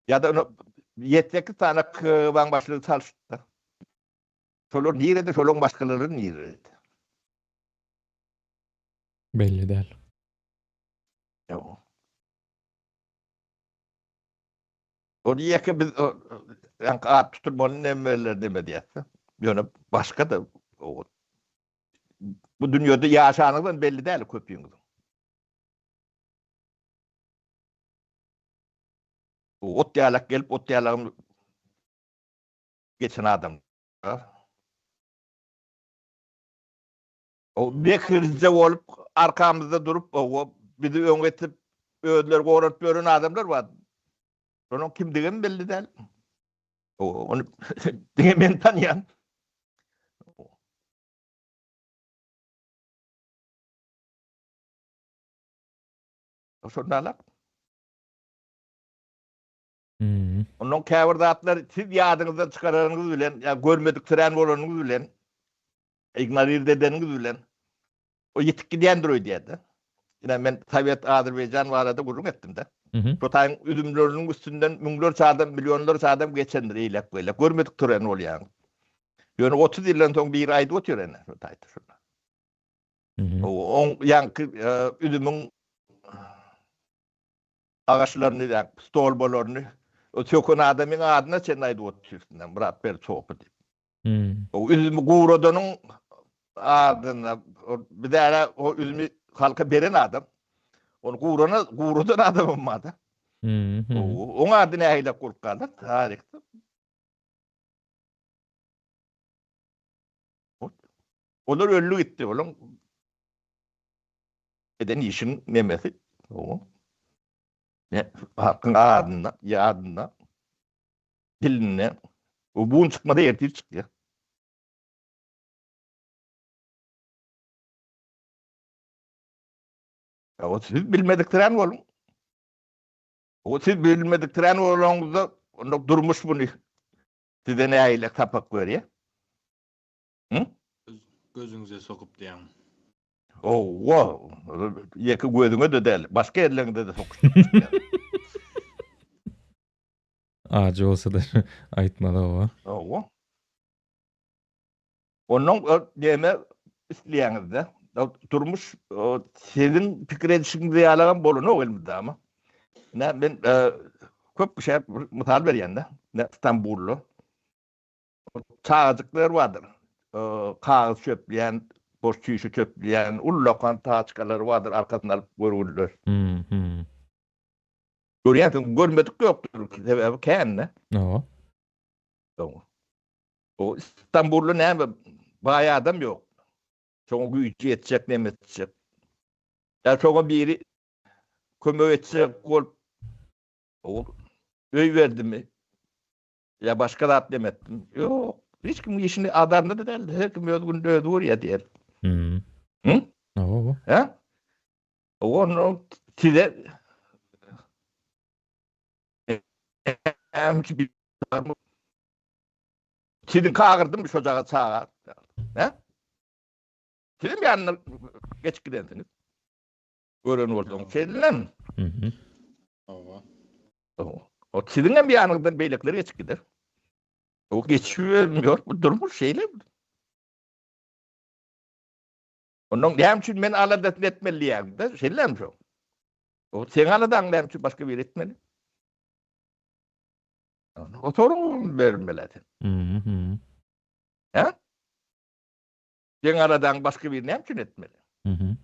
Ýa-da ony ýedi-sekiz sany KGB-niň başlygy çalyşdy. Şolar nirede, şolaryň başgalary nirede? Belli däl. Ýok. Ony ýeke biz ýaňky at tutulmaly nemeler neme diýýäs. Ýöne başga-da bu dünýede ýaşanyňyzam belli däl köpüňiziň. Ot ýalak gelip, ot ýalagym geçen adam. O bekirje bolup arkamyzda durup, o bizi öňe itip, özleri goranyp ýören adamlar bar. Şonuň kimdigem belli däl. Ony diňe men tanýan. Şonda alak. Hmm. Ondan käbir zatlar siz ýadyňyzdan çykaranyňyz bilen, ýa görmediksirän bolanyňyz bilen, ignorir edeniňiz bilen o ýitip gidýändir öýdýär-de. Ine men Sowet Azerbaýjan barada gürrüň etdim-de. Şo taýyň üzümleriniň üstünden müňlerçe adam, millionlarça adam geçendir eýläk-beýläk. Görmedik tören bolýaň. Ýöne 30 ýyldan soň biri aýdyp otyr ene şo taýda şunda. Oň ýaňky e, üzümiň agaçlaryny, ýa stolbalaryny o söken adamyň adyna çenli aýdyp otyr üstünden Myrat Berdi sopy diýip. O üzümi guradanyň adyna bizäre o üzümi halka beren adam. Onu gurana guradan adamym barda. Oň ady nähili bolup galdy taryhda. Olar öldi gitdi. Olaň eden işiň nemesi. O. Ne halkyň adynda, ýadynda, dilinde. O bu gün çykmasa ertir çykýar. O siz bilmediksirän boluň. O siz bilmediksirän bolaňyzda, onda durmuş muny size nähili sapak berýär? Hı? Gözüňize sokup diýýäň. Owa, ýeke gözüňe-de däl, başga ýerleriňde-de sokuşdyryp Ajy bolsa-da aýtmaly owa. Owa. Ondan näme isleýäňizde? Durmuş siziň pikir edişiňiz ýalagam bolanok elmydama. Nä men köp kişä mysal berýän-de. Nä Stambulda çagajyklar bardyr. Kagyz çöpleýän, boş çüýşe çöpleýän ullakan taçkalary bardyr, arkasyna alyp görgüliler. Görýänsiň, görmedik ýokdur, sebäbi kän-de. Hawa. O Istanbulda näme baý adam ýok. Şoňa güýji ýetjek, neme etjek. Ýa şoňa biri kömek etjek bolup o öý berdimi? Ýa başga zat neme etdim? Ýok. Hiç kim işini azarynda-da däl. Her kim öz gününde özi görýär diýer. Hmm. Hı? Hawa. Hä? Onu size Siziň kagyrdym şo jaga çaga. Hä? Siziň ýanyna geçip gidensiňiz. Gören bolsaň, şeýdilem. Mhm. Hawa. O siziň hem ýanyňyzdan beýlekiler geçip gider. O geçibermiyor. Bu durmuş şeýle. Ondan näme üçin men aladasyny etmeli diýýäňde, şeýlemi şo? O seň aladaň näme üçin başga biri etmeli? O soruň berilmeli sen. Mhm. Hä? Seň aladaň başga biri näme üçin etmeli? Mhm.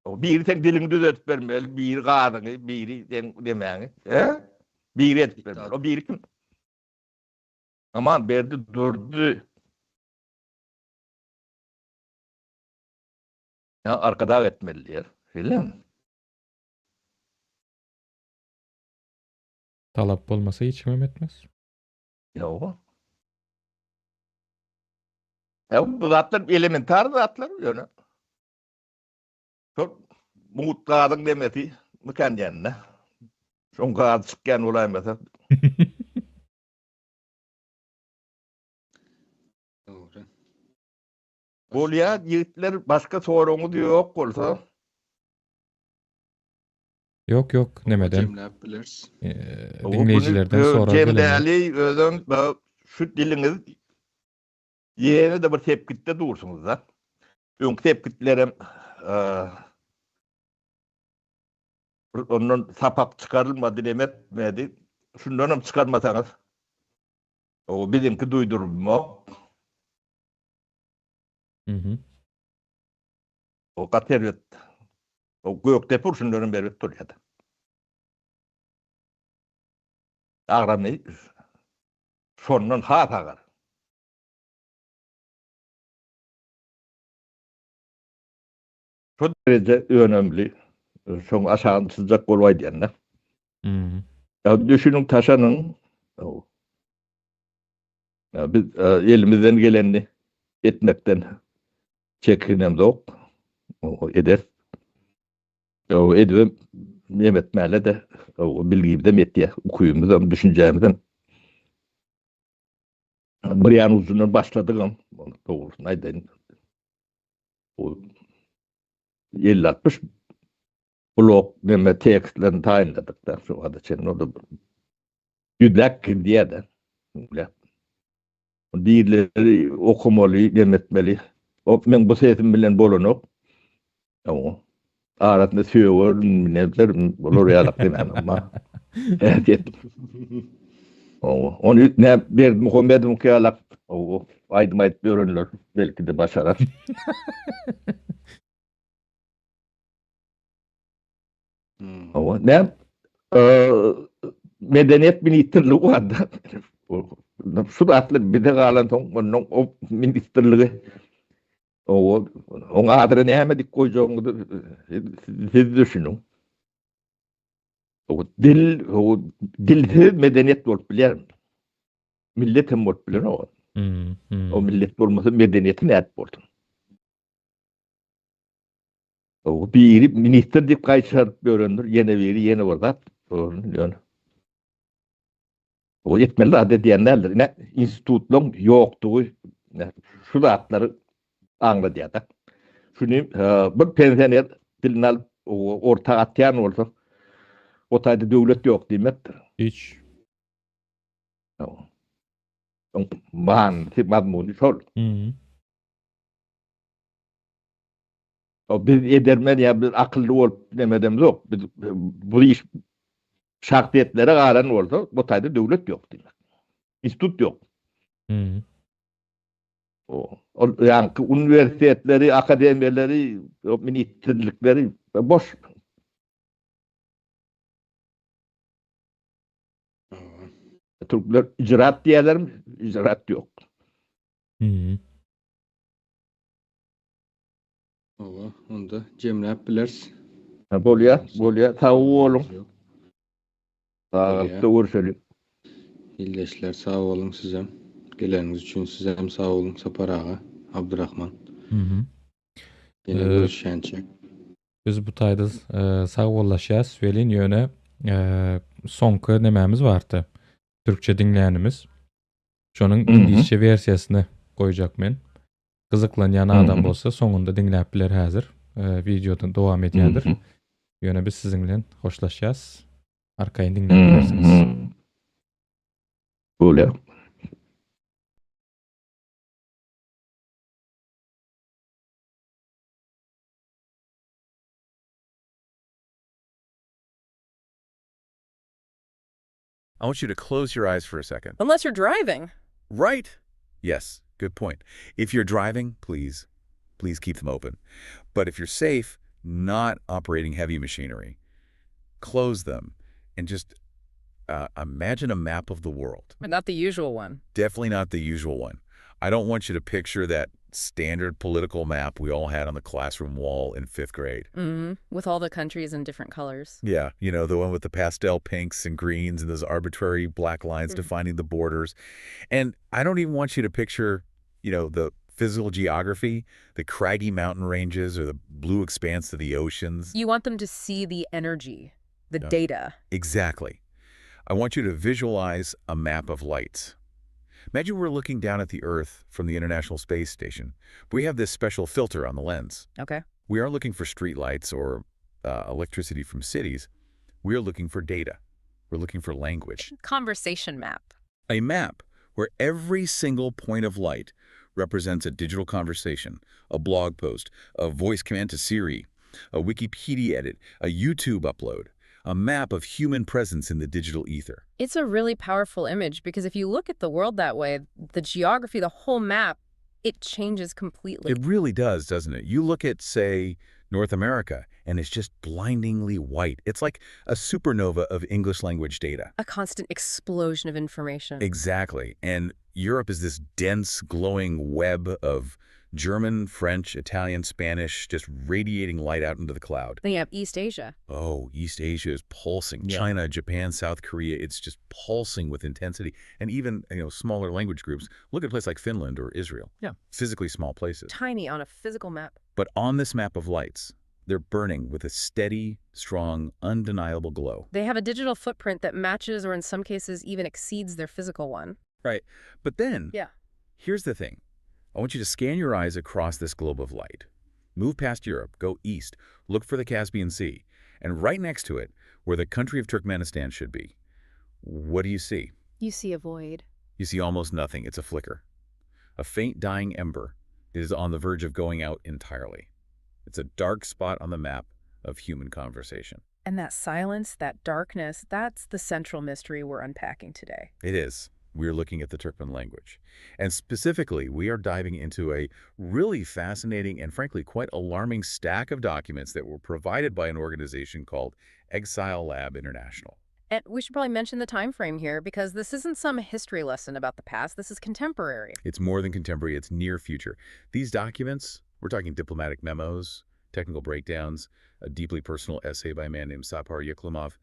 O biri sen diliňi düzeltip bermeli, biri gazyňy, biri sen demäňi. Hä? Biri edip bermeli. O biri kim? Aman berdi durdy. Ya arkadag etmeli diýer. Şeýlemi? Talap bolmasa hiç kimem etmez. Ýok. Ya bu zatlar elementar zatlar ýöne. Şol mugt gazyň demesi mykan diýende. Şoň gaz çykýan bolaýmasa. Dogry. Bolýa ýigitler başga soragyňyz ýok bolsa. Ýok ýok nemeden. Jemläp bileris. Diňleýjilerden sorag gelen. Jemläli özem şu diliňiz ýene-de bir sepgitde dursuňyzda. Öňki sepgitlerem ondan sapak çykarylmady neme etmedi. Şundanam çykarmasaňyz o biziňki duýdurmak. Mhm. O gaty erbet. O Gökdepe urşundan erbet bolýardy. Agramy şondan has agyr. Şo dereje önemli. Şoň aşagyny çyzjak bolup aýdýan-da. Mhm. Ya düşüniň taşanyň. Ya biz e, elimizden gelenini etmekden çekinemzok. O eder. O edibem nem etmäle de o bilgimizem ýetýär, ukybymyzam, düşünjämizem. Bir ýan ujundan başladygam, ony dogrusyny aýdaýyn. O 50-60 blok neme tekstlerini taýynladyk da şu wagta çenli o da ýüzläp gidýär-de. Ýüzläp. Birileri okamaly, dem etmeli. O men bu sesim bilen bolanok. O arasynda söwer, neler bolar ýalak diýmän amma. Evet. O ony ne Berdimuhamedowyň ýalak o aýdym aýdyp ýörenler belki-de başarar. Hmm. Owa, näme? Medeniýet ministrligi bardy. Şu zatlar bize galansoň ondan o ministrligi o oň adyny näme dik goýjagyňyzy siz düşüniň. O dil, o dilsiz medeniýet bolup bilýärmi? Millet hem bolup bilenok. O millet bolmasa medeniýeti nädip bolsun? O biri ministr diýip gaýçaryp ýörendir, ýene biri ýene bir zat. Ýöne. O etmeli zat edýän däldir. Ine, institutlaryň ýokdugy şu zatlary aňladýar-da. Şuny bir pensioner dilini alyp orta atýan bolsa, o taýda döwlet ýok diýmekdir. Hiç. Manysy, mazmuny şol. Biz edermen ýa biz akylly bolup nemedemzok. Biz bu iş şahsyýetlere galan bolsa, bu taýda döwlet ýok diýmek. Institut ýok. O ol ýaňky uniwersitetleri, akademiýalary, ministrlikleri boş. Türkler icraat diýerlermi? Icraat ýok. Hawa, onda jemläp bileris. Bolýar, bolýar. Sag boluň. Saglykda görşeliň. Ildeşler sag boluň sizem. Geleniňiz üçin sizem sag boluň Sapar aga, Abdurahman. Ýene görüşýänçäk. Biz bu taýda sag bollaşýas welin ýöne soňky nemämiz bardy. Türkçe diňlänimiz. Şonuň iňlisçe wersiýasyny goýjak men. Gyzyklanýan adam bolsa soňunda diňläp biler häzir. Wideodan dowam edýändir. Ýöne biz siziň bilen hoşlaşýas. Arkaýyn diňläp bilersiňiz. Bolýar. I want you to close your eyes for a second. Unless you're driving. Right. Yes, good point. If you're driving, please, please keep them open. But if you're safe, not operating heavy machinery, close them and just imagine a map of the world. But not the usual one. Definitely not the usual one. I don't want you to picture that standard political map we all had on the classroom wall in fifth grade. Mm-hmm. With all the countries in different colors. Yeah, you know, the one with the pastel pinks and greens and those arbitrary black lines defining the borders. And I don't even want you to picture, you know, the physical geography, the craggy mountain ranges or the blue expanse of the oceans. You want them to see the energy, the data. Exactly. I want you to visualize a map of lights. Imagine we're looking down at the Earth from the International Space Station. We have this special filter on the lens. Okay. We aren't looking for streetlights or electricity from cities. We are looking for data. We're looking for language. Conversation map. A map where every single point of light represents a digital conversation, a blog post, a voice command to Siri, a Wikipedia edit, a YouTube upload, a map of human presence in the digital ether. It's a really powerful image because if you look at the world that way, the geography, the whole map, it changes completely. It really does, doesn't it? You look at, say, North America, and it's just blindingly white. It's like a supernova of English language data. A constant explosion of information. Exactly. And Europe is this dense, glowing web of German, French, Italian, Spanish, just radiating light out into the cloud. Then you have East Asia. Oh, East Asia is pulsing. Yeah. China, Japan, South Korea, it's just pulsing with intensity. And even, you know, smaller language groups. Look at a place like Finland or Israel. Yeah. Physically small places. Tiny on a physical map. But on this map of lights, they're burning with a steady, strong, undeniable glow. They have a digital footprint that matches or in some cases even exceeds their physical one. Right. But then, Yeah. here's the thing. I want you to scan your eyes across this globe of light. Move past Europe, go east, look for the Caspian Sea, and right next to it, where the country of Turkmenistan should be. What do you see? You see a void. You see almost nothing. It's a flicker. A faint dying ember is on the verge of going out entirely. It's a dark spot on the map of human conversation. And that silence, that darkness, that's the central mystery we're unpacking today. It is. We're looking at the Turkmen language. And specifically, we are diving into a really fascinating and frankly quite alarming stack of documents that were provided by an organization called ExileLab International. And we should probably mention the time frame here because this isn't some history lesson about the past. This is contemporary. It's more than contemporary, it's near future. These documents, we're talking diplomatic memos, technical breakdowns, a deeply personal essay by a man named Sapar Yuklamov,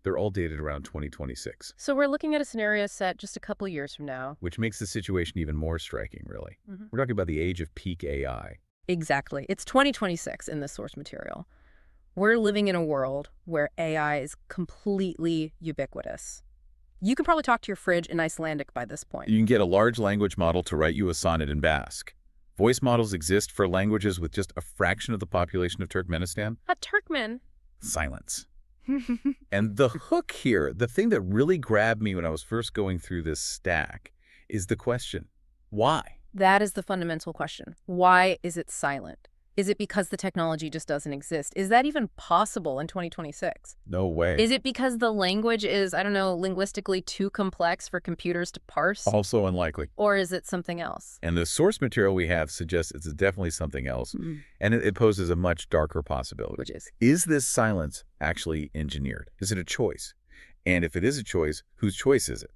they're all dated around 2026, So we're looking at a scenario set just a couple years from now. which makes the situation even more striking, really. We're talking about the age of peak AI. Exactly. It's 2026 in this source material. We're living in a world where AI is completely ubiquitous. You can probably talk to your fridge in Icelandic by this point. You can get a large language model to write you a sonnet in Basque. Voice models exist for languages with just a fraction of the population of Turkmenistan. A Turkmen. Silence. And the hook here, the thing that really grabbed me when I was first going through this stack, is the question, why? That is the fundamental question. Why is it silent? Is it because the technology just doesn't exist? Is that even possible in 2026? No way. Is it because the language is, I don't know, linguistically too complex for computers to parse? Also unlikely. Or is it something else? And the source material we have suggests it's definitely something else, and it poses a much darker possibility. Which is? Is this silence actually engineered? Is it a choice? And if it is a choice, whose choice is it?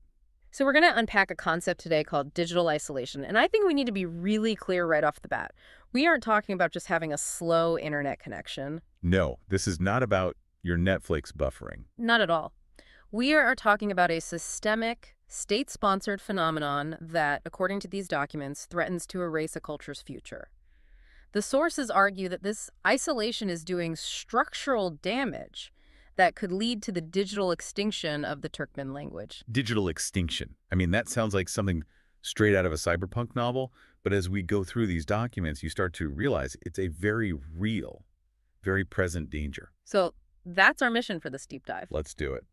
So we're going to unpack a concept today called digital isolation, and I think we need to be really clear right off the bat. We aren't talking about just having a slow internet connection. No, this is not about your Netflix buffering. Not at all. We are talking about a systemic, state-sponsored phenomenon that, according to these documents, threatens to erase a culture's future. The sources argue that this isolation is doing structural damage that could lead to the digital extinction of the Turkmen language. Digital extinction. I mean, that sounds like something straight out of a cyberpunk novel, but as we go through these documents, you start to realize it's a very real, very present danger. So that's our mission for this deep dive. Let's do it.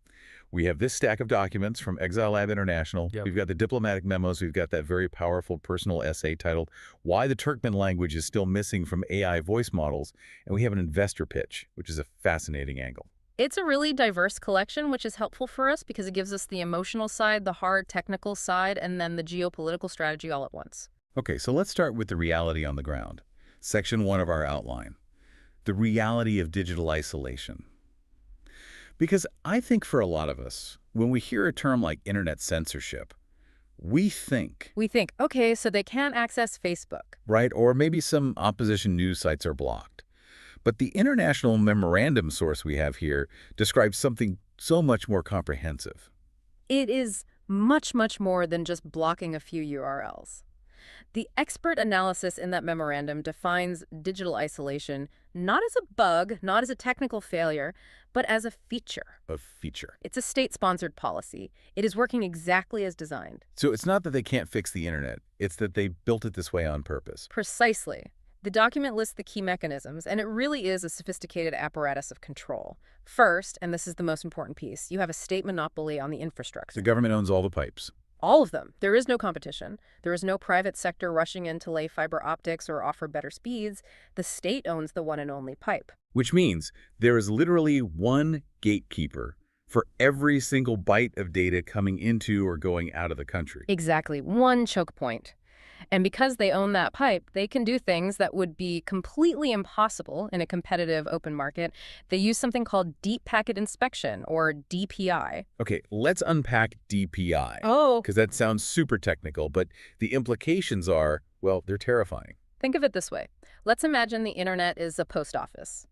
We have this stack of documents from ExileLab International. Yep. We've got the diplomatic memos. We've got that very powerful personal essay titled, Why the Turkmen Language is Still Missing from AI Voice Models. And we have an investor pitch, which is a fascinating angle. It's a really diverse collection, which is helpful for us because it gives us the emotional side, the hard technical side, and then the geopolitical strategy all at once. Okay, so let's start with the reality on the ground. Section 1 of our outline, the reality of digital isolation. Because I think for a lot of us, when we hear a term like internet censorship, we think, We think, okay, so they can't access Facebook. right? Or maybe some opposition news sites are blocked. But the international memorandum source we have here describes something so much more comprehensive. It is much, much more than just blocking a few URLs. The expert analysis in that memorandum defines digital isolation not as a bug, not as a technical failure, but as a feature. A feature. It's a state-sponsored policy. It is working exactly as designed. So it's not that they can't fix the internet, it's that they built it this way on purpose. Precisely. The document lists the key mechanisms, and it really is a sophisticated apparatus of control. First, and this is the most important piece, you have a state monopoly on the infrastructure. The government owns all the pipes. All of them. There is no competition. There is no private sector rushing in to lay fiber optics or offer better speeds. The state owns the one and only pipe. Which means there is literally one gatekeeper for every single byte of data coming into or going out of the country. Exactly. One choke point. And because they own that pipe, they can do things that would be completely impossible in a competitive open market. They use something called deep packet inspection, or DPI. Okay, let's unpack DPI. Oh. Because that sounds super technical, but the implications are, well, they're terrifying. Think of it this way. Let's imagine the internet is a post office.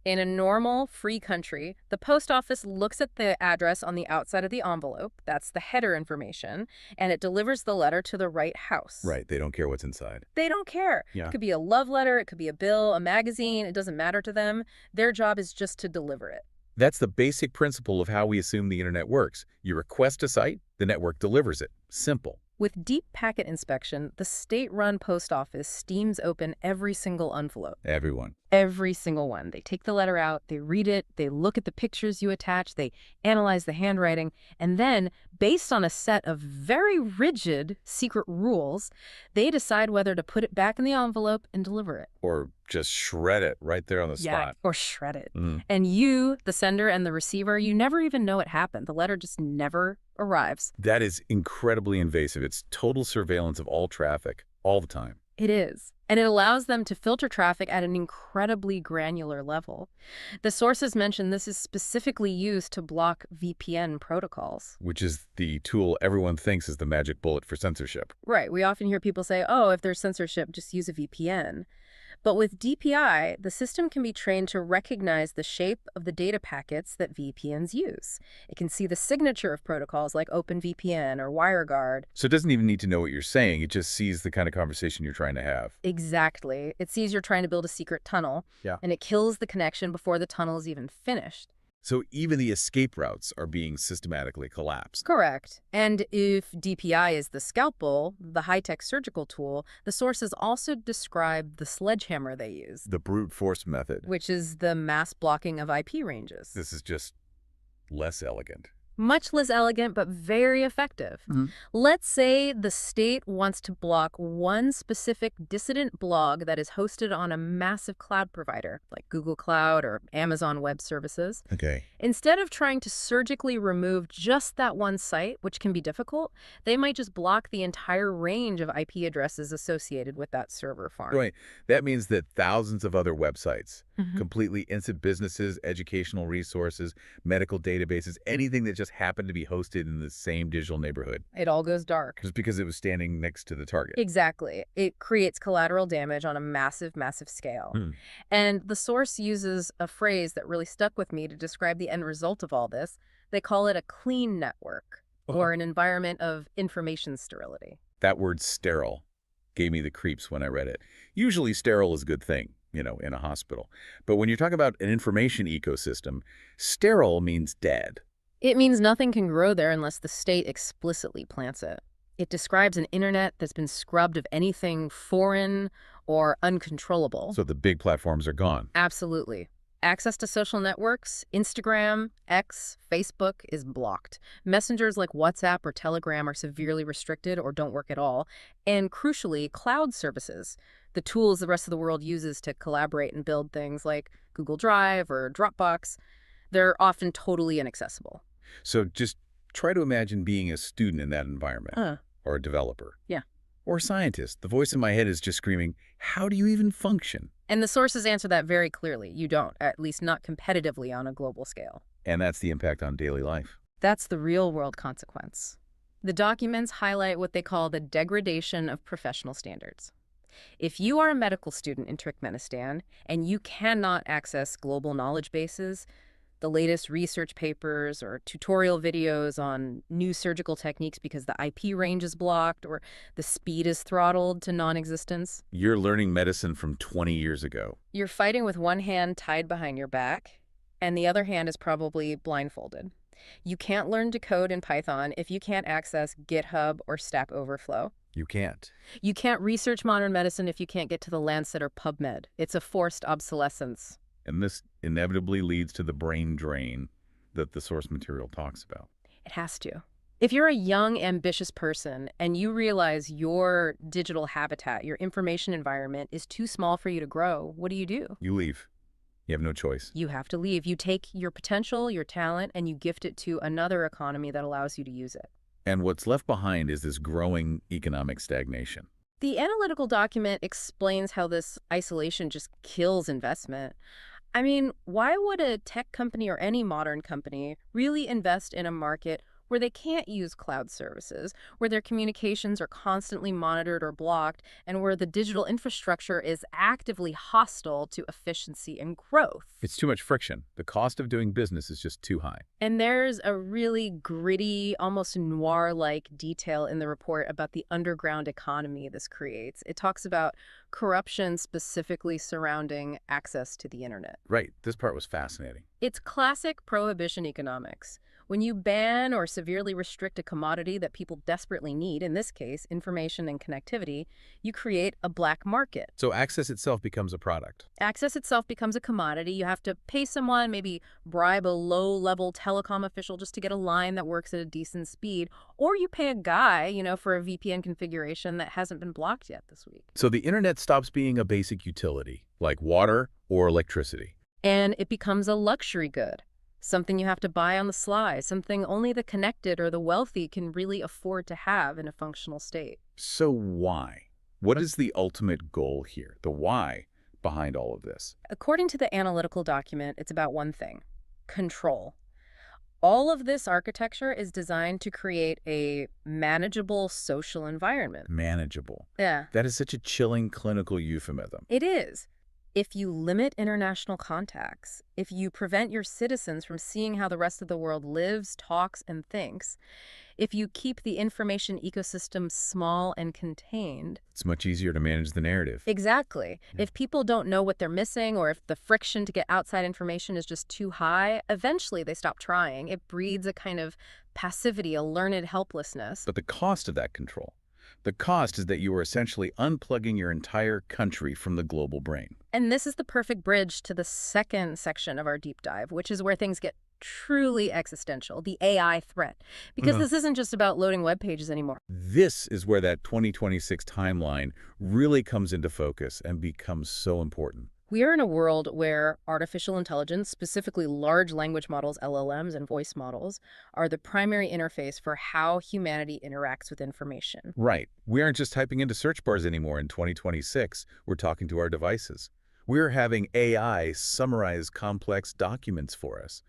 In a normal, free country, the post office looks at the address on the outside of the envelope, that's the header information, and it delivers the letter to the right house. Right, they don't care what's inside. They don't care. Yeah. It could be a love letter, it could be a bill, a magazine, it doesn't matter to them. Their job is just to deliver it. That's the basic principle of how we assume the internet works. You request a site, the network delivers it. Simple. With deep packet inspection, the state-run post office steams open every single envelope. Everyone. Every single one. They take the letter out, they read it, they look at the pictures you attach, they analyze the handwriting, and then, based on a set of very rigid secret rules, they decide whether to put it back in the envelope and deliver it. Or just shred it right there on the spot. Or shred it. And you, the sender and the receiver, you never even know it happened. The letter just never arrives. That is incredibly invasive. It's total surveillance of all traffic, all the time. It is. And it allows them to filter traffic at an incredibly granular level. The sources mention this is specifically used to block VPN protocols. Which is the tool everyone thinks is the magic bullet for censorship. Right. We often hear people say, oh, if there's censorship, just use a VPN. But with DPI, the system can be trained to recognize the shape of the data packets that VPNs use. It can see the signature of protocols like OpenVPN or WireGuard. So it doesn't even need to know what you're saying. It just sees the kind of conversation you're trying to have. Exactly. It sees you're trying to build a secret tunnel, Yeah. and it kills the connection before the tunnel is even finished. So even the escape routes are being systematically collapsed. Correct. And if DPI is the scalpel, the high-tech surgical tool, the sources also describe the sledgehammer they use, The brute force method. which is the mass blocking of IP ranges. This is just less elegant. Much less elegant, but very effective. Let's say the state wants to block one specific dissident blog that is hosted on a massive cloud provider, like Google Cloud or Amazon Web Services. Okay. Instead of trying to surgically remove just that one site, which can be difficult, they might just block the entire range of IP addresses associated with that server farm. Right. That means that thousands of other websites, completely innocent businesses, educational resources, medical databases, anything that just happened to be hosted in the same digital neighborhood, It all goes dark. just because it was standing next to the target. Exactly. It creates collateral damage on a massive, massive scale. And the source uses a phrase that really stuck with me to describe the end result of all this. They call it a clean network or an environment of information sterility. That word sterile gave me the creeps when I read it. Usually sterile is a good thing, you know, in a hospital. But when you talk about an information ecosystem, sterile means dead. It means nothing can grow there unless the state explicitly plants it. It describes an internet that's been scrubbed of anything foreign or uncontrollable. So the big platforms are gone. Absolutely. Access to social networks, Instagram, X, Facebook is blocked. Messengers like WhatsApp or Telegram are severely restricted or don't work at all. And crucially, cloud services, the tools the rest of the world uses to collaborate and build things like Google Drive or Dropbox, they're often totally inaccessible. So just try to imagine being a student in that environment or a developer. Yeah. Or a scientist. The voice in my head is just screaming, how do you even function? And the sources answer that very clearly. You don't, at least not competitively on a global scale. And that's the impact on daily life. That's the real-world consequence. The documents highlight what they call the degradation of professional standards. If you are a medical student in Turkmenistan and you cannot access global knowledge bases, the latest research papers or tutorial videos on new surgical techniques because the IP range is blocked or the speed is throttled to non-existence, You're learning medicine from 20 years ago. you're fighting with one hand tied behind your back, and the other hand is probably blindfolded. You can't learn to code in Python if you can't access GitHub or Stack Overflow. You can't. You can't research modern medicine if you can't get to the Lancet or PubMed. It's a forced obsolescence. And this inevitably leads to the brain drain that the source material talks about. It has to. If you're a young, ambitious person and you realize your digital habitat, your information environment is too small for you to grow, what do? You leave. You have no choice. You have to leave. You take your potential, your talent, and you gift it to another economy that allows you to use it. And what's left behind is this growing economic stagnation. The analytical document explains how this isolation just kills investment. I mean, why would a tech company or any modern company really invest in a market where they can't use cloud services, where their communications are constantly monitored or blocked, and where the digital infrastructure is actively hostile to efficiency and growth? It's too much friction. The cost of doing business is just too high. And there's a really gritty, almost noir-like detail in the report about the underground economy this creates. It talks about corruption specifically surrounding access to the internet. Right. This part was fascinating. It's classic prohibition economics. When you ban or severely restrict a commodity that people desperately need, in this case, information and connectivity, you create a black market. So access itself becomes a product. Access itself becomes a commodity. You have to pay someone, maybe bribe a low-level telecom official just to get a line that works at a decent speed, or you pay a guy, you know, for a VPN configuration that hasn't been blocked yet this week. So the internet stops being a basic utility, like water or electricity. And it becomes a luxury good, something you have to buy on the sly, something only the connected or the wealthy can really afford to have in a functional state. So why? What is the ultimate goal here, the why behind all of this? According to the analytical document, it's about one thing: control. All of this architecture is designed to create a manageable social environment. Manageable. Yeah. That is such a chilling clinical euphemism. It is. If you limit international contacts, if you prevent your citizens from seeing how the rest of the world lives, talks, and thinks, if you keep the information ecosystem small and contained. It's much easier to manage the narrative. Exactly. If people don't know what they're missing, or if the friction to get outside information is just too high, eventually they stop trying. It breeds a kind of passivity, a learned helplessness. But the cost of that control, the cost is that you are essentially unplugging your entire country from the global brain. And this is the perfect bridge to the second section of our deep dive, which is where things get truly existential, the AI threat. Because this isn't just about loading web pages anymore. This is where that 2026 timeline really comes into focus and becomes so important. We are in a world where artificial intelligence, specifically large language models, LLMs, and voice models, are the primary interface for how humanity interacts with information. Right. We aren't just typing into search bars anymore in 2026. We're talking to our devices. We're having AI summarize complex documents for us.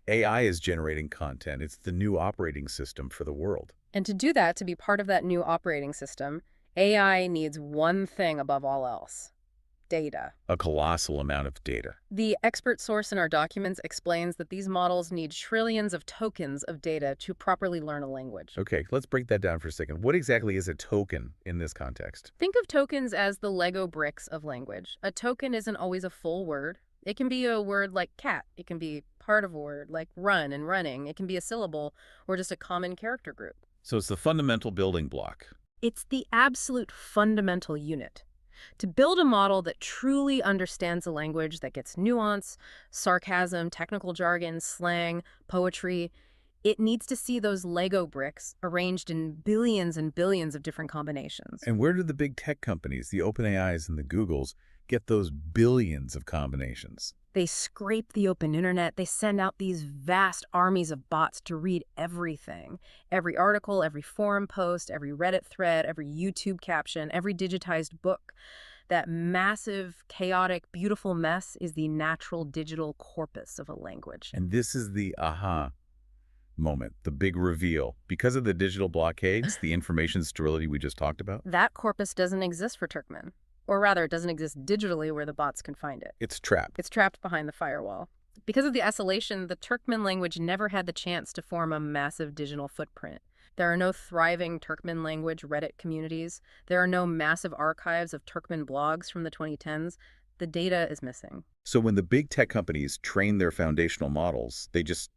AI is generating content. It's the new operating system for the world. And to do that, to be part of that new operating system, AI needs one thing above all else: data. A colossal amount of data. The expert source in our documents explains that these models need trillions of tokens of data to properly learn a language. Okay, let's break that down for a second. What exactly is a token in this context? Think of tokens as the Lego bricks of language. A token isn't always a full word. It can be a word like cat. It can be part of a word like run and running. It can be a syllable or just a common character group. So it's the fundamental building block. It's the absolute fundamental unit. To build a model that truly understands a language that gets nuance, sarcasm, technical jargon, slang, poetry, it needs to see those Lego bricks arranged in billions and billions of different combinations. And where do the big tech companies, the OpenAIs and the Googles, get those billions of combinations? They scrape the open internet. They send out these vast armies of bots to read everything. Every article, every forum post, every Reddit thread, every YouTube caption, every digitized book. That massive, chaotic, beautiful mess is the natural digital corpus of a language. And this is the aha moment, the big reveal. Because of the digital blockades, the information sterility we just talked about, That corpus doesn't exist for Turkmen. Or rather, it doesn't exist digitally where the bots can find it. it's trapped. It's trapped behind the firewall. Because of the isolation, the Turkmen language never had the chance to form a massive digital footprint. There are no thriving Turkmen language Reddit communities. There are no massive archives of Turkmen blogs from the 2010s. The data is missing. So when the big tech companies train their foundational models, they just,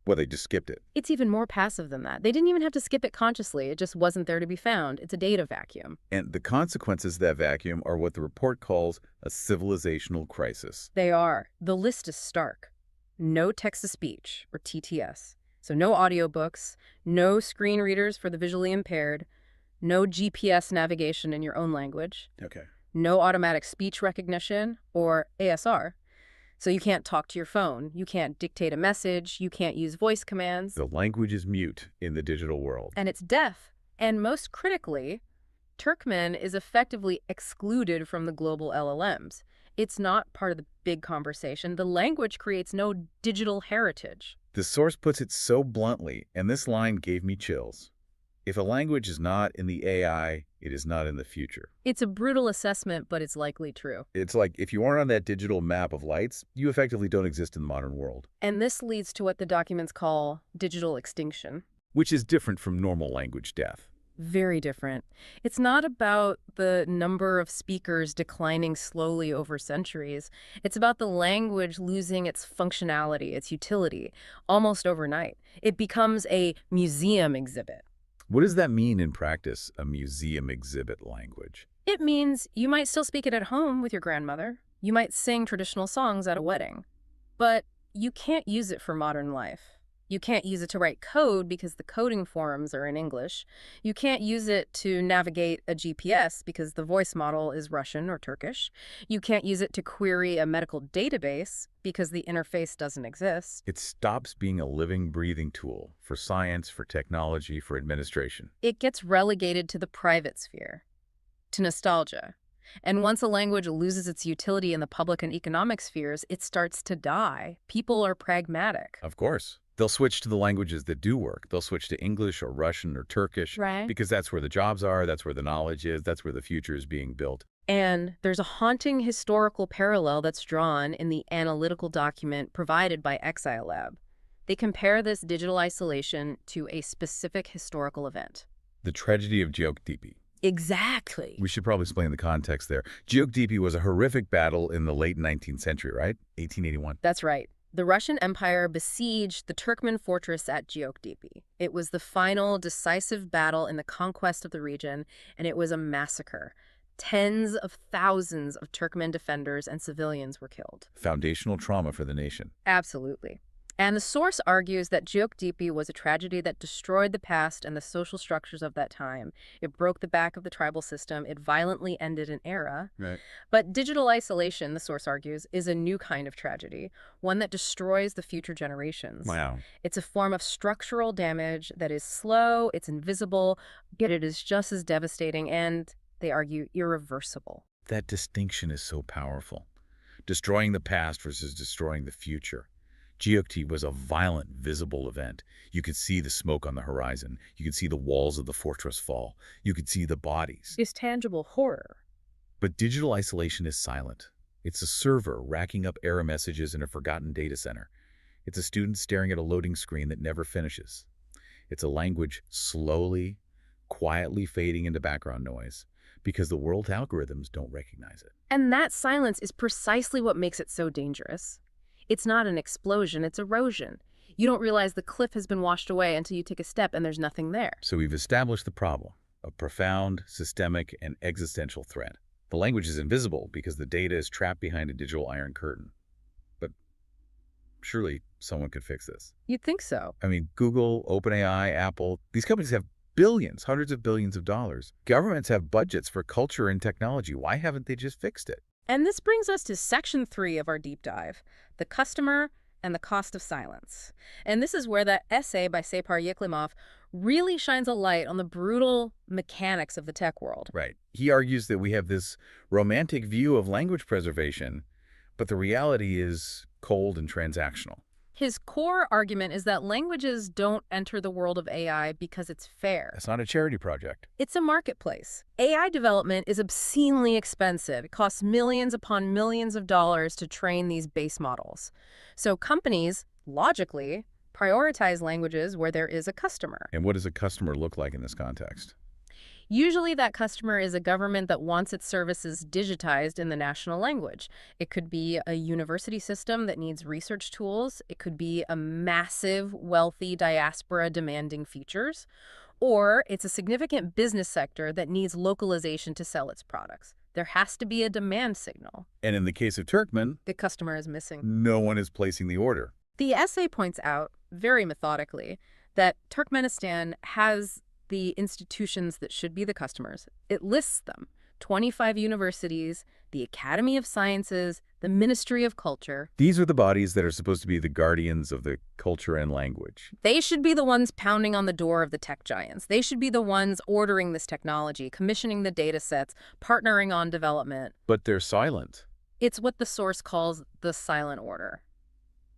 well, they just skipped it. It's even more passive than that. They didn't even have to skip it consciously. It just wasn't there to be found. It's a data vacuum. And the consequences of that vacuum are what the report calls a civilizational crisis. They are. The list is stark. No text-to-speech, or TTS. So no audiobooks, no screen readers for the visually impaired, no GPS navigation in your own language, Okay. no automatic speech recognition, or ASR. So you can't talk to your phone, you can't dictate a message, you can't use voice commands. The language is mute in the digital world. And it's deaf. And most critically, Turkmen is effectively excluded from the global LLMs. It's not part of the big conversation. The language creates no digital heritage. The source puts it so bluntly, and this line gave me chills. If a language is not in the AI, it is not in the future. It's a brutal assessment, but it's likely true. It's like if you aren't on that digital map of lights, you effectively don't exist in the modern world, And this leads to what the documents call digital extinction. which is different from normal language death. Very different. It's not about the number of speakers declining slowly over centuries. It's about the language losing its functionality, its utility, almost overnight. It becomes a museum exhibit. What does that mean in practice, a museum exhibit language? It means you might still speak it at home with your grandmother. You might sing traditional songs at a wedding. But you can't use it for modern life. You can't use it to write code because the coding forums are in English. You can't use it to navigate a GPS because the voice model is Russian or Turkish. You can't use it to query a medical database because the interface doesn't exist. It stops being a living, breathing tool for science, for technology, for administration. It gets relegated to the private sphere, To nostalgia. And once a language loses its utility in the public and economic spheres, it starts to die. People are pragmatic. Of course. They'll switch to the languages that do work. They'll switch to English or Russian or Turkish. Right. Because that's where the jobs are, that's where the knowledge is, that's where the future is being built. And there's a haunting historical parallel that's drawn in the analytical document provided by XILab. They compare this digital isolation to a specific historical event. The tragedy of Göktepe. Exactly. We should probably explain the context there. Göktepe was a horrific battle in the late 19th century, right? 1881. That's right. The Russian Empire besieged the Turkmen fortress at Göktepe. It was the final decisive battle in the conquest of the region, and it was a massacre. Tens of thousands of Turkmen defenders and civilians were killed. Foundational trauma for the nation. Absolutely. And the source argues that Göktepe was a tragedy that destroyed the past and the social structures of that time. It broke the back of the tribal system. It violently ended an era. Right. But digital isolation, the source argues, is a new kind of tragedy, one that destroys the future generations. Wow. It's a form of structural damage that is slow, it's invisible, yet it is just as devastating and, they argue, irreversible. That distinction is so powerful. Destroying the past versus destroying the future. Göktepe was a violent, visible event. You could see the smoke on the horizon. You could see the walls of the fortress fall. You could see the bodies. It's tangible horror. But digital isolation is silent. It's a server racking up error messages in a forgotten data center. It's a student staring at a loading screen that never finishes. It's a language slowly, quietly fading into background noise because the world's algorithms don't recognize it. And that silence is precisely what makes it so dangerous. It's not an explosion, it's erosion. You don't realize the cliff has been washed away until you take a step and there's nothing there. So we've established the problem, a profound, systemic, and existential threat. The language is invisible because the data is trapped behind a digital iron curtain. But surely someone could fix this. You'd think so. I mean, Google, OpenAI, Apple, these companies have billions, hundreds of billions of dollars. Governments have budgets for culture and technology. Why haven't they just fixed it? And this brings us to section 3 of our deep dive, the customer and the cost of silence. And this is where that essay by Sapar Yeklimov really shines a light on the brutal mechanics of the tech world. Right. He argues that we have this romantic view of language preservation, but the reality is cold and transactional. His core argument is that languages don't enter the world of AI because it's fair. It's not a charity project. It's a marketplace. AI development is obscenely expensive. It costs millions upon millions of dollars to train these base models. So companies, logically, prioritize languages where there is a customer. And what does a customer look like in this context? Usually that customer is a government that wants its services digitized in the national language. It could be a university system that needs research tools. It could be a massive, wealthy diaspora demanding features. Or it's a significant business sector that needs localization to sell its products. There has to be a demand signal. And in the case of Turkmen, The customer is missing. no one is placing the order. The essay points out, very methodically, that Turkmenistan has the institutions that should be the customers. It lists them. 25 universities, the Academy of Sciences, the Ministry of Culture. These are the bodies that are supposed to be the guardians of the culture and language. They should be the ones pounding on the door of the tech giants. They should be the ones ordering this technology, commissioning the data sets, partnering on development. But they're silent. It's what the source calls the silent order.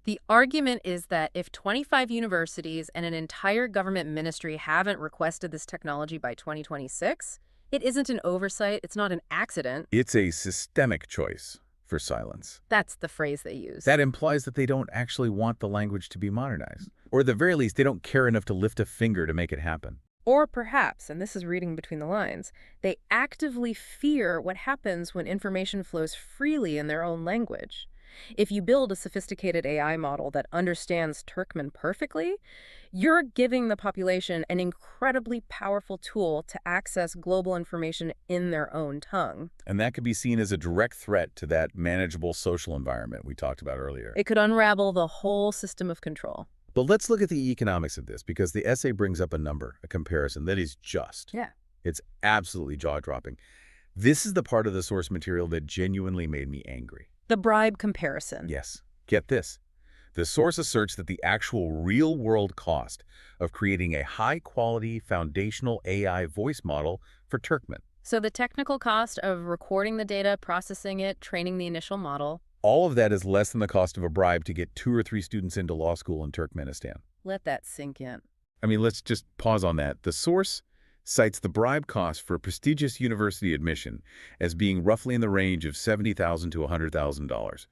The argument is that if 25 universities and an entire government ministry haven't requested this technology by 2026, it isn't an oversight, it's not an accident. It's a systemic choice for silence. That's the phrase they use. That implies that they don't actually want the language to be modernized. Or at the very least, they don't care enough to lift a finger to make it happen. Or perhaps, and this is reading between the lines, they actively fear what happens when information flows freely in their own language. If you build a sophisticated AI model that understands Turkmen perfectly, you're giving the population an incredibly powerful tool to access global information in their own tongue. And that could be seen as a direct threat to that manageable social environment we talked about earlier. It could unravel the whole system of control. But let's look at the economics of this, because the essay brings up a number, a comparison that is just. Yeah. It's absolutely jaw-dropping. This is the part of the source material that genuinely made me angry. The bribe comparison. Yes. Get this. The source asserts that the actual real-world cost of creating a high-quality foundational AI voice model for Turkmen. So the technical cost of recording the data, processing it, training the initial model. All of that is less than the cost of a bribe to get 2 or 3 students into law school in Turkmenistan. Let that sink in. I mean, let's just pause on that. The source cites the bribe cost for prestigious university admission as being roughly in the range of $70,000 to $100,000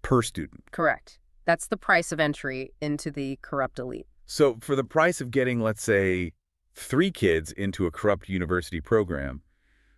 per student. Correct. That's the price of entry into the corrupt elite. So for the price of getting, let's say, 3 kids into a corrupt university program,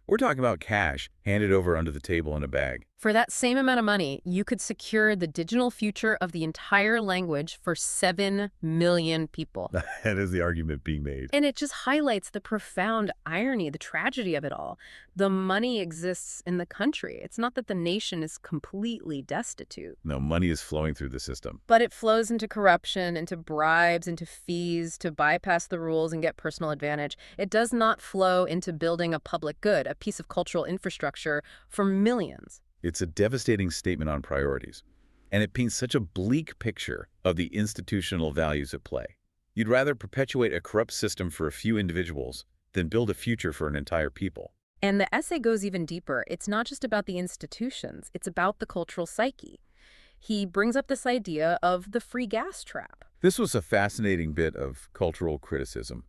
we're talking about cash handed over under the table in a bag. For that same amount of money, you could secure the digital future of the entire language for 7 million people. That is the argument being made. And it just highlights the profound irony, the tragedy of it all. The money exists in the country. It's not that the nation is completely destitute. No, money is flowing through the system. But it flows into corruption, into bribes, into fees to bypass the rules and get personal advantage. It does not flow into building a public good, a piece of cultural infrastructure for millions. It's a devastating statement on priorities, and it paints such a bleak picture of the institutional values at play. You'd rather perpetuate a corrupt system for a few individuals than build a future for an entire people. And the essay goes even deeper. It's not just about the institutions. It's about the cultural psyche. He brings up this idea of the free gas trap. This was a fascinating bit of cultural criticism.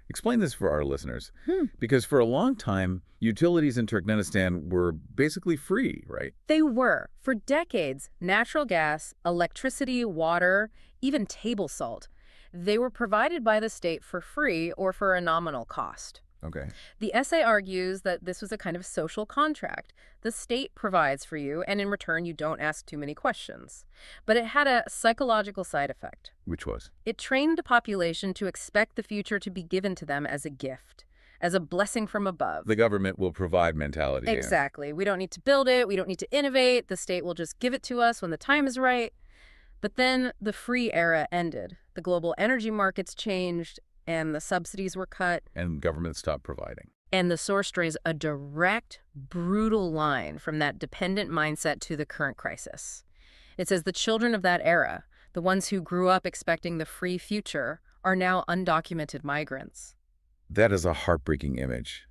Explain this for our listeners, because for a long time, utilities in Turkmenistan were basically free, right? They were. For decades, natural gas, electricity, water, even table salt, they were provided by the state for free or for a nominal cost. Okay. The essay argues that this was a kind of social contract. The state provides for you, and in return, you don't ask too many questions. But it had a psychological side effect. Which was? It trained the population to expect the future to be given to them as a gift, as a blessing from above. The government will provide mentality. Yeah. Exactly. We don't need to build it. We don't need to innovate. The state will just give it to us when the time is right. But then the free era ended. The global energy markets changed, and the subsidies were cut. And government stopped providing. And the source draws a direct, brutal line from that dependent mindset to the current crisis. It says the children of that era, the ones who grew up expecting the free future, are now undocumented migrants. That is a heartbreaking image.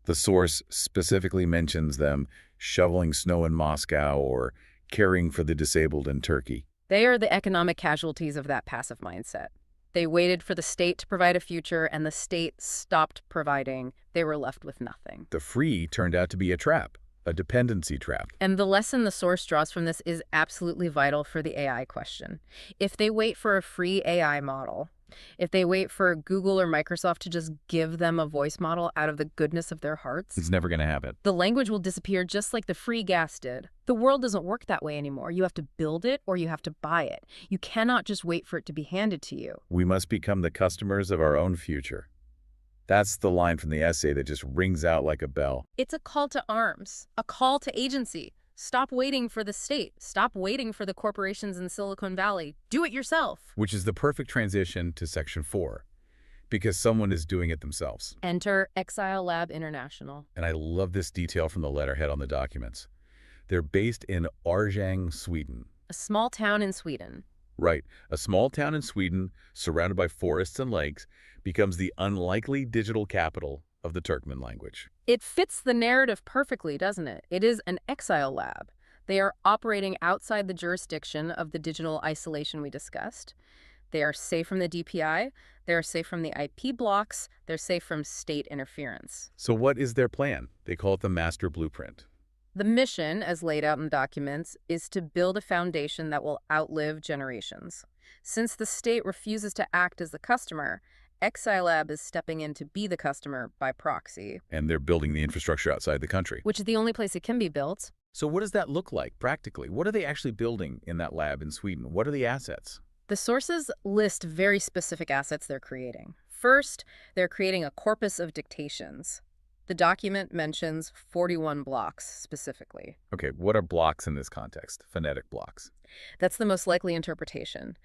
The source specifically mentions them shoveling snow in Moscow or caring for the disabled in Turkey. They are the economic casualties of that passive mindset. They waited for the state to provide a future, and the state stopped providing. They were left with nothing. The free turned out to be a trap, a dependency trap. And the lesson the source draws from this is absolutely vital for the AI question. If they wait for a free AI model, if they wait for Google or Microsoft to just give them a voice model out of the goodness of their hearts, it's never going to happen. The language will disappear just like the free gas did. The world doesn't work that way anymore. You have to build it or you have to buy it. You cannot just wait for it to be handed to you. We must become the customers of our own future. That's the line from the essay that just rings out like a bell. It's a call to arms, a call to agency. Stop waiting for the state. Stop waiting for the corporations in Silicon Valley. Do it yourself. Which is the perfect transition to section 4, because someone is doing it themselves. Enter Exile Lab International. And I love this detail from the letterhead on the documents. They're based in Arjang, Sweden. A small town in Sweden. Right. A small town in Sweden, surrounded by forests and lakes, becomes the unlikely digital capital of the Turkmen language. It fits the narrative perfectly, doesn't it? It is an exile lab. They are operating outside the jurisdiction of the digital isolation we discussed. They are safe from the DPI. They are safe from the IP blocks. They're safe from state interference. So what is their plan? They call it the master blueprint. The mission, as laid out in documents, is to build a foundation that will outlive generations. Since the state refuses to act as the customer, Exilab is stepping in to be the customer by proxy. And they're building the infrastructure outside the country. Which is the only place it can be built. So what does that look like practically? What are they actually building in that lab in Sweden? What are the assets? The sources list very specific assets they're creating. First, they're creating a corpus of dictations. The document mentions 41 blocks specifically. Okay, what are blocks in this context? Phonetic blocks. That's the most likely interpretation.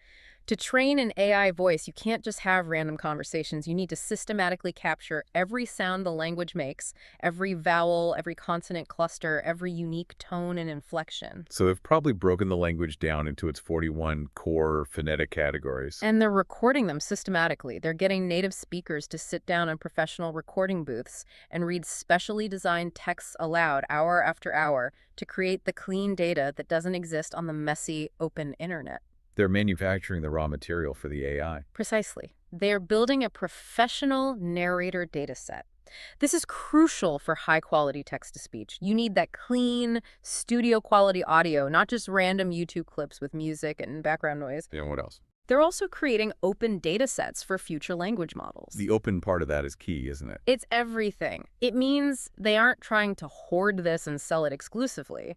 To train an AI voice, you can't just have random conversations. You need to systematically capture every sound the language makes, every vowel, every consonant cluster, every unique tone and inflection. So they've probably broken the language down into its 41 core phonetic categories. And they're recording them systematically. They're getting native speakers to sit down in professional recording booths and read specially designed texts aloud hour after hour to create the clean data that doesn't exist on the messy, open internet. They're manufacturing the raw material for the AI. Precisely. They're building a professional narrator data set. This is crucial for high-quality text-to-speech. You need that clean, studio-quality audio, not just random YouTube clips with music and background noise. And what else? They're also creating open data sets for future language models. The open part of that is key, isn't it? It's everything. It means they aren't trying to hoard this and sell it exclusively.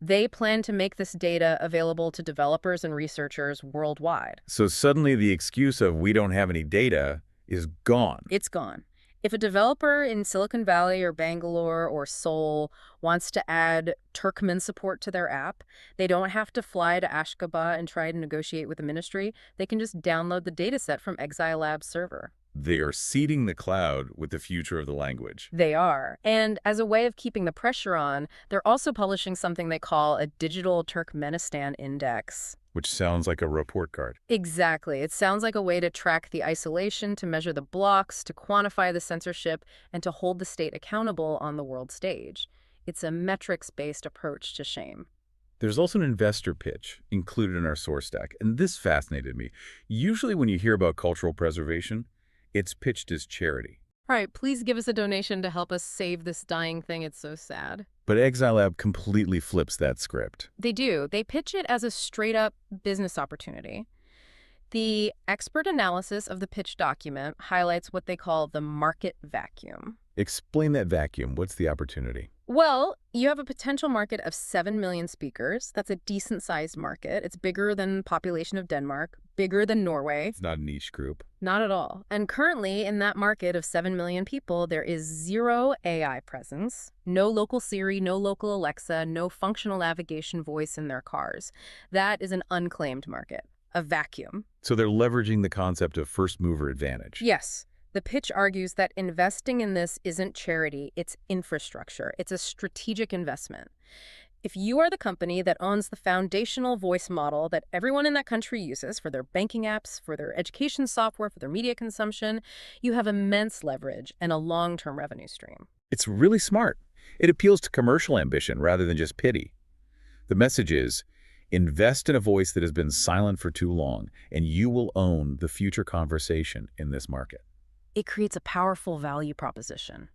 They plan to make this data available to developers and researchers worldwide. So suddenly the excuse of we don't have any data is gone. It's gone. If a developer in Silicon Valley or Bangalore or Seoul wants to add Turkmen support to their app, they don't have to fly to Ashgabat and try to negotiate with the ministry. They can just download the dataset from XILab's server. They are seeding the cloud with the future of the language. They are. And as a way of keeping the pressure on, they're also publishing something they call a Digital Turkmenistan Index. Which sounds like a report card. Exactly. It sounds like a way to track the isolation, to measure the blocks, to quantify the censorship, and to hold the state accountable on the world stage. It's a metrics-based approach to shame. There's also an investor pitch included in our source deck, and this fascinated me. Usually when you hear about cultural preservation, it's pitched as charity. All right, please give us a donation to help us save this dying thing. It's so sad. But XILab completely flips that script. They do. They pitch it as a straight-up business opportunity. The expert analysis of the pitch document highlights what they call the market vacuum. Explain that vacuum. What's the opportunity? Well, you have a potential market of 7 million speakers. That's a decent-sized market. It's bigger than the population of Denmark, bigger than Norway. It's not a niche group. Not at all. And currently, in that market of 7 million people, there is zero AI presence, no local Siri, no local Alexa, no functional navigation voice in their cars. That is an unclaimed market, a vacuum. So they're leveraging the concept of first mover advantage. Yes. The pitch argues that investing in this isn't charity, it's infrastructure. It's a strategic investment. If you are the company that owns the foundational voice model that everyone in that country uses for their banking apps, for their education software, for their media consumption, you have immense leverage and a long-term revenue stream. It's really smart. It appeals to commercial ambition rather than just pity. The message is, invest in a voice that has been silent for too long, and you will own the future conversation in this market. It creates a powerful value proposition.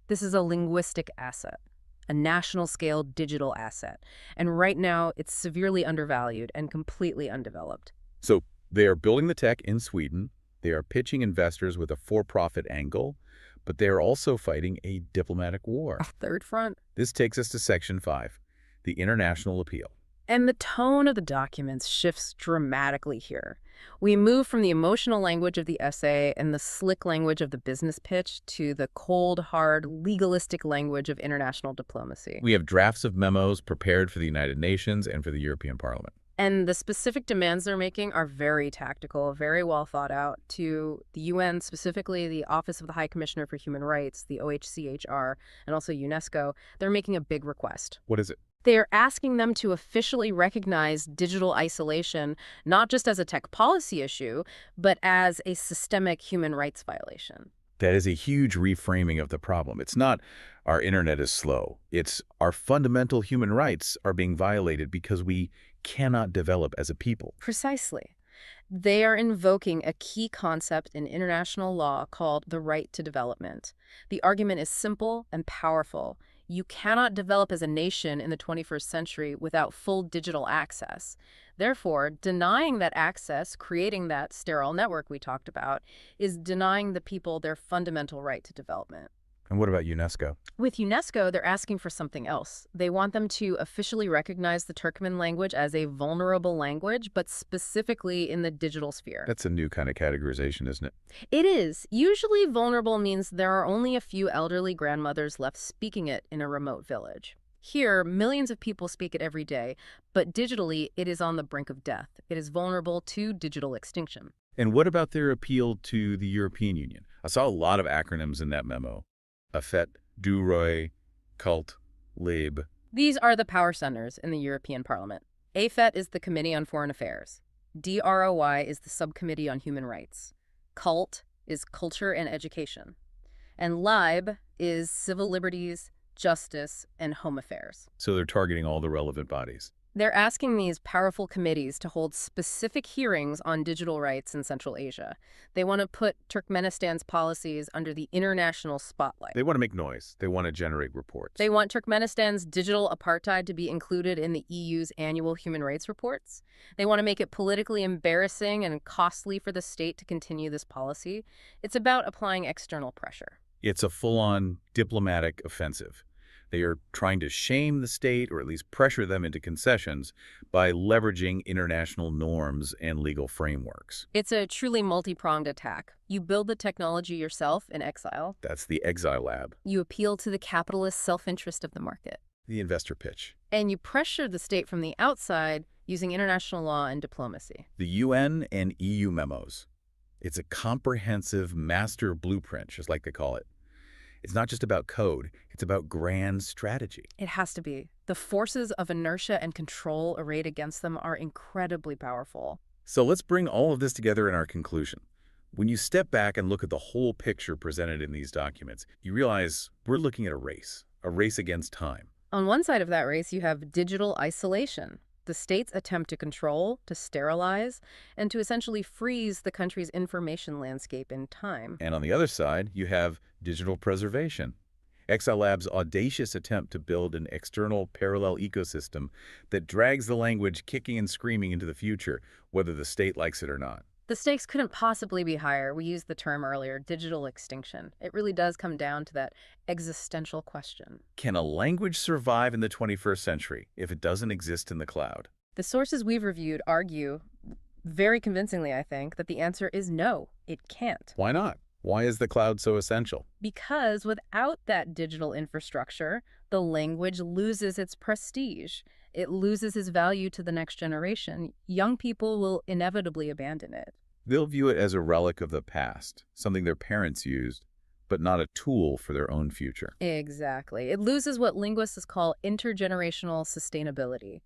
This is a linguistic asset, a national-scale digital asset. And right now, it's severely undervalued and completely undeveloped. So they are building the tech in Sweden. They are pitching investors with a for-profit angle, but they are also fighting a diplomatic war. A third front. This takes us to Section 5, the international appeal. And the tone of the documents shifts dramatically here. We move from the emotional language of the essay and the slick language of the business pitch to the cold, hard, legalistic language of international diplomacy. We have drafts of memos prepared for the United Nations and for the European Parliament. And the specific demands they're making are very tactical, very well thought out to the UN, specifically the Office of the High Commissioner for Human Rights, the OHCHR, and also UNESCO. They're making a big request. What is it? They are asking them to officially recognize digital isolation, not just as a tech policy issue, but as a systemic human rights violation. That is a huge reframing of the problem. It's not our internet is slow. It's our fundamental human rights are being violated because we cannot develop as a people. Precisely. They are invoking a key concept in international law called the right to development. The argument is simple and powerful. You cannot develop as a nation in the 21st century without full digital access. Therefore, denying that access, creating that sterile network we talked about, is denying the people their fundamental right to development. And what about UNESCO? With UNESCO, they're asking for something else. They want them to officially recognize the Turkmen language as a vulnerable language, but specifically in the digital sphere. That's a new kind of categorization, isn't it? It is. Usually vulnerable means there are only a few elderly grandmothers left speaking it in a remote village. Here, millions of people speak it every day, but digitally, it is on the brink of death. It is vulnerable to digital extinction. And what about their appeal to the European Union? I saw a lot of acronyms in that memo. AFET, DROI, CULT, LIBE. These are the power centers in the European Parliament. AFET is the Committee on Foreign Affairs. DROI is the Subcommittee on Human Rights. CULT is Culture and Education. And LIBE is Civil Liberties, Justice, and Home Affairs. So they're targeting all the relevant bodies. They're asking these powerful committees to hold specific hearings on digital rights in Central Asia. They want to put Turkmenistan's policies under the international spotlight. They want to make noise. They want to generate reports. They want Turkmenistan's digital apartheid to be included in the EU's annual human rights reports. They want to make it politically embarrassing and costly for the state to continue this policy. It's about applying external pressure. It's a full-on diplomatic offensive. They are trying to shame the state, or at least pressure them into concessions, by leveraging international norms and legal frameworks. It's a truly multi-pronged attack. You build the technology yourself in exile. That's the Exile Lab. You appeal to the capitalist self-interest of the market. The investor pitch. And you pressure the state from the outside using international law and diplomacy. The UN and EU memos. It's a comprehensive master blueprint, just like they call it. It's not just about code, it's about grand strategy. It has to be. The forces of inertia and control arrayed against them are incredibly powerful. So let's bring all of this together in our conclusion. When you step back and look at the whole picture presented in these documents, you realize we're looking at a race against time. On one side of that race, you have digital isolation. The state's attempt to control, to sterilize, and to essentially freeze the country's information landscape in time. And on the other side, you have digital preservation. Exile Lab's audacious attempt to build an external parallel ecosystem that drags the language kicking and screaming into the future, whether the state likes it or not. The stakes couldn't possibly be higher. We used the term earlier, digital extinction. It really does come down to that existential question. Can a language survive in the 21st century if it doesn't exist in the cloud? The sources we've reviewed argue, very convincingly, I think, that the answer is no, it can't. Why not? Why is the cloud so essential? Because without that digital infrastructure, the language loses its prestige. It loses its value to the next generation. Young people will inevitably abandon it. They'll view it as a relic of the past, something their parents used, but not a tool for their own future. Exactly. It loses what linguists call intergenerational sustainability.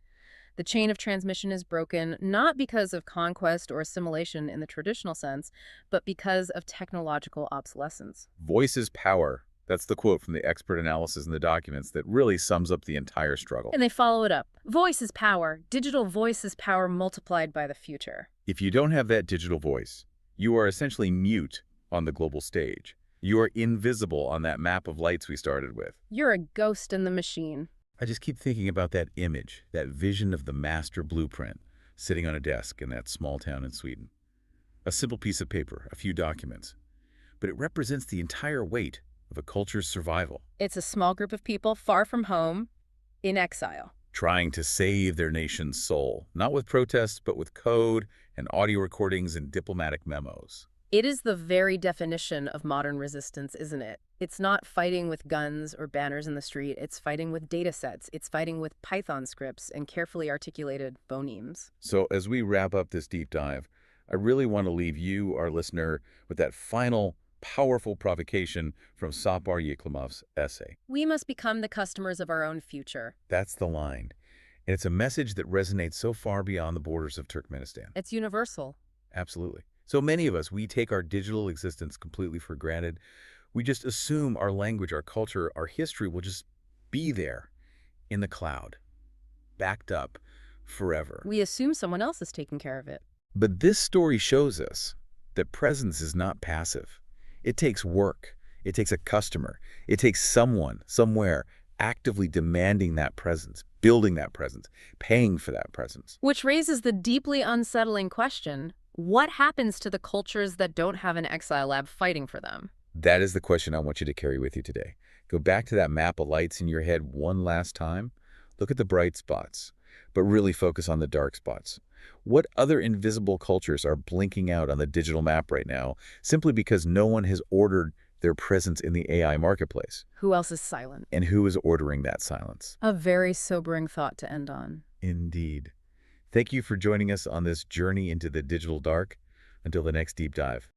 The chain of transmission is broken, not because of conquest or assimilation in the traditional sense, but because of technological obsolescence. Voice is power. That's the quote from the expert analysis in the documents that really sums up the entire struggle. And they follow it up. Voice is power. Digital voice is power multiplied by the future. If you don't have that digital voice, you are essentially mute on the global stage. You are invisible on that map of lights we started with. You're a ghost in the machine. I just keep thinking about that image, that vision of the master blueprint sitting on a desk in that small town in Sweden. A simple piece of paper, a few documents, but it represents the entire weight of a culture's survival. It's a small group of people far from home, in exile. Trying to save their nation's soul, not with protests, but with code and audio recordings and diplomatic memos. It is the very definition of modern resistance, isn't it? It's not fighting with guns or banners in the street. It's fighting with data sets. It's fighting with Python scripts and carefully articulated phonemes. So as we wrap up this deep dive, I really want to leave you, our listener, with that final powerful provocation from Sapar Yklymov's essay. We must become the customers of our own future. That's the line. And it's a message that resonates so far beyond the borders of Turkmenistan. It's universal. Absolutely. So many of us, we take our digital existence completely for granted. We just assume our language, our culture, our history will just be there in the cloud, backed up forever. We assume someone else is taking care of it. But this story shows us that presence is not passive. It takes work. It takes a customer. It takes someone, somewhere, actively demanding that presence, building that presence, paying for that presence. Which raises the deeply unsettling question, what happens to the cultures that don't have an exile lab fighting for them? That is the question I want you to carry with you today. Go back to that map of lights in your head one last time. Look at the bright spots, but really focus on the dark spots. What other invisible cultures are blinking out on the digital map right now simply because no one has ordered Their presence in the AI marketplace. Who else is silent? And who is ordering that silence? A very sobering thought to end on. Indeed. Thank you for joining us on this journey into the digital dark. Until the next deep dive.